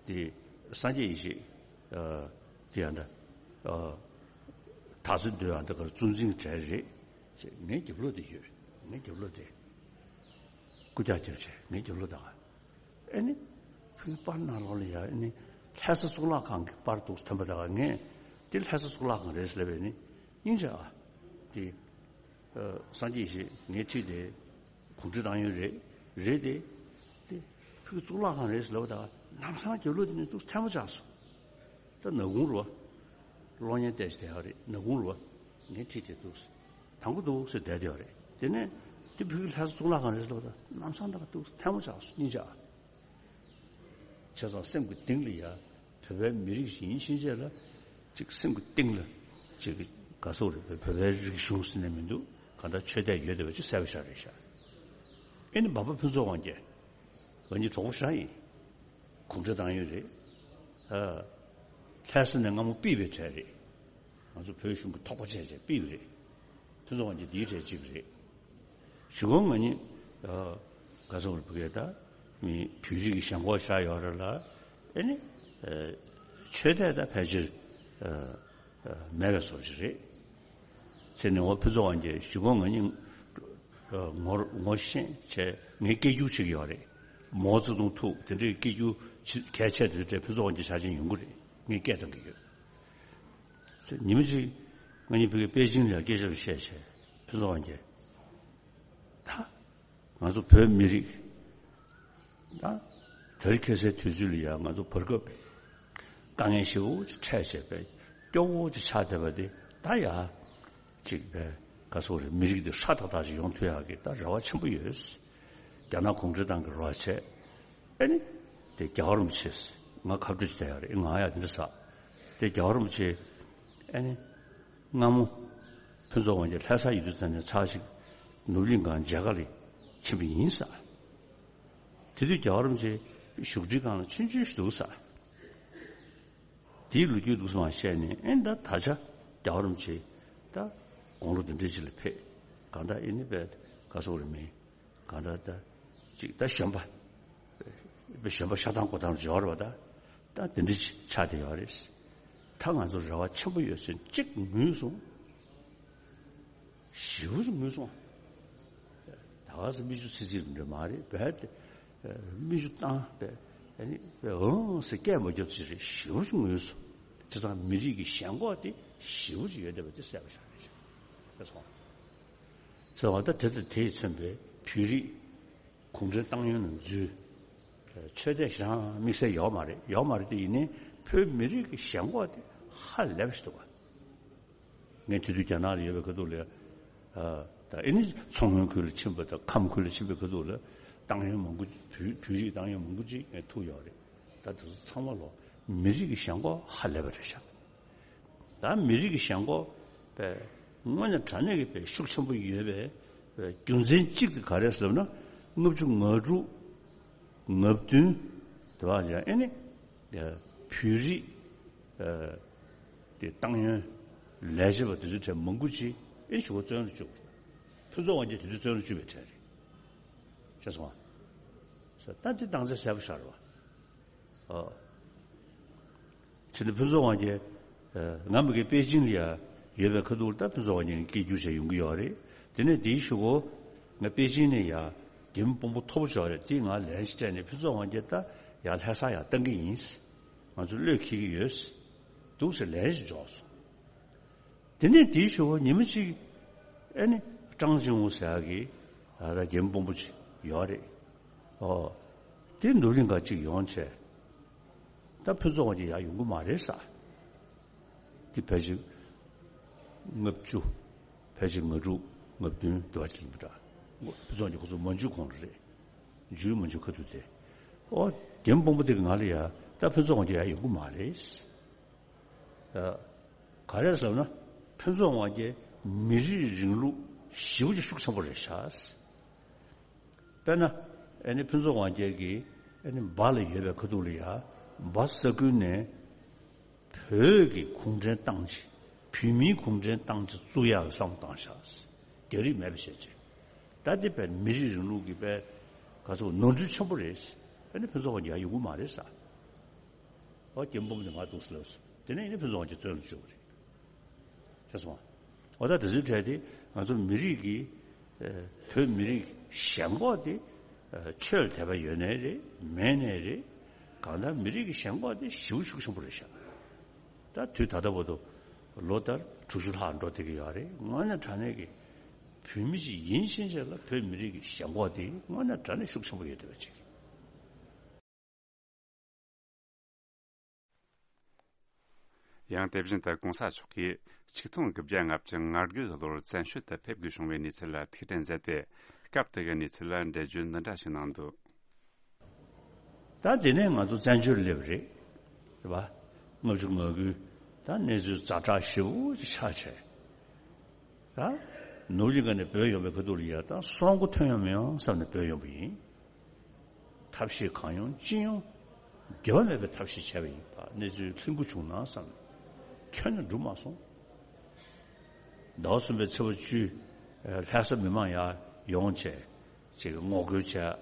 དེ་སངས་རྒྱས་ཡེ་ཤེས་ཨ་དེ་ཡང་འདྲ། ཨ་དར་རྩེ་མདོ་ཡང་འདྲ་གར་གཙོ་འཛིན་གྲས་རེད་ཅེས། ངའི་རྒྱབ་ལོགས་དེ་ཡོད། ངའི་རྒྱབ་ལོགས་དེ་རྐུབ་བཀྱག་རྒྱབ་བྱས། ངའི་རྒྱབ་ལོགས་དང་། ཨེ་ནི་བོད་པར་ནང་ལོགས་ལ་ཡ་ཨེ་ནི་ལྷ་ས་གཙུག་ལག་ཁང་གི་པར་འདུག་ཐོན་པ་དང་། ངས་དེ་ལྷ་ས་གཙུག་ལག་ཁང་རེད་ཟེར་ལབ་པས་ནི་སྙིང་རྗེ་ཨ། དེ་ཨ་སངས་རྒྱས་ཡེ་ཤེས་ངའི་འཁྲིས་དེ་གུང་ཁྲན་ཏང་ཡོན་རེད། རེད་དེ། དེ་ཕ་གི་གཙུག་ལག་ཁང་རེད་ཟེར་ལབ་པ་དང་། ལམ་སང་རྒྱབ་ལོགས་དེ་ནས་འདུག་ཐལ་མོ་སྦྱར་སོང་། ད་ནག་ཁུང་རུ་བ། གློག་བརྙན་བལྟས་བྱས་བསྡད་ཡོད་རེད། ནག་ཁུང་རུ་བ། ངའི་འཁྲིས་དེ་འདུག་དང་པོ་འདུག་ཟེར་བསྡད་ཡོད་རེད། དེ་ནས་དེ་ཕ་གི་ལྷ་ས་གཙུག་ལག་ཁང་རེད་ཟེར་ལབ་པ་དང་། ལམ་སང་ད་ག་འདུག་ཐལ་མོ་སྦྱར་སོང་། སྙིང་རྗེ་ཨ། བྱས་ཙང་སེམས་ཀྱི་གཏིང་ལ་ཡ་བོད་པའི་མི་རིགས་ཤིག་ཡིན་ཕྱིན་ཆད་ལ་ཅིག་སེམས་ཀྱི་གཏིང་ལ་ཅིག་ག་སོག་རེད། བོད་པའི་རིག་གཞུང་ཟེར་ནས་མི་འདུག་གང་ལྟར་ཆོས་དད་ཡོད་བསྡད་པ་ཅིག་གསལ་པོ་ཤར་རེད་ཤག་ཨེ་ནི་འབའ་པ་ཕུན་ཚོགས་དབང་རྒྱལ། ང་གཉིས་གྲོགས་པོ་ཞེ་དྲག་ཡིན། གུང་ཁྲན་ཏང་ཡོན་རེད། ཨ་ལྷ་ས་ནས་སྔ་མོ་ཕུད་པའི་གྲས་རེད། ང་ཚོ་བོད་གཞུང་གི་ཐོག་པ་བྱས་བྱས་ཕུད་པ་རེད། ཕུན་ཚོགས་དབང་རྒྱལ་དེའི་གྲས་གཅིག་རེད། གཞུག་གུ་ང་གཉིས་ཨ་ག་སོང་རེད། བུ་གས་ད་མི་བོད་རིགས་ཀྱི་ཞེན་ཁོག་ཤར་ཡོད་རེད་ལ། ཨེ་ནི་ཨ་ཆོས་དད་ད་ཕལ་ཆེར་ཨ་ཨ་མེད་པའི་བཟོ་ཅིག་རེད། ཟེར་ནས་འོ་ཕུན་ཚོགས་དབང་རྒྱལ་གཞུག་གུ་ང་གཉིས་ཨ་ངོ་ངོ་ཤེས་བྱས། ངའི་སྐད་སྒྱུར་བྱེད་ཀྱི་ཡོད་རེད། མའོ་ཙེ་ཏུང་ཐུག་དེ་འདྲའི་སྐད་སྒྱུར་ཅིག་གལ་ཆེ་དེ་འདྲའི་ཕུན་ཚོགས་དབང་རྒྱལ་ཆ་ཆེན་ཡོང་གི་རེད། ངས་སྐད་བཏང་གི་ཡོད། ཉི་མ་གཅིག་ང་གཉིས་བོད་ཀྱི་པེ་ཅིང་ལ་སྐད་ཆ་བཤད་བྱས། ཕུན་ཚོགས་དབང་རྒྱལ། ད་ང་ཚོ་བོད་མི་རིགས་ད་དེ་རིང་ཁ་སང་དུས་ཚོད་ལ་ཡ་ང་ཚོ་བར་སྐབས་དཀའ་ངལ་ཞེ་པོ་ཅིག་འཕྲད་བྱས་པས་སྐྱོ་བོ་ཅིག་ཆགས་བསྡད་པ་དེ་ད་ཡ་ཅིག་པས་ག་སོག་རེད། མི་རིགས་འདི་ཧྲ་ཏག་ཏག་ཅིག་ཡོང་ཐུབ་ཡག་གི་ད་རེ་བ་ཆེན་པོ་ཡོད། རྒྱ་ནག་གུང་ཁྲན་ཏང་གི་རེ་བ་བྱས། ཨེ་ནི་དེ་རྒྱལ་བ་རིན་པོ་ཆེ་ང་ཁ་བྲོ་ཅིག་བསྡད་ཡོད་རེད། ང་ཡ་དེ་འདྲ་ཟ། དེ་རྒྱལ་བ་རིན་པོ་ཆེ་ཨེ་ནི་སྔ་མོ་ཕུན་ཚོགས་དབང་རྒྱལ་ལྷ་ས་ཡོད་དུས་ཙམ་ནས་ཚར་ཞིག་ནུབ་གླིང་ག་མཇལ་ཁ་ལ་ཕྱིན་པ་ཡིན་ས། དེ་དུས་རྒྱལ་བ་རིན་པོ་ཆེ་བཞུགས་ཁྲིའི་སྒང་ལ་ཆུང་ཆུང་ཞིག་འདུག་ས། དེའི་ལོ་རྒྱུས་འདུག་སེ་མར་བཤད་ནས། ཨེ་ད་ད་ཆ་རྒྱལ་བ་རིན་པོ་ཆེ་ད་དགུང་ལོ་འདི་འདྲའི་ཅིག་ལ་ཕེབས། གང་ལྟར་ཨེ་ནི་པས་ག་སོག་རེད་མིན། གང་ལྟར་ད་ཅིག་ད་གཞོན་པ། པས་གཞོན་པ་ཤ་ཐང་ཀོ་ཐང་འབྱོར་བ་ད། ད་འདི་འདྲའི་ཅིག་ཆགས་བསྡད་ཡོད་རེད། ད་ང་ཚོ་རེ་བ་ཆེན་པོ་ཡོད་ཟེར་ཅིག་ངུས་སོང་། ཞེ་པོ་ཅིག་ངུས་སོང་། ད་ག་ས་མིག་ཆུ་སིལ་སིལ་འདྲ་མ་རེད་པས། དེ་མིག་ཆུ་བཏང་པས། ཨ་ནི་པས་འོང་ཟེར་སྐད་མ་རྒྱབ་ཅིག་རེད། ཞེ་པོ་ཅིག་ངུས་སོང་། བྱས་ཙང་མི་རིགས་ཀྱི་ཞེན་ཁོག་དེ་ཞེ་པོ་ཅིག་ཡོད་བསྡད་པ་དེ་གསལ་པོ་ཤར་རེད། ཤེས་སོང་། ཟེར་བ་ད་དེ་དང་དེས་མཚོན་པའི་བོད་རིགས་གུང་ཁྲན་ཏང་ཡོན་ནང་འཛུལ། ཆོས་དད་ཞེ་དྲག་དམིགས་བསལ་ཡོད་མ་རེད། ཡོད་མ་རེད་དེ། ཡིན་ནའི་བོད་མི་རིགས་ཀྱི་ཞེན་ཁོག་དེ་ཧ་ལས་པ་ཞིག་འདུག་ག་ངས་དེ་དུས་རྒྱ་ནག་ལ་ཡོད་པའི་ཁ་ཐུག་ལ། ཨ་ད་ཨེ་ནི་མཚོ་སྔོན་ཁུལ་ལ་ཕྱིན་པ་དང་ཁམས་ཁུལ་ལ་ཕྱིན་པའི་ཁ་ཐུག་ལ་ཏང་ཡོན་མང་པོ་བོད་བོད་རིགས་ཏང་ཡོན་མང་པོ་ཅིག་ངས་ཐུག་ཡོད་རེད། ད་དེ་ཚོ་ཚང་མ་ལོ་མི་རིགས་ཀྱི་ཞེན་ཁོག་ཧ་ལས་པ་རེད་ཤག་ད་མི་རིགས་ཀྱི་ཞེན་ཁོག་པས་དངོས་གནས་དྲང་གནས་ཀྱི་པས་ཤུགས་ཆེན་པོ་ཡོད་པའི་རྒྱུ་མཚན་གཅིག་དེ་ག་རེ་ཟེར་ལབ་ན། ལྔ་བཅུ་ང་དྲུག་ང་བདུན་དེ་བ་ལ་ཨེ་ནི་བོད་རིགས་དེ་ཏང་ཡོན་ལས་བྱེད་པ་དེ་ཚོའི་གྲས་མང་པོ་ཅིག་ཨེ་ཞུ་བ་བཙོན་དུ་བཅུག་ཕུན་ཚོགས་དབང་རྒྱལ་དེ་དུས་བཙོན་དུ་བཅུག་པའི་གྲས་རེད། ཤེས་སོང་ཨ། ད་འདི་སྟངས་འཛིན་གསལ་པོ་ཤར་བ། ཨོ། ཕྱི་ནས་ཕུན་ཚོགས་དབང་རྒྱལ་ང་མ་གི་པེ་ཅིང་ལ་ཡ་ཡོད་པའི་ཁ་ཐུག་ལ་ད་ཕུན་ཚོགས་དབང་རྒྱལ་སྐད་སྒྱུར་བྱས་ཡོང་གི་ཡོད་རེད། དེ་ནས་དེའི་གཞུག་གུ་ང་པེ་ཅིང་ནས་ཡ་རྒྱལ་མོ་དཔོན་པོ་མཐོ་པོ་ཅིག་ཡོད་རེད། དེས་ང་ལན་ཞིག་སྤྲད་ནས་ཕུན་ཚོགས་དབང་རྒྱལ་ད་ཡ་ལྷ་སར་ཡ་བཏང་གི་ཡིན། ང་ཚོ་བློས་འཁེལ་གྱི་ཡོད་འདུག་ཟེར་ལན་ཞིག་འབྱོར་སོང་། དེ་ནས་དེའི་གཞུག་གུ་ཉི་མ་གཅིག་ཨེ་ནི་ཀྲང་ཅིང་ཝུ་ཟེར་ཡག་གི་ཨ་ད་རྒྱལ་མོ་དཔོན་པོ་ཅིག་ཡོད་རེད། ཨོ། དེ་ནུབ་གླིང་ག་ཅིག་ཡོང་བྱས། ད་ཕུན་ཚོགས་དབང་རྒྱལ་ཡར་ཡོང་གི་མ་རེད་ས། དེ་ཕལ་ཆེར་ལྔ་བཅུ། ཕལ་ཆེར་ང་དྲུག་ང་བདུན་དེ་བ་ཅིག་ཡིན་པ་འདྲ། ཕུན་ཚོགས་དབང་རྒྱལ་ཁོ་ཚོ་མ་འཇུས་གོང་ལ་རེད། འཇུས་མ་འཇུས་ཁ་ཐུག་དེ། ཨོ། རྒྱལ་མོ་དཔོན་པོ་དེ་གིས་ང་ལ་ཡ་ ད་ཕུན་ཚོགས་དབང་རྒྱལ་ཡང་ཡོང་གི་མ་རེད། ཨ། ག་རེ་ཟེར་ན། ཕུན་ཚོགས་དབང་རྒྱལ་མི་རིགས་རིང་ལུགས་ཞེ་པོ་ཅིག་ཤུགས་ཆེན་པོ་རེད་ཤག། དཔེར་ན། ཨ་ནི་ཕུན་ཚོགས་དབང་རྒྱལ་གྱིས་ཨ་ནི་འབའ་ལ་ཡོད་པའི་ཁ་ཐུག་ལ་ཡ། འབའ་ས་ཁུལ་ནས་བོད་ཀྱི་གུང་ཁྲན་ཏང་ཅིག། བོད་མིའི་གུང་ཁྲན་ཏང་ཅིག་བཙུགས་ཡག་གི་བསམ་བློ་བཏང་ཤག། རྒྱ་རིགས་མེད་པ་བྱས་བྱས། ད་འདི་དཔེ་མི་རིགས་རིང་ལུགས་ཀྱི་དཔེ་ག་ཚོད་ནོར་འཁྲུལ་ཆེན་པོ་རེད། ཨ་ནི་ཕུན་ཚོགས་དབང་རྒྱལ་ཡོང་གི་མ་རེད་ས། ཨོ་རྒྱ་མི་དཔོན་པོ་དེ་ང་འདུག་སེ་ལབ་སོང་། དེ་ནས་ཨ་ནི་ཕུན་ཚོགས་དབང་རྒྱལ་བཙོན་ལ་བཅུག་པ་རེད། ཤེས་སོང་ཨ། འོ་ད་དེ་ཚོའི་གྲས་དེ་ང་ཚོ་མི་རིགས་ཀྱི། ཨ། བོད་མི་རིགས་ཞེན་ཁོག་དེ། ཨ། ཆོས་ལ་དད་པ་ཡོད་ནའི་རེད། མེད་ནའི་རེད། གང་ལྟར་མི་རིགས་ཀྱི་ཞེན་ཁོག་དེ་ཞེ་པོ་ཤུགས་ཆེན་པོ་རེད་ཤག། ད་དུས་ད་ལྟ་བར་དུ་ལོ་ལྟར་དྲུག་ཅུ་ལྷག་འགྲོ་བསྡད་ཀྱི་ཡོད་རེད། དངོས་གནས་དྲང་གནས་ཀྱི་བོད་མི་ཞིག་ཡིན་ཕྱིན་ཆད་ལ་བོད་མི་རིགས་ཀྱི་ཞེན་ཁོག་དེ་དངོས་གནས་དྲང་གནས་ཤུགས་ཆེན་པོ་ཡོད་བསྡད་པ་ཅིག། ཡང་དེ་བཞིན་དུ་གོང་ས་མཆོག་གིས་ཆིག་སྟོང་དགུ་བརྒྱ་ལྔ་བཅུ་ང་དགུ་གི་ལོར་བཙན་བྱོལ་དུ་ཕེབས་དགོས་བྱུང་བའི་གནས་ཚུལ་ལ་ཐུགས་དྲན་མཛད་དེ། སྐབས་དེ་གི་གནས་ཚུལ་ལ་འགྲེལ་བརྗོད་འདི་འདྲ་ཞིག་གནང་འདུག། ད་དེ་ནས་ང་ཚོ་བཙན་བྱོལ་སླེབས་རེད། རེད་པ། ལྔ་བཅུ་ང་དགུ། ད་གནས་ཚུལ་ཛ་དྲག་ཞེ་པོ་ཅིག་ཆགས་བྱས། ད་ནོར་གླིང་ཁ་ནས་བྲོས་ཡོང་བའི་ཁ་ཐུག་ལ་ཡ། ད་སྲོག་མགོ་ཐོན་ཡོང་མི་ཡོང་བསམ་ནས་བྲོས་ཡོང་བ་ཡིན། ཐབས་ཤེས་གང་ཡོང་ཅི་ཡོང་། འགྱུར་བ་མེད་པའི་ཐབས་ཤེས་བྱས་པ་ཡིན་པ། གནས་ཚུལ་ལྷུན་པོ་བྱུང་ན་བསམ། ཁྱོན་ནས་འགྲུབ་མ་སོང་། ཟླ་བ་གསུམ་པའི་ཚེས་པ་བཅུ། ལྷ་ས་མི་མང་ཡར་ཡོང་བྱས། ཅིག་ངོ་རྒོལ་བྱས།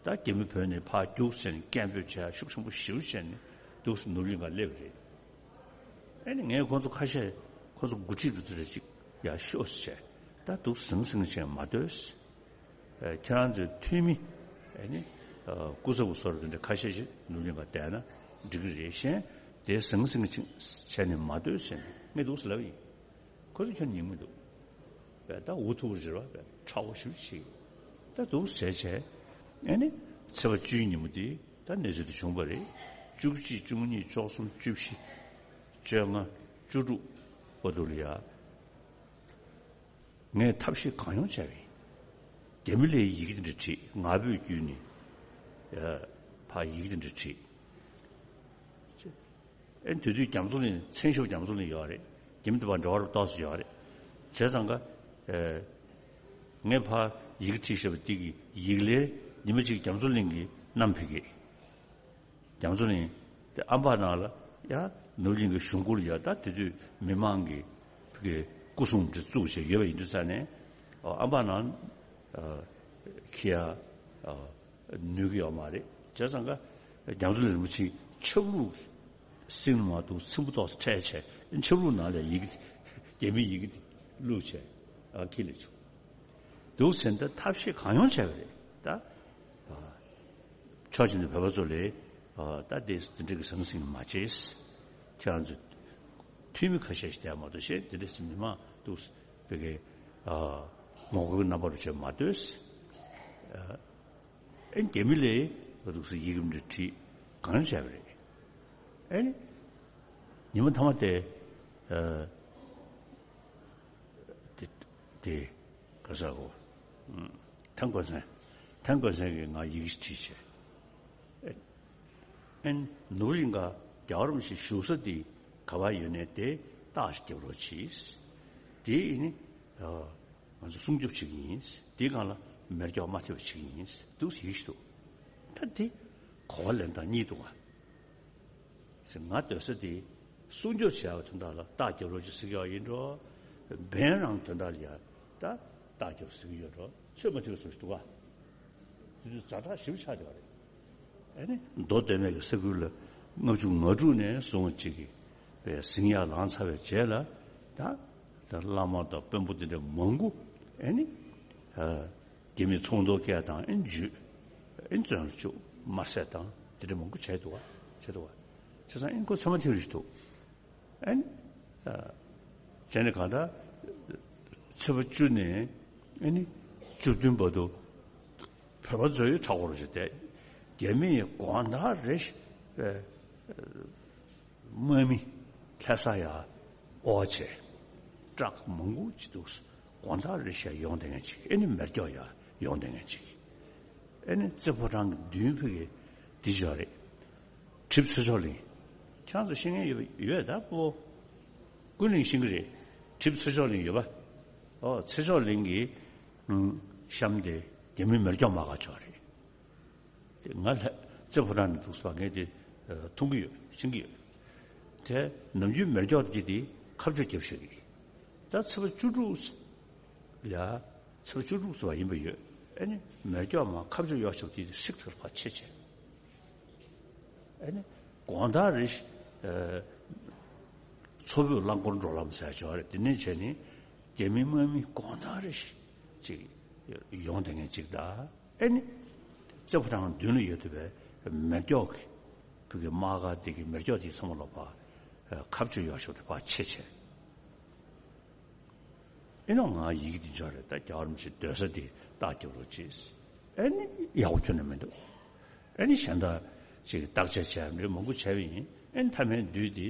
ད་རྒྱ་མི་བོད་ནས་ཕར་རྒྱུགས་ཟེར་ནས་སྐད་འབོད་བྱས། ཤུགས་ཆེན་པོ་ཞེ་པོ་བྱས་ནས་འདུག་སེ་ནོར་གླིང་ཁ་སླེབས་རེད། ཨེ་ནི་ངས་ཁོང་ཚོ་ཁ་ཤས། ཁོང་ཚོ་འགོ་ཁྲིད་དེ་ཚོ་རེ་ཅིག་ཡར་ཤོག་ཟེར་བྱས། ད་འདུག་ཟང་ཟིང་བྱས་མ་སྡོད་ཟེར། ཨེ། ཁྱེད་རང་ཚོའི་འཐུས་མི། ཨེ་ནི། ཨ། སྐུ་ཚབ་བཟོ་འདྲ་དེ་འདྲ་ཁ་ཤས་ཤིག་ནོར་གླིང་ཁ་བསྡད་ན་འགྲིག་གི་རེད། གཞན་དེ་ཟང་ཟིང་ཅིག་བྱས་ནས་མ་སྡོད་ཟེར་ནས་ངས་འདུག་སེ་ལབ་ཡིན། ཁོ་ཚོ་ཁྱོན་ཉན་མི་འདུག། བས་ད་འུ་ཐུག་རེད་བ། བས་ཁྲ་བོ་ཞེ་པོ་ཅིག། ད་འདུག་ཟེར་བྱས། ཨེ་ནི་ཚེས་པ་བཅུའི་ཉིན་མོ་དེ་ད་གནས་ཚུལ་དེ་བྱུང་བ་རེད། བཅུ་གཅིག། བཅུ་གཉིས། བཅུ་གསུམ། བཅུ་བཞི། བཅོ་ལྔ། བཅུ་དྲུག་བར་དུ་ལ་ཡ། ངས་ཐབས་ཤེས་གང་ཡོང་བྱས་པ་ཡིན། རྒྱ་མི་ལ་ཡི་གེ་དེ་འདྲ་བྲིས། ང་ཕོད་བརྒྱུད་ནས། ཡ། ཕར་ཡི་གེ་དེ་འདྲ་བྲིས། ཨེ། དེ་དུས་རྒྱ་མཚོ་གླིང་། མཚན་ཞབས་རྒྱ་མཚོ་གླིང་ཡོད་རེད། རྒྱ་མི་དེ་བར་འབྲེལ་བ་ཏོག་ཙམ་ཡོད་རེད། བྱས་ཙང་ཀ། ཨེ། ངས་ཕར་ཡི་གེ་བྲིས་བཞག་པ་དེ་གི་ཡིག་ལན་ཉི་མ་གཅིག་རྒྱ་མཚོ་གླིང་གིས་བསྣམས་ཕེབས་ཀྱི། རྒྱ་མཚོ་གླིང་དེ་ཨམ་བག་ནང་ལ་ཡ། ནོར་གླིང་གི་གཞུང་སྐོར་ལ་ཡ། ད་དེ་དུས་མི་མང་གི་ཕ་གི་སྐུ་སྲུང་དེ་བཙུགས་བྱས་ཡོད་པ་ཡིན་དུས་ཙང་ནས། ཨོ། ཨམ་བག་ནང་། ཨ། འཁྱེར་ཡ། ཨ། ནུས་ཀྱི་ཡོད་མ་རེད། བྱས་ཙང་ཀ་རྒྱ་མཚོ་གླིང་རིན་པོ་ཆེའི་ཆབ་ལུགས་སེམས་མ་གཏོགས་ཚིམ་པོ་ཏོག་ཙམ་འཕྲད་བྱས། ཆབ་ལུགས་ནང་ལ་ཡི་གེ། རྒྱ་མིའི་ཡི་གེ་དེ་བླུགས་བྱས། ཨ། ཁྱེར་སླེབས་བྱུང་། འདུག་ཟེར་ན་ད་ཐབས་ཤེས་གང་ཡོང་བྱས་པ་རེད་ད། ཨ། ཕྱོགས་གཅིག་ནས་བོད་པ་ཚོ་ལ། ཨ། ད་དེ་དེ་འདྲ་གི་ཟང་ཟིང་མ་བྱེད། ཁྱེད་རང་ཚོ་འཐུས་མི་ཁ་ཤས་ཤིག་བསྡད་མ་གཏོགས། གཞན་དེ་འདྲ་སེ་མི་མང་འདུག་སེ་ཕ་གི། ཨ། ངོ་རྒོལ་རྣམ་པ་རུ་བྱས་མ་སྡོད་ཟེར། ཨ། ཨེ། རྒྱ་མི་ལ་འདུག་སེ་ཡི་གེ་འདྲ་བྲིས། གང་བྱས་པ་རེད། ཨེ་ནི་ཉི་མ་མཐའ་མ་དེ། ཨ། དེ། དེ་ག་ས་གོ། ཨ། ཐང་གོ་སན། ཐང་གོ་སན་གྱིས་ང་ཡི་གེ་ཞིག་བྲིས་བྱས། ཨེ། ནོར་གླིང་ཁ་རྒྱལ་བ་རིན་པོ་ཆེ་བཞུགས་ས་དེ་ག་པར་ཡོད་ནའི་དེ་རྟགས་ཤིག་རྒྱབ་རོགས་གྱིས། དེ་ཡིན་ནི། ཨ། ང་ཚོ་སྲུང་སྐྱོབ་བྱེད་ཀྱི་ཡིན། དེའི་སྒང་ལ་མེ་སྒྱོགས་མ་ཐེབས་པ་བྱེད་ཀྱི་ཡིན་འདུག་ཟེར་ཡིག་ཞིག་འདུག། ད་དེ་གོ་བ་ལེན་སྟངས་གཉིས་འདུག་ག། ཟེར། ང་སྡོད་ས་དེ་སྲུང་སྐྱོབ་བྱེད་ཡག་དོན་དག་ལ་རྟགས་རྒྱབ་རོགས་གྱིས་ཟེར་གྱི་ཡོད་ཡིན་འགྲོ། འབེན་རང་དོན་དག་ལ་ཡ་ད་རྟགས་རྒྱབ་ཟེར་གྱི་ཡོད་འགྲོ། ཚོད་མ་ཐིག་སོང་ཞིག་འདུག་ག། དེ་དུས་ཛ་དྲག་ཞིབ་ཆགས་བསྡད་པ་རེད། ཨེ་ནི་མདོ་སྟོད་སྨད་ཀྱི་ས་ཁུལ་ལ་ལྔ་བཅུ་ང་དྲུག་ནས་བཟུང་གཅིག་གི་པའི་ཟིང་ཡ་ལངས་ཚར་བའི་རྗེས་ལ། ད་ད་བླ་མ་དང་དཔོན་པོ་དེ་འདྲ་མང་པོ། ཨེ་ནི། ཨ། རྒྱ་མིས་ཚོགས་གཏོར་བསྐྱལ་དང་། ཨེ། འཇུས། ཨེ། བཙོན་ལ་བཅུག། དམར་གསོད་དང་དེ་འདྲ་མང་པོ་བྱས་འདུག་བ། བྱས་འདུག་བ། བྱས་ཙང་ཨེ་ཁོ་ཚང་མ་ཐེའུ་རི་ཞིག་འདུག། ཨེ་ནི། ཨ། བྱས་ནས་གང་ལྟར་ཚེས་པ་བཅུ་ནས་ཨེ་ནི་བཅུ་བདུན་བར་དུ་བོད་པ་ཚོའི་མཁྲེགས་པོ་རུ་བྱས་ཏེ། རྒྱ་མིས་དགོང་དག་རེ་བཞིན། ཨེ། དམག་མི་ལྷ་ས་ཡར་དབོར་བྱས། ཊྲག་མང་པོ་ཅིག་འདུག། དགོང་དག་རེ་བཞིན་ཡོང་བསྡད་མཁན་ཅིག། ཨེ་ནི་མེ་སྒྱོགས་ཡར་ཡོང་བསྡད་མཁན་ཅིག། ཨེ་ནི་རྩེ་ཕོ་བྲང་གི་མདུན་ཕ་གི་འདི་ཅིག་ཡོད་རེད། གྲིབ་ཚེ་མཆོག་གླིང་། ཁྱེད་རང་ཚོ་ཤེས་མཁན་ཡོད་ཡོད་ད་པོ། ཀུན་གླིང་ཤེས་ཀྱི་རེད། གྲིབ་ཚེ་མཆོག་གླིང་ཡོད་པ། ཨོ་ཚེ་མཆོག་གླིང་གི་ཨུམ་གཤམ་དེ་རྒྱ་མི་མེ་སྒྱོགས་མ་ག་ཆོག་རེད། དེ་ང་ལ་རྩེ་ཕོ་བྲང་ནས་འདུག་སོང་ངས་དེ་མཐོང་གི་ཡོད་ཤེས་ཀྱི་ཡོད། དེ་ནམ་རྒྱུན་མེ་སྒྱོགས་དེ་དེ་ཁ་བཅུ་རྒྱབ་ཤེས་ཀྱི། ད་ཚེས་པ་བཅུ་དྲུག་ལ་ཚེས་པ་བཅུ་དྲུག་ཙམ་ཡིན་པ་ཡོད། ཨ་ནི་མེ་སྒྱོགས་མ་ཁ་བཅུ་གཡོག་ཆོག་དེ་ཧྲིག་ཐག་ཕར་ཆེ་ཆེ། ཨ་ནི་དགོང་དག་རེ་ཞིག་ཨ་མཚོ་བོད་རླངས་འཁོར་འགྲོ་ལམ་ཟེར་ཡ་ཅིག་ཡོད་རེད། དེ་ནས་བྱས་ནས་རྒྱ་མི་དམག་མི་དགོང་དག་རེ་ཞིག་ཅིག་ཡོང་བསྡད་མཁན་ཅིག་དང་། ཨ་ནི་རྩེ་ཕོ་བྲང་མདུན་ལ་ཡོད་བསྡད་པའི་མེ་སྒྱོགས་ཀྱི་བུ་གི་དམག་སྒར་དེ་གི་མེ་སྒྱོགས་དེ་ཚང་མ་ལོག་པ་ཁ་བཅུ་གཡོག་ཆོག་དེ་ཕར་ཆེ་ཆེ། ཨེ་ནོ་ང་ཡི་གེ་འདི་འབྱོར་རེད། ད་རྒྱལ་བ་རིན་པོ་ཆེ་སྡོད་ས་དེ་རྟགས་རྒྱབ་རོགས་གྱིས། ཨེ་ནི་ཡག་པོ་ཁྱོན་ནས་མི་འདུག་ཨེ་ནི་གཞན་དག་ཅིག་བརྟག་དཔྱད་བྱས་མི་མང་པོ་བྱས་པ་ཡིན། ཨེ་ནི་མཐའ་མའི་དུས་དེ་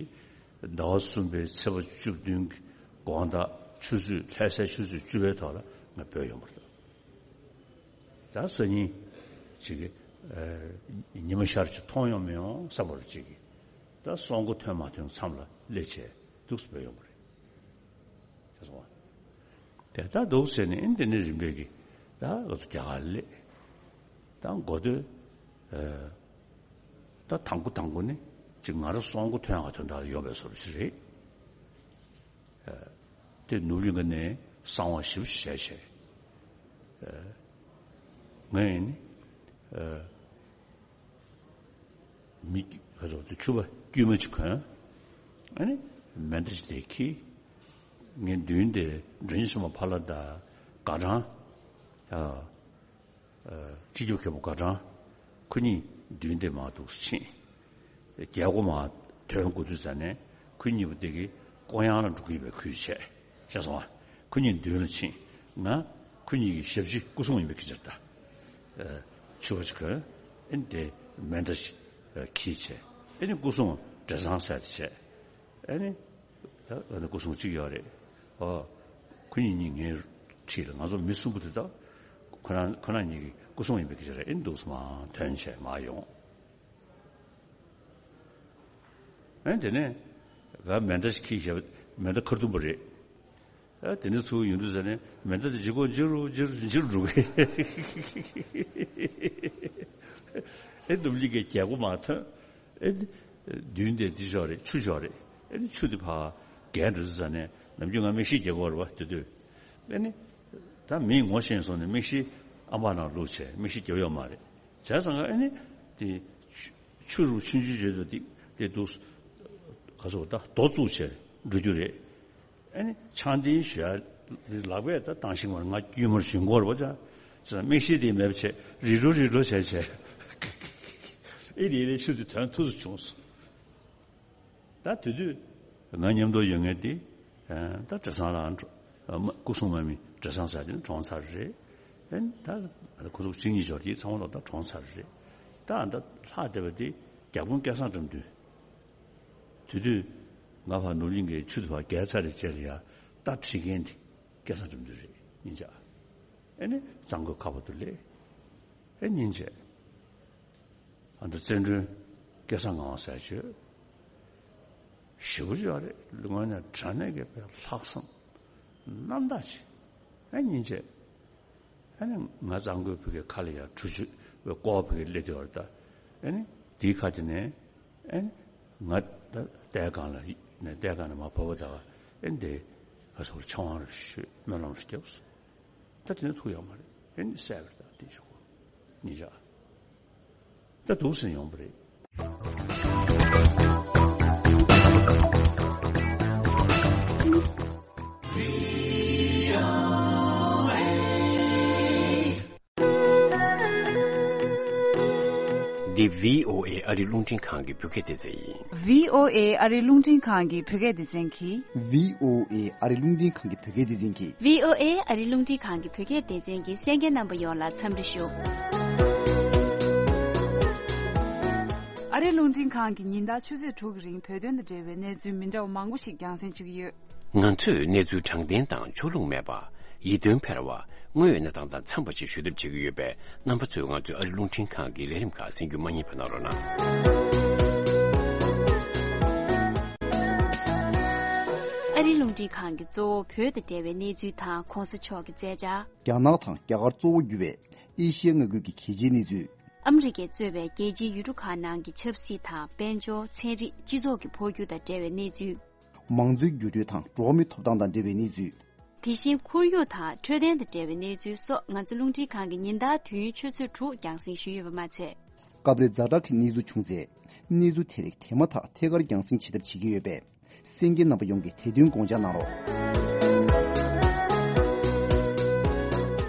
ཟླ་བ་གསུམ་པའི་ཚེས་པ་བཅུ་བདུན་གྱི་དགོང་དག་ཆུ་ཚོད་ལྷ་སའི་ཆུ་ཚོད་བཅུ་པའི་ཐོག་ལ་ང་བོད་ཡོང་བ་རེད། ད་སང་ཉིན་ཅིག་ཨེ་ཉི་མ་ཤར་ཅིག་མཐོང་ཡོང་མི་ཡོང་བསམ་པ་རེད། ཅིག་ད་སྲོག་མགོ་ཐོན་མ་ཐོན་མཚམས་ལ་སླེབས་བྱས་འདུག་སེ་བོད་ཡོང་བ་རེད། ཤེས་སོང་ང་། དེ་ལྟར་འདུག་ཟེར་ནས་ཨེ་འདི་ནས་རིམ་པས་ཀྱི་ད་ང་ཚོ་རྒྱ་གར་སླེབས། ད་འགོ་སྟོད་ཨ་ད་དང་པོ་དང་པོ་ནི་ཅིག་ང་རང་སྲོག་མགོ་ཐོན་ཡག་དོན་དག་ལ་ཡོང་བའི་བཟོ་འདྲ་ཞིག་རེད། ཨ་དེ་ནུབ་གླིང་ག་ནས་གསང་བ་ཞིབ་བཤད་བྱས། ཨ་ངས་ནི་ཨ་མི་ཁ་སོགས་དེ་ཕྱུ་པ་དཀྱུས་མ་ཅིག་གོན། ཨ་ནི་མེ་མདའ་ཅིག་དེ་འཁྱེར། ངའི་མདུན་དེ་མགྲོན་གཉེར་ཆེན་མོ་ཕ་ལ་དང་དགའ་གྲང་། ཨ་ཨ་སྤྱི་ཁྱབ་མཁན་པོ་དགའ་གྲང་། ཁོ་གཉིས་མདུན་དེ་མར་འདུག་སེ་ཕྱིན། རྒྱལ་སྒོ་མར་ཐོན་དགོས་དུས་ཙ་ནས་ཁོ་གཉིས་པོ་དེ་གི་ལྐོག་གཡང་ལ་འགྲོ་གི་ཡོད་པའི་ཁུལ་བྱས། ཤེས་སོང་ང་། ཁོ་གཉིས་མདུན་ལ་ཕྱིན། ང་ཁོ་གཉིས་ཀྱི་ཞབས་ཕྱི་སྐུ་སྲུང་ཡིན་པའི་སྐད་ཆ་རེད་ད། ཨ་ཕྱུ་པ་ཅིག་གོན། ཨེ་ནི་དེ་མེ་མདའ་ཞིག་ཨ་འཁྱེར་བྱས། ཨེ་ནི་སྐུ་སྲུང་བྲེ་སྲང་ཟེར་དེ་བྱས། ཨེ་ནི་ད་ཨ་ནི་སྐུ་སྲུང་གཅིག་ཡོད་རེད། ཨོ་ཁོ་གཉིས་གཉིས་ངའི་འཁྲིས་ལ། ང་ཚོ་མི་གསུམ་པོ་དེ་དག་ཁོ་རང་ཁོ་རང་གཉིས་ཀྱི་སྐུ་སྲུང་ཡིན་པའི་སྐད་ཆ་རེད། ཨེ་ནི་འདུག་སེ་མར་ཐོན་བྱས་མར་ཡོང་། ཨེ་དེ་ནས་ག་མེ་མདའ་ཞིག་འཁྱེར་བཞག་པ། མེ་མདའ་ཁ་ཐུམ་པ་རེད། ཨ་དེ་ནས་ཚུར་ཡོང་དུས་ཙ་ནས་མེ་མདའ་དེ་ལྗིད་ཁོག་ལྗིད་རུ་ལྗིད་རུ་ལྗིད་རུ་འགྲོ་གི། ཨེ་ནུབ་གླིང་གའི་རྒྱལ་སྒོ་མར་ཐོན། ཨེ་མདུན་དེ་འདི་ཞོག་རེད། ཆུ་ཞོག་རེད། ཨེ་ཆུ་དེ་ཕར་བརྒལ་འགྲོ་དུས་ཙ་ནས་ནམ་རྒྱུན་ང་མིག་ཤེལ་རྒྱག་གི་ཡོད་རེད་པ། དེ་དུས་ཨེ་ནི་ད་མིས་ངོ་ཤེས་སོང་ནས་མིག་ཤེལ་ཨ་མ་ནང་བླུགས་བྱས་མིག་ཤེལ་རྒྱབ་ཡོད་མ་རེད། བྱས་ཙང་ཨ་ནི་དེ་ཆུ་ཆུ་རུ་ཆུང་ཆུང་བྱེད་དུ་དེ་དེ་འདུག་ག་སོ་ད་རྡོ་བཙུགས་བྱས་འགྲོ་རྒྱུ་རེད། ཨ་ནི་ཆང་དེའི་ཞོལ་ལག་པས་ད་བཏང་ཤིང་བར་ང་དཀྱུས་མར་བྱུང་གོ་རེད་པ། ཅག་ཙང་མིག་ཤེལ་དེ་མེད་པ་བྱས་རི་འགྲོ་རི་འགྲོ་བྱས་བྱས་ཨེ་རེད་རེད་ཆུ་དེ་དོན་ཐུག་ཏུ་བྱུང་སོང་། ད་དེ་དུས་ང་མཉམ་དུ་ཡོད་མཁན་དེ་ད་བྲེ་སྲང་ལ་སྐུ་སྲུང་མ་མི་བྲེ་སྲང་ཟེར་དེ་ནི་གྲོངས་ཚར་རེད། ཨེ་ད་ཁོ་ཚོ་གཅིག་གཉིས་འབྱོར་དེ་ཚང་མ་ལོག་ད་གྲོངས་ཚར་རེད། ད་ད་ལྷག་བསྡད་པ་དེ་རྒྱལ་པོ་སྐལ་བཟང་དགྲ་འདུལ། དེ་དུས་ང་ཕར་ནུབ་གླིང་གི་ཆུ་དེ་ཕར་བརྒལ་ཚར་རེད་ཅེས་ལ་ཡ་རྟ་ཁྲིད་མཁན་དེ་སྐལ་བཟང་དགྲ་འདུལ་རེད་སྙིང་རྗེ། ཨེ་ནི་གཙང་པོའི་ཁ་འབབ་ཏུ་སླེབས། ཨེ་སྙིང་རྗེ། ཨ་ནི་བཙན་སྒྲོན་སྐལ་བཟང་ངག་དབང་ཟེར་ཡ་ཅིག་ཡོད། ཞེ་པོ་ཅིག་ཡོད་རེད། ལོ་ངོ་ནས་དྲང་གནས་ཀྱི་དཔེ་ལྷག་བསམ་རྣམ་དག་ཅིག་ཨེ་སྙིང་རྗེ། ཨ་ནི་ང་གཙང་པོའི་བུ་གའི་ཁ་ལ་ཡ་གྲུ་ཆུ་བའི་ཀོ་བ་བུ་གའི་སླེབས་དུས་བར་ད། ཨ་ནི་དེའི་ཁ་དེ་ནས་ཨ་ནི་ང་ད་ལྟའི་སྒང་ལ་ནས་ལྟའི་སྒང་ནས་མར་བབས་པ་ད་ཨ་ནི་དེ་ང་ཚོར་ཕྱག་དབང་རེ་ཞུས། སྨོན་ལམ་རེ་བརྒྱབ་སོང་། ད་དེ་ནས་ཐུག་ཡོད་མ་རེད། ཨ་ནི་གསལ་བར་ད་དེ་ཞུ་གོ་ནི་ཅག་ད་འདུག་སེ་ཡོང་པ་རེད། འདི་བྷི་ཨོ་ཨེ་ཨ་རི་རླུང་འཕྲིན་ཁང་གི་བོད་སྐད་སྡེ་ཚན་ཡིན། བྷི་ཨོ་ཨེ་ཨ་རི་རླུང་འཕྲིན་ཁང་གི་བོད་སྐད་སྡེ་ཚན་གྱིས། བྷི་ཨོ་ཨེ་ཨ་རི་རླུང་འཕྲིན་ཁང་གི་བོད་སྐད་སྡེ་ཚན་གྱིས། བྷི་ཨོ་ཨེ་ཨ་རི་རླུང་འཕྲིན་ཁང་གི་བོད་སྐད་སྡེ་ཚན་གྱི་གསན་མཁན་རྣམ་པ་ཡོངས་ལ་འཚམས་འདྲི་ཞུ། ཨ་རི་རླུང་འཕྲིན་ཁང་གིས་ཉིན་ལྟར་ཆུ་ཚོད་དྲུག་གི་རིང་བོད་དོན་དང་འབྲེལ་བའི་གནས་ཚུལ་མི་འདྲ་བ་མང་པོ་ཞིག་རྒྱང་སྲིང་ཞུ་གི་ཡོད། ང་ཚོས་གནས་ཚུལ་དྲང་བདེན་དང་ཕྱོགས་ལྷུང་མེད་པ། ཡིད་རྟོན་འཕེར་བ། དངོས་ཡོད་གནས་སྟངས་དང་འཚམས་པ་ཞིག་ཞུ་ཐབས་བྱེད་ཀྱི་ཡོད་པས། རྣམ་པ་ཚོས་ང་ཚོའི་ཨ་རི་རླུང་འཕྲིན་ཁང་གི་ལས་རིམ་ཁག་གསན་རྒྱུ་མ་བསྙེལ་བ་གནང་རོགས་གནང་། རླུང་འཕྲིན་ཁང་གིས་གཙོ་བོ་བོད་དང་འབྲེལ་བའི་གནས་ཚུལ་དང་གོང་ས་མཆོག་གི་མཛད་འཆར། རྒྱ་ནག་དང་རྒྱ་གར་གཙོ་བོ་གྱུར་བའི་ཨེ་ཤི་ཡའི་མངའ་ཁུལ་གྱི་གལ་ཆེའི་གནས་ཚུལ། ཨ་མི་རི་ཀས་གཙོས་པའི་རྒྱལ་སྤྱིའི་ཡུལ་གྲུ་ཁག་ནང་གི་ཆབ་སྲིད་དང་དཔལ་འབྱོར། ཚན་རིག་སྤྱི་ཚོགས་ཀྱི་འཕོ་འགྱུར་དང་འབྲེལ་བའི་གནས་ཚུལ། མང་གཙོའི་འགྱུར་འགྲོས་དང་འགྲོ་བ་མིའི་ཐོབ་ཐང་དང་འབྲེལ་བའི་གནས་ཚུལ། དེ་བཞིན་ཁོར་ཡུག་དང་འཕྲོད་བསྟེན་དང་འབྲེལ་བའི་གནས་ཚུལ་སོགས་ང་ཚོ་རླུང་འཕྲིན་ཁང་གིས་ཉིན་ལྟར་དུས་ཡུན་ཆུ་ཚོད་དྲུག་རྒྱང་སྲིང་ཞུས་ཡོད་པ་མ་ཚད། སྐབས་རེ་ཛ་དྲག་གི་གནས་ཚུལ་བྱུང་ཚེ། གནས་ཚུལ་དེ་རིགས་དེ་མ་ཐག་ཐད་ཀར་རྒྱང་སྲིང་བྱེད་ཐབས་བྱེད་ཀྱི་ཡོད་པས། གསན་མཁན་རྣམ་པ་ཡོངས་ཀྱིས་དེ་དོན་དགོངས་འཇགས་གནང་རོགས།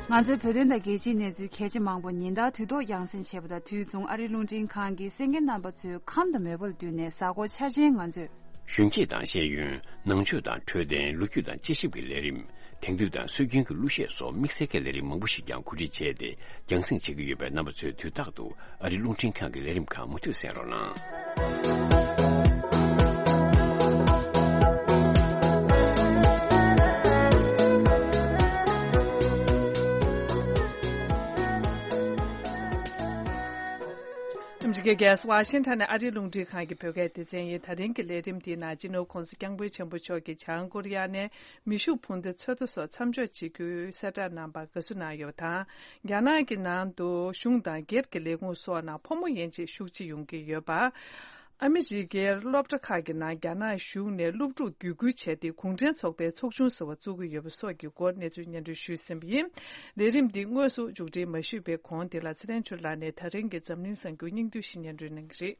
ང་ཚོའི་བོད་དོན་དང་རྒྱལ་སྤྱིའི་གནས་ཚུལ་གལ་ཆེ་མང་པོ་ཉིན་ལྟར་དུས་ཐོག་རྒྱང་སྲིང་བྱེད་པ་དང་། དུས་མཚུངས་ཨ་རིའི་རླུང་འཕྲིན་ཁང་གིས་གསན་མཁན་རྣམ་པ་ཚོའི་ཁམས་དང་མོས་པ་ལ་བསྟུན་ནས་གཟའ་འཁོར་འཆར་ཅན་ང་ཚོས། གཞོན་སྐྱེས་དང་ཤེས་ཡོན། ནང་ཆོས་དང་འཕྲོད་བསྟེན། ལོ་རྒྱུས་དང་དཔྱད་ཞིབ་ཀྱི་ལས་རིམ། དེང་དུས་དང་སྲོལ་རྒྱུན་གྱི་གླུ་གཞས་སོགས་དམིགས་བསལ་གྱི་ལས་རིམ་མང་པོ་ཞིག་ཀྱང་གོ་སྒྲིག་བྱས་ཏེ་རྒྱང་སྲིང་བྱེད་ཀྱི་ཡོད་པས། རྣམ་པ་ཚོས་དུས་རྟག་ཏུ་ཨ་རིའི་རླུང་འཕྲིན་ཁང་གི་ལས་རིམ་ཁག་མུ་མཐུད་གསན་རོགས་གནང་། ཨ་མི་རི་ཀའི་རྒྱལ་ས་ཝ་ཤིང་ཊོན་ནས་ཨ་རིའི་རླུང་འཕྲིན་ཁང་གི་བོད་སྐད་སྡེ་ཚན་ཡིན། ད་རིང་གི་ལས་རིམ་འདིའི་ནང་སྤྱི་ནོར་༸གོང་ས་༸སྐྱབས་མགོན་ཆེན་པོ་མཆོག་གིས་བྱང་ཀོ་རི་ཡ་ནས་མེ་ཤུགས་འཕུར་མདའ་ཚོད་ལྟ་སོགས་མཚམས་འཇོག་བྱེད་རྒྱུའི་གསལ་བསྒྲགས་གནང་བར་དགའ་བསུ་གནང་ཡོད་པ་དང་། རྒྱ་ནག་གི་ནང་དུ་གཞུང་དང་སྒེར་གྱི་ལས་ཁུངས་སོགས་ནང་ཕོ་མོ་ཡན་ཆད་ཤུགས་ཆེ་ཡོང་གི་ཡོད་པ། ཨ་མི་རི་ཀའི་སློབ་གྲྭ་ཁག་གི་ནང་རྒྱ་ནག་གཞུང་ནས་སློབ་ཕྲུག་བརྒྱུད་སྐུལ་བྱས་ཏེ། གུང་ཁྲན་ཚོགས་པའི་ཚོགས་ཆུང་ཟུར་པ་བཙུགས་ཀྱི་ཡོད་པ་སོགས་ཀྱི་སྐོར་གནས་ཚུལ་སྙན་སྒྲོན་ཞུས་ཟིན་པ་ཡིན། ལས་རིམ་འདི་དངོས་སུ་མཇུག་སྒྲིལ་མ་ཞུས་པའི་གོང་། འདི་ལ་ཚེ་རིང་ཆོས་ལགས་ནས་ད་རིང་གི་འཛམ་གླིང་གསར་འགྱུར་སྙིང་བསྡུས་ཤིག་སྙན་སྒྲོན་གནང་གི་རེད།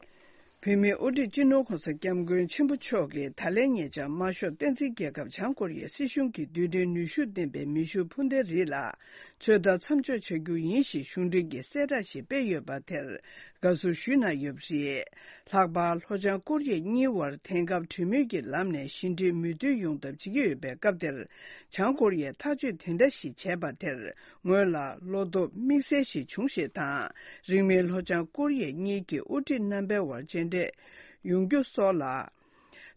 བོད་མིའི་དབུ་ཁྲིད་སྤྱི་ནོར་༸གོང་ས་༸སྐྱབས་མགོན་ཆེན་པོ་མཆོག་གིས་ད་ལན་ཉེ་ཆར་དམར་ཤོག་བསྟན་འཛིན་རྒྱལ་ཁབ་བྱང་ཀོ་རི་ཡའི་སྲིད་གཞུང་གིས་རྡུལ་ཕྲན་ནུས་ཤུགས་ལྡན་པའི་མེ་ཤུགས་འཕུར་མདའ་རིགས་ལ་ཚོད་ལྟ་མཚམས་འཇོག་བྱ་རྒྱུ་ཡིན་ཞེས་གཞུང་འབྲེལ་གྱི་གསལ་བསྒྲགས་ཤིག་སྤེལ་ཡོད་པ་དེར་དགའ་བསུ་ཞུས་གནང་ཡོད་པ་རེད། ལྷག་པར་ལྷོ་བྱང་ཀོ་རི་ཡ་གཉིས་དབར་དེང་སྐབས་གྲོས་མོལ་གྱི་ལམ་ནས་ཞི་འགྲིག་མོས་མཐུན་ཡོང་ཐབས་བྱེད་ཀྱི་ཡོད་པའི་སྐབས་དེར། བྱང་ཀོ་རི་ཡས་ཐག་གཅོད་དེ་འདྲ་ཞིག་བྱས་པ་དེར་ངོས་ལ་བློ་སྟོབས་དམིགས་བསལ་ཞིག་བྱུང་ཞེས་དང་། རིང་མིན་ལྷོ་བྱང་ཀོ་རི་ཡ་གཉིས་ཀྱི་དབུ་ཁྲིད་རྣམ་པའི་དབར་མཇལ་འཕྲད་ཡོང་རྒྱུ་སོགས་ལ།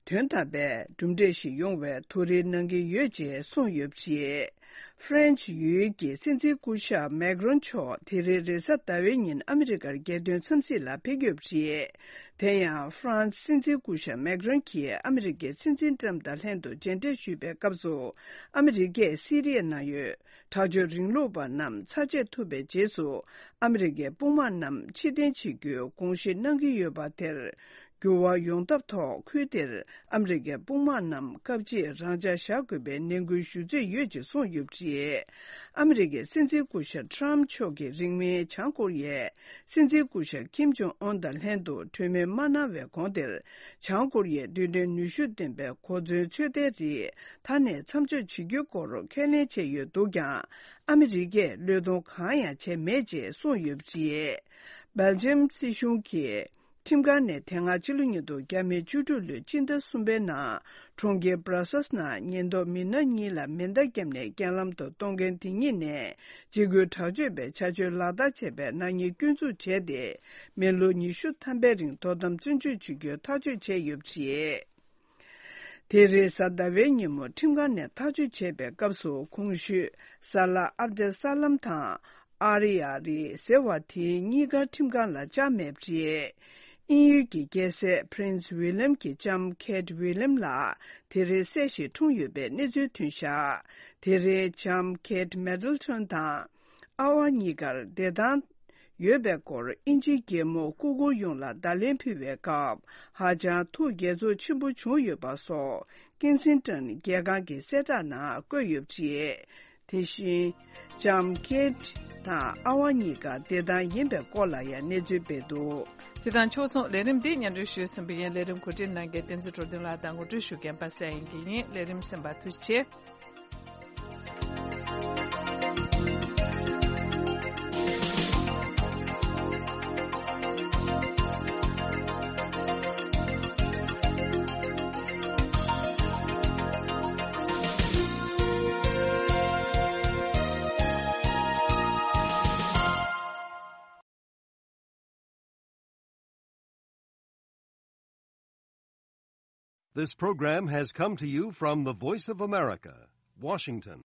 དོན་དམ་པའི་གྲུབ་འབྲས་ཤིག་ཡོང་བའི་ཐུགས་རེ་གནང་གི་ཡོད་ཅེས་གསུངས་ཡོད་པ་རེད། ཧྥ་རན་ཆི་ཡུལ་གྱི་སྲིད་འཛིན་སྐུ་ཞབས་མེག་རོན་མཆོག་དེ་རིང་རེས་གཟའ་ཟླ་བའི་ཉིན་ཨ་མི་རི་ཀར་རྒྱལ་དོན་འཚམས་གཟིགས་ལ་ཕེབས་ཀྱི་ཡོད་པ་རེད། དེ་ཡང་ཧྥ་རན་སི་སྲིད་འཛིན་སྐུ་ཞབས་མེག་རོན་གྱིས་ཨ་མི་རི་ཀའི་སྲིད་འཛིན་ཏྲམ་དང་ལྷན་དུ་མཇལ་འཕྲད་ཞུས་པའི་སྐབས་སུ། ཨ་མི་རི་ཀས་སི་རི་ཡའི་ནང་ཡོད་དྲག་སྤྱོད་རིང་ལུགས་པ་རྣམས་ཚར་བཅད་ཐུབ་པའི་རྗེས་སུ། ཨ་མི་རི་ཀའི་དཔུང་དམག་རྣམས་ཕྱིར་འཐེན་བྱེད་རྒྱུའི་དགོངས་བཞེས་གནང་གི་ཡོད་པ་དེར། འགྱུར་བ་ཡོང་ཐབས་ཐོག་ཁུལ་དེར་ཨ་མི་རི་ཀའི་དཔུང་དམག་རྣམས་སྐབས་གཅིག་རང་འཇགས་བཞག་དགོས་པའི་ནན་སྐུལ་ཞུ་རྩིས་ཡོད་ཅེས་གསུངས་ཡོད་པ་རེད། ཨ་མི་རི་ཀའི་སྲིད་འཛིན་སྐུ་ཞབས་ཁྲམ་མཆོག་གིས་རིང་མིན་བྱང་ཀོ་རི་ཡའི་སྲིད་འཛིན་སྐུ་ཞབས་ཁིམ་ཇོང་ཨུན་དང་ལྷན་དུ་གྲོས་མོལ་མ་གནང་བའི་གོང་དེར། བྱང་ཀོ་རི་ཡའི་རྡུལ་ཕྲན་ནུས་ཤུགས་ལྡན་པའི་གོ་མཚོན་ཚོད་ལྟའི་རིགས་ད་ནས་མཚམས་འཇོག་བྱེད་རྒྱུའི་སྐོར་ཁས་ལེན་བྱས་ཡོད་འདུག་ཀྱང་། ཨ་མི་རི་ཀས་བློས་གཏོང་གང་ཡང་བྱས་མེད་ཅེས་གསུངས་ཡོད་པ་རེད། སྦེལ་ཇམ་སྲིད་གཞུང་གིས། ཁྲིམས་ཁང་ནས་དེ་སྔ་ཕྱི་ལོ་ཉིས་སྟོང་ཉི་ཤུ་རྩ་དྲུག་ལོའི་སྤྱི་ཟླ་གསུམ་པའི་ནང་གྲོང་ཁྱེར་སྦྲ་སེལ་སི་ནང་ཉེན་རྟོག་མི་སྣ་གཉིས་ལ་མེ་མདའ་བརྒྱབ་ནས་རྐྱེན་ལམ་དུ་གཏོང་མཁན་དེ་གཉིས་ནས་འཇིགས་སྐུལ་དྲག་སྤྱོད་པའི་བྱ་སྤྱོད་ལག་བསྟར་བྱས་པའི་ནག་ཉེས་སྐྱོན་འཛུགས་བྱས་ཏེ། མི་ལོ་ཉི་ཤུ་ཐམ་པའི་རིང་དོ་དམ་བཙོན་འཇུག་བྱེད་རྒྱུའི་ཐག་གཅོད་བྱས་ཡོད་པ་རེད། དེ་རེས་གཟའ་ཟླ་བའི་ཉིན་མོ་ཁྲིམས་ཁང་ནས་ཐག་གཅོད་བྱས་པའི་སྐབས་སུ། གོང་ཞུས་ས་ལ་ཨབ་དེ་ས་ལམ་དང་། ཨ་རི་ཡ་རི་ཟེར་བ་དེ་གཉིས་ཀ་ཁྲིམས་ཁང་ལ་བཅར་མེད་པ་རེད། དབྱིན་ཡུལ་གྱི་རྒྱལ་སྲས་Prince William གྱི་ལྕམ་Kate William ལ་དེ་རིང་སྲས་ཤིག་འཁྲུངས་ཡོད་པའི་གནས་ཚུལ་ཐོན་བཞག་དེ་རིང་ལྕམ་Kate Middleton དང་ཨ་ཝ་གཉིས་ཀར་བདེ་ཐང་ཡོད་པའི་སྐོར་དབྱིན་ཇིའི་རྒྱལ་མོ་སྐུ་འཁོར་ཡོངས་ལ་བརྡ་ལན་ཕུལ་བའི་སྐབས། ཧ་ཅང་ཐུགས་དགྱེས་ཚོར་ཆེན་པོ་བྱུང་ཡོད་པ་སོགས་ཀེན་སིང་ཏོན་རྒྱལ་ཁང་གི་གསལ་བསྒྲགས་ནང་བཀོད་ཡོད་པ་རེད། དེ་བཞིན། ལྕམ་ཁེ་ཏི་དང་ཨ་ཝ་གཉིས་ཀ་བདེ་ཐང་ཡིན་པའི་སྐོར་ལ་ཡང་གནས་ཚུལ་སྤེལ་འདུག་དེ་དང་ཕྱོགས་མཚུངས་ལས་རིམ་འདི་སྙན་སྒྲོན་ཞུས་ཟིན་པ་ཡིན། ལས་རིམ་གོ་སྒྲིག་གནང་མཁན་བསྟན་འཛིན་འགྲོ་དོན་ལགས་དང་ངོ་སྤྲོད་ཞུ་མཁན་པ་སངས་དབྱངས་སྐྱིད་ཡིན། ལས་རིམ་གསན་པར་ཐུགས་རྗེ་ཆེ། This program has come to you from the Voice of America, Washington.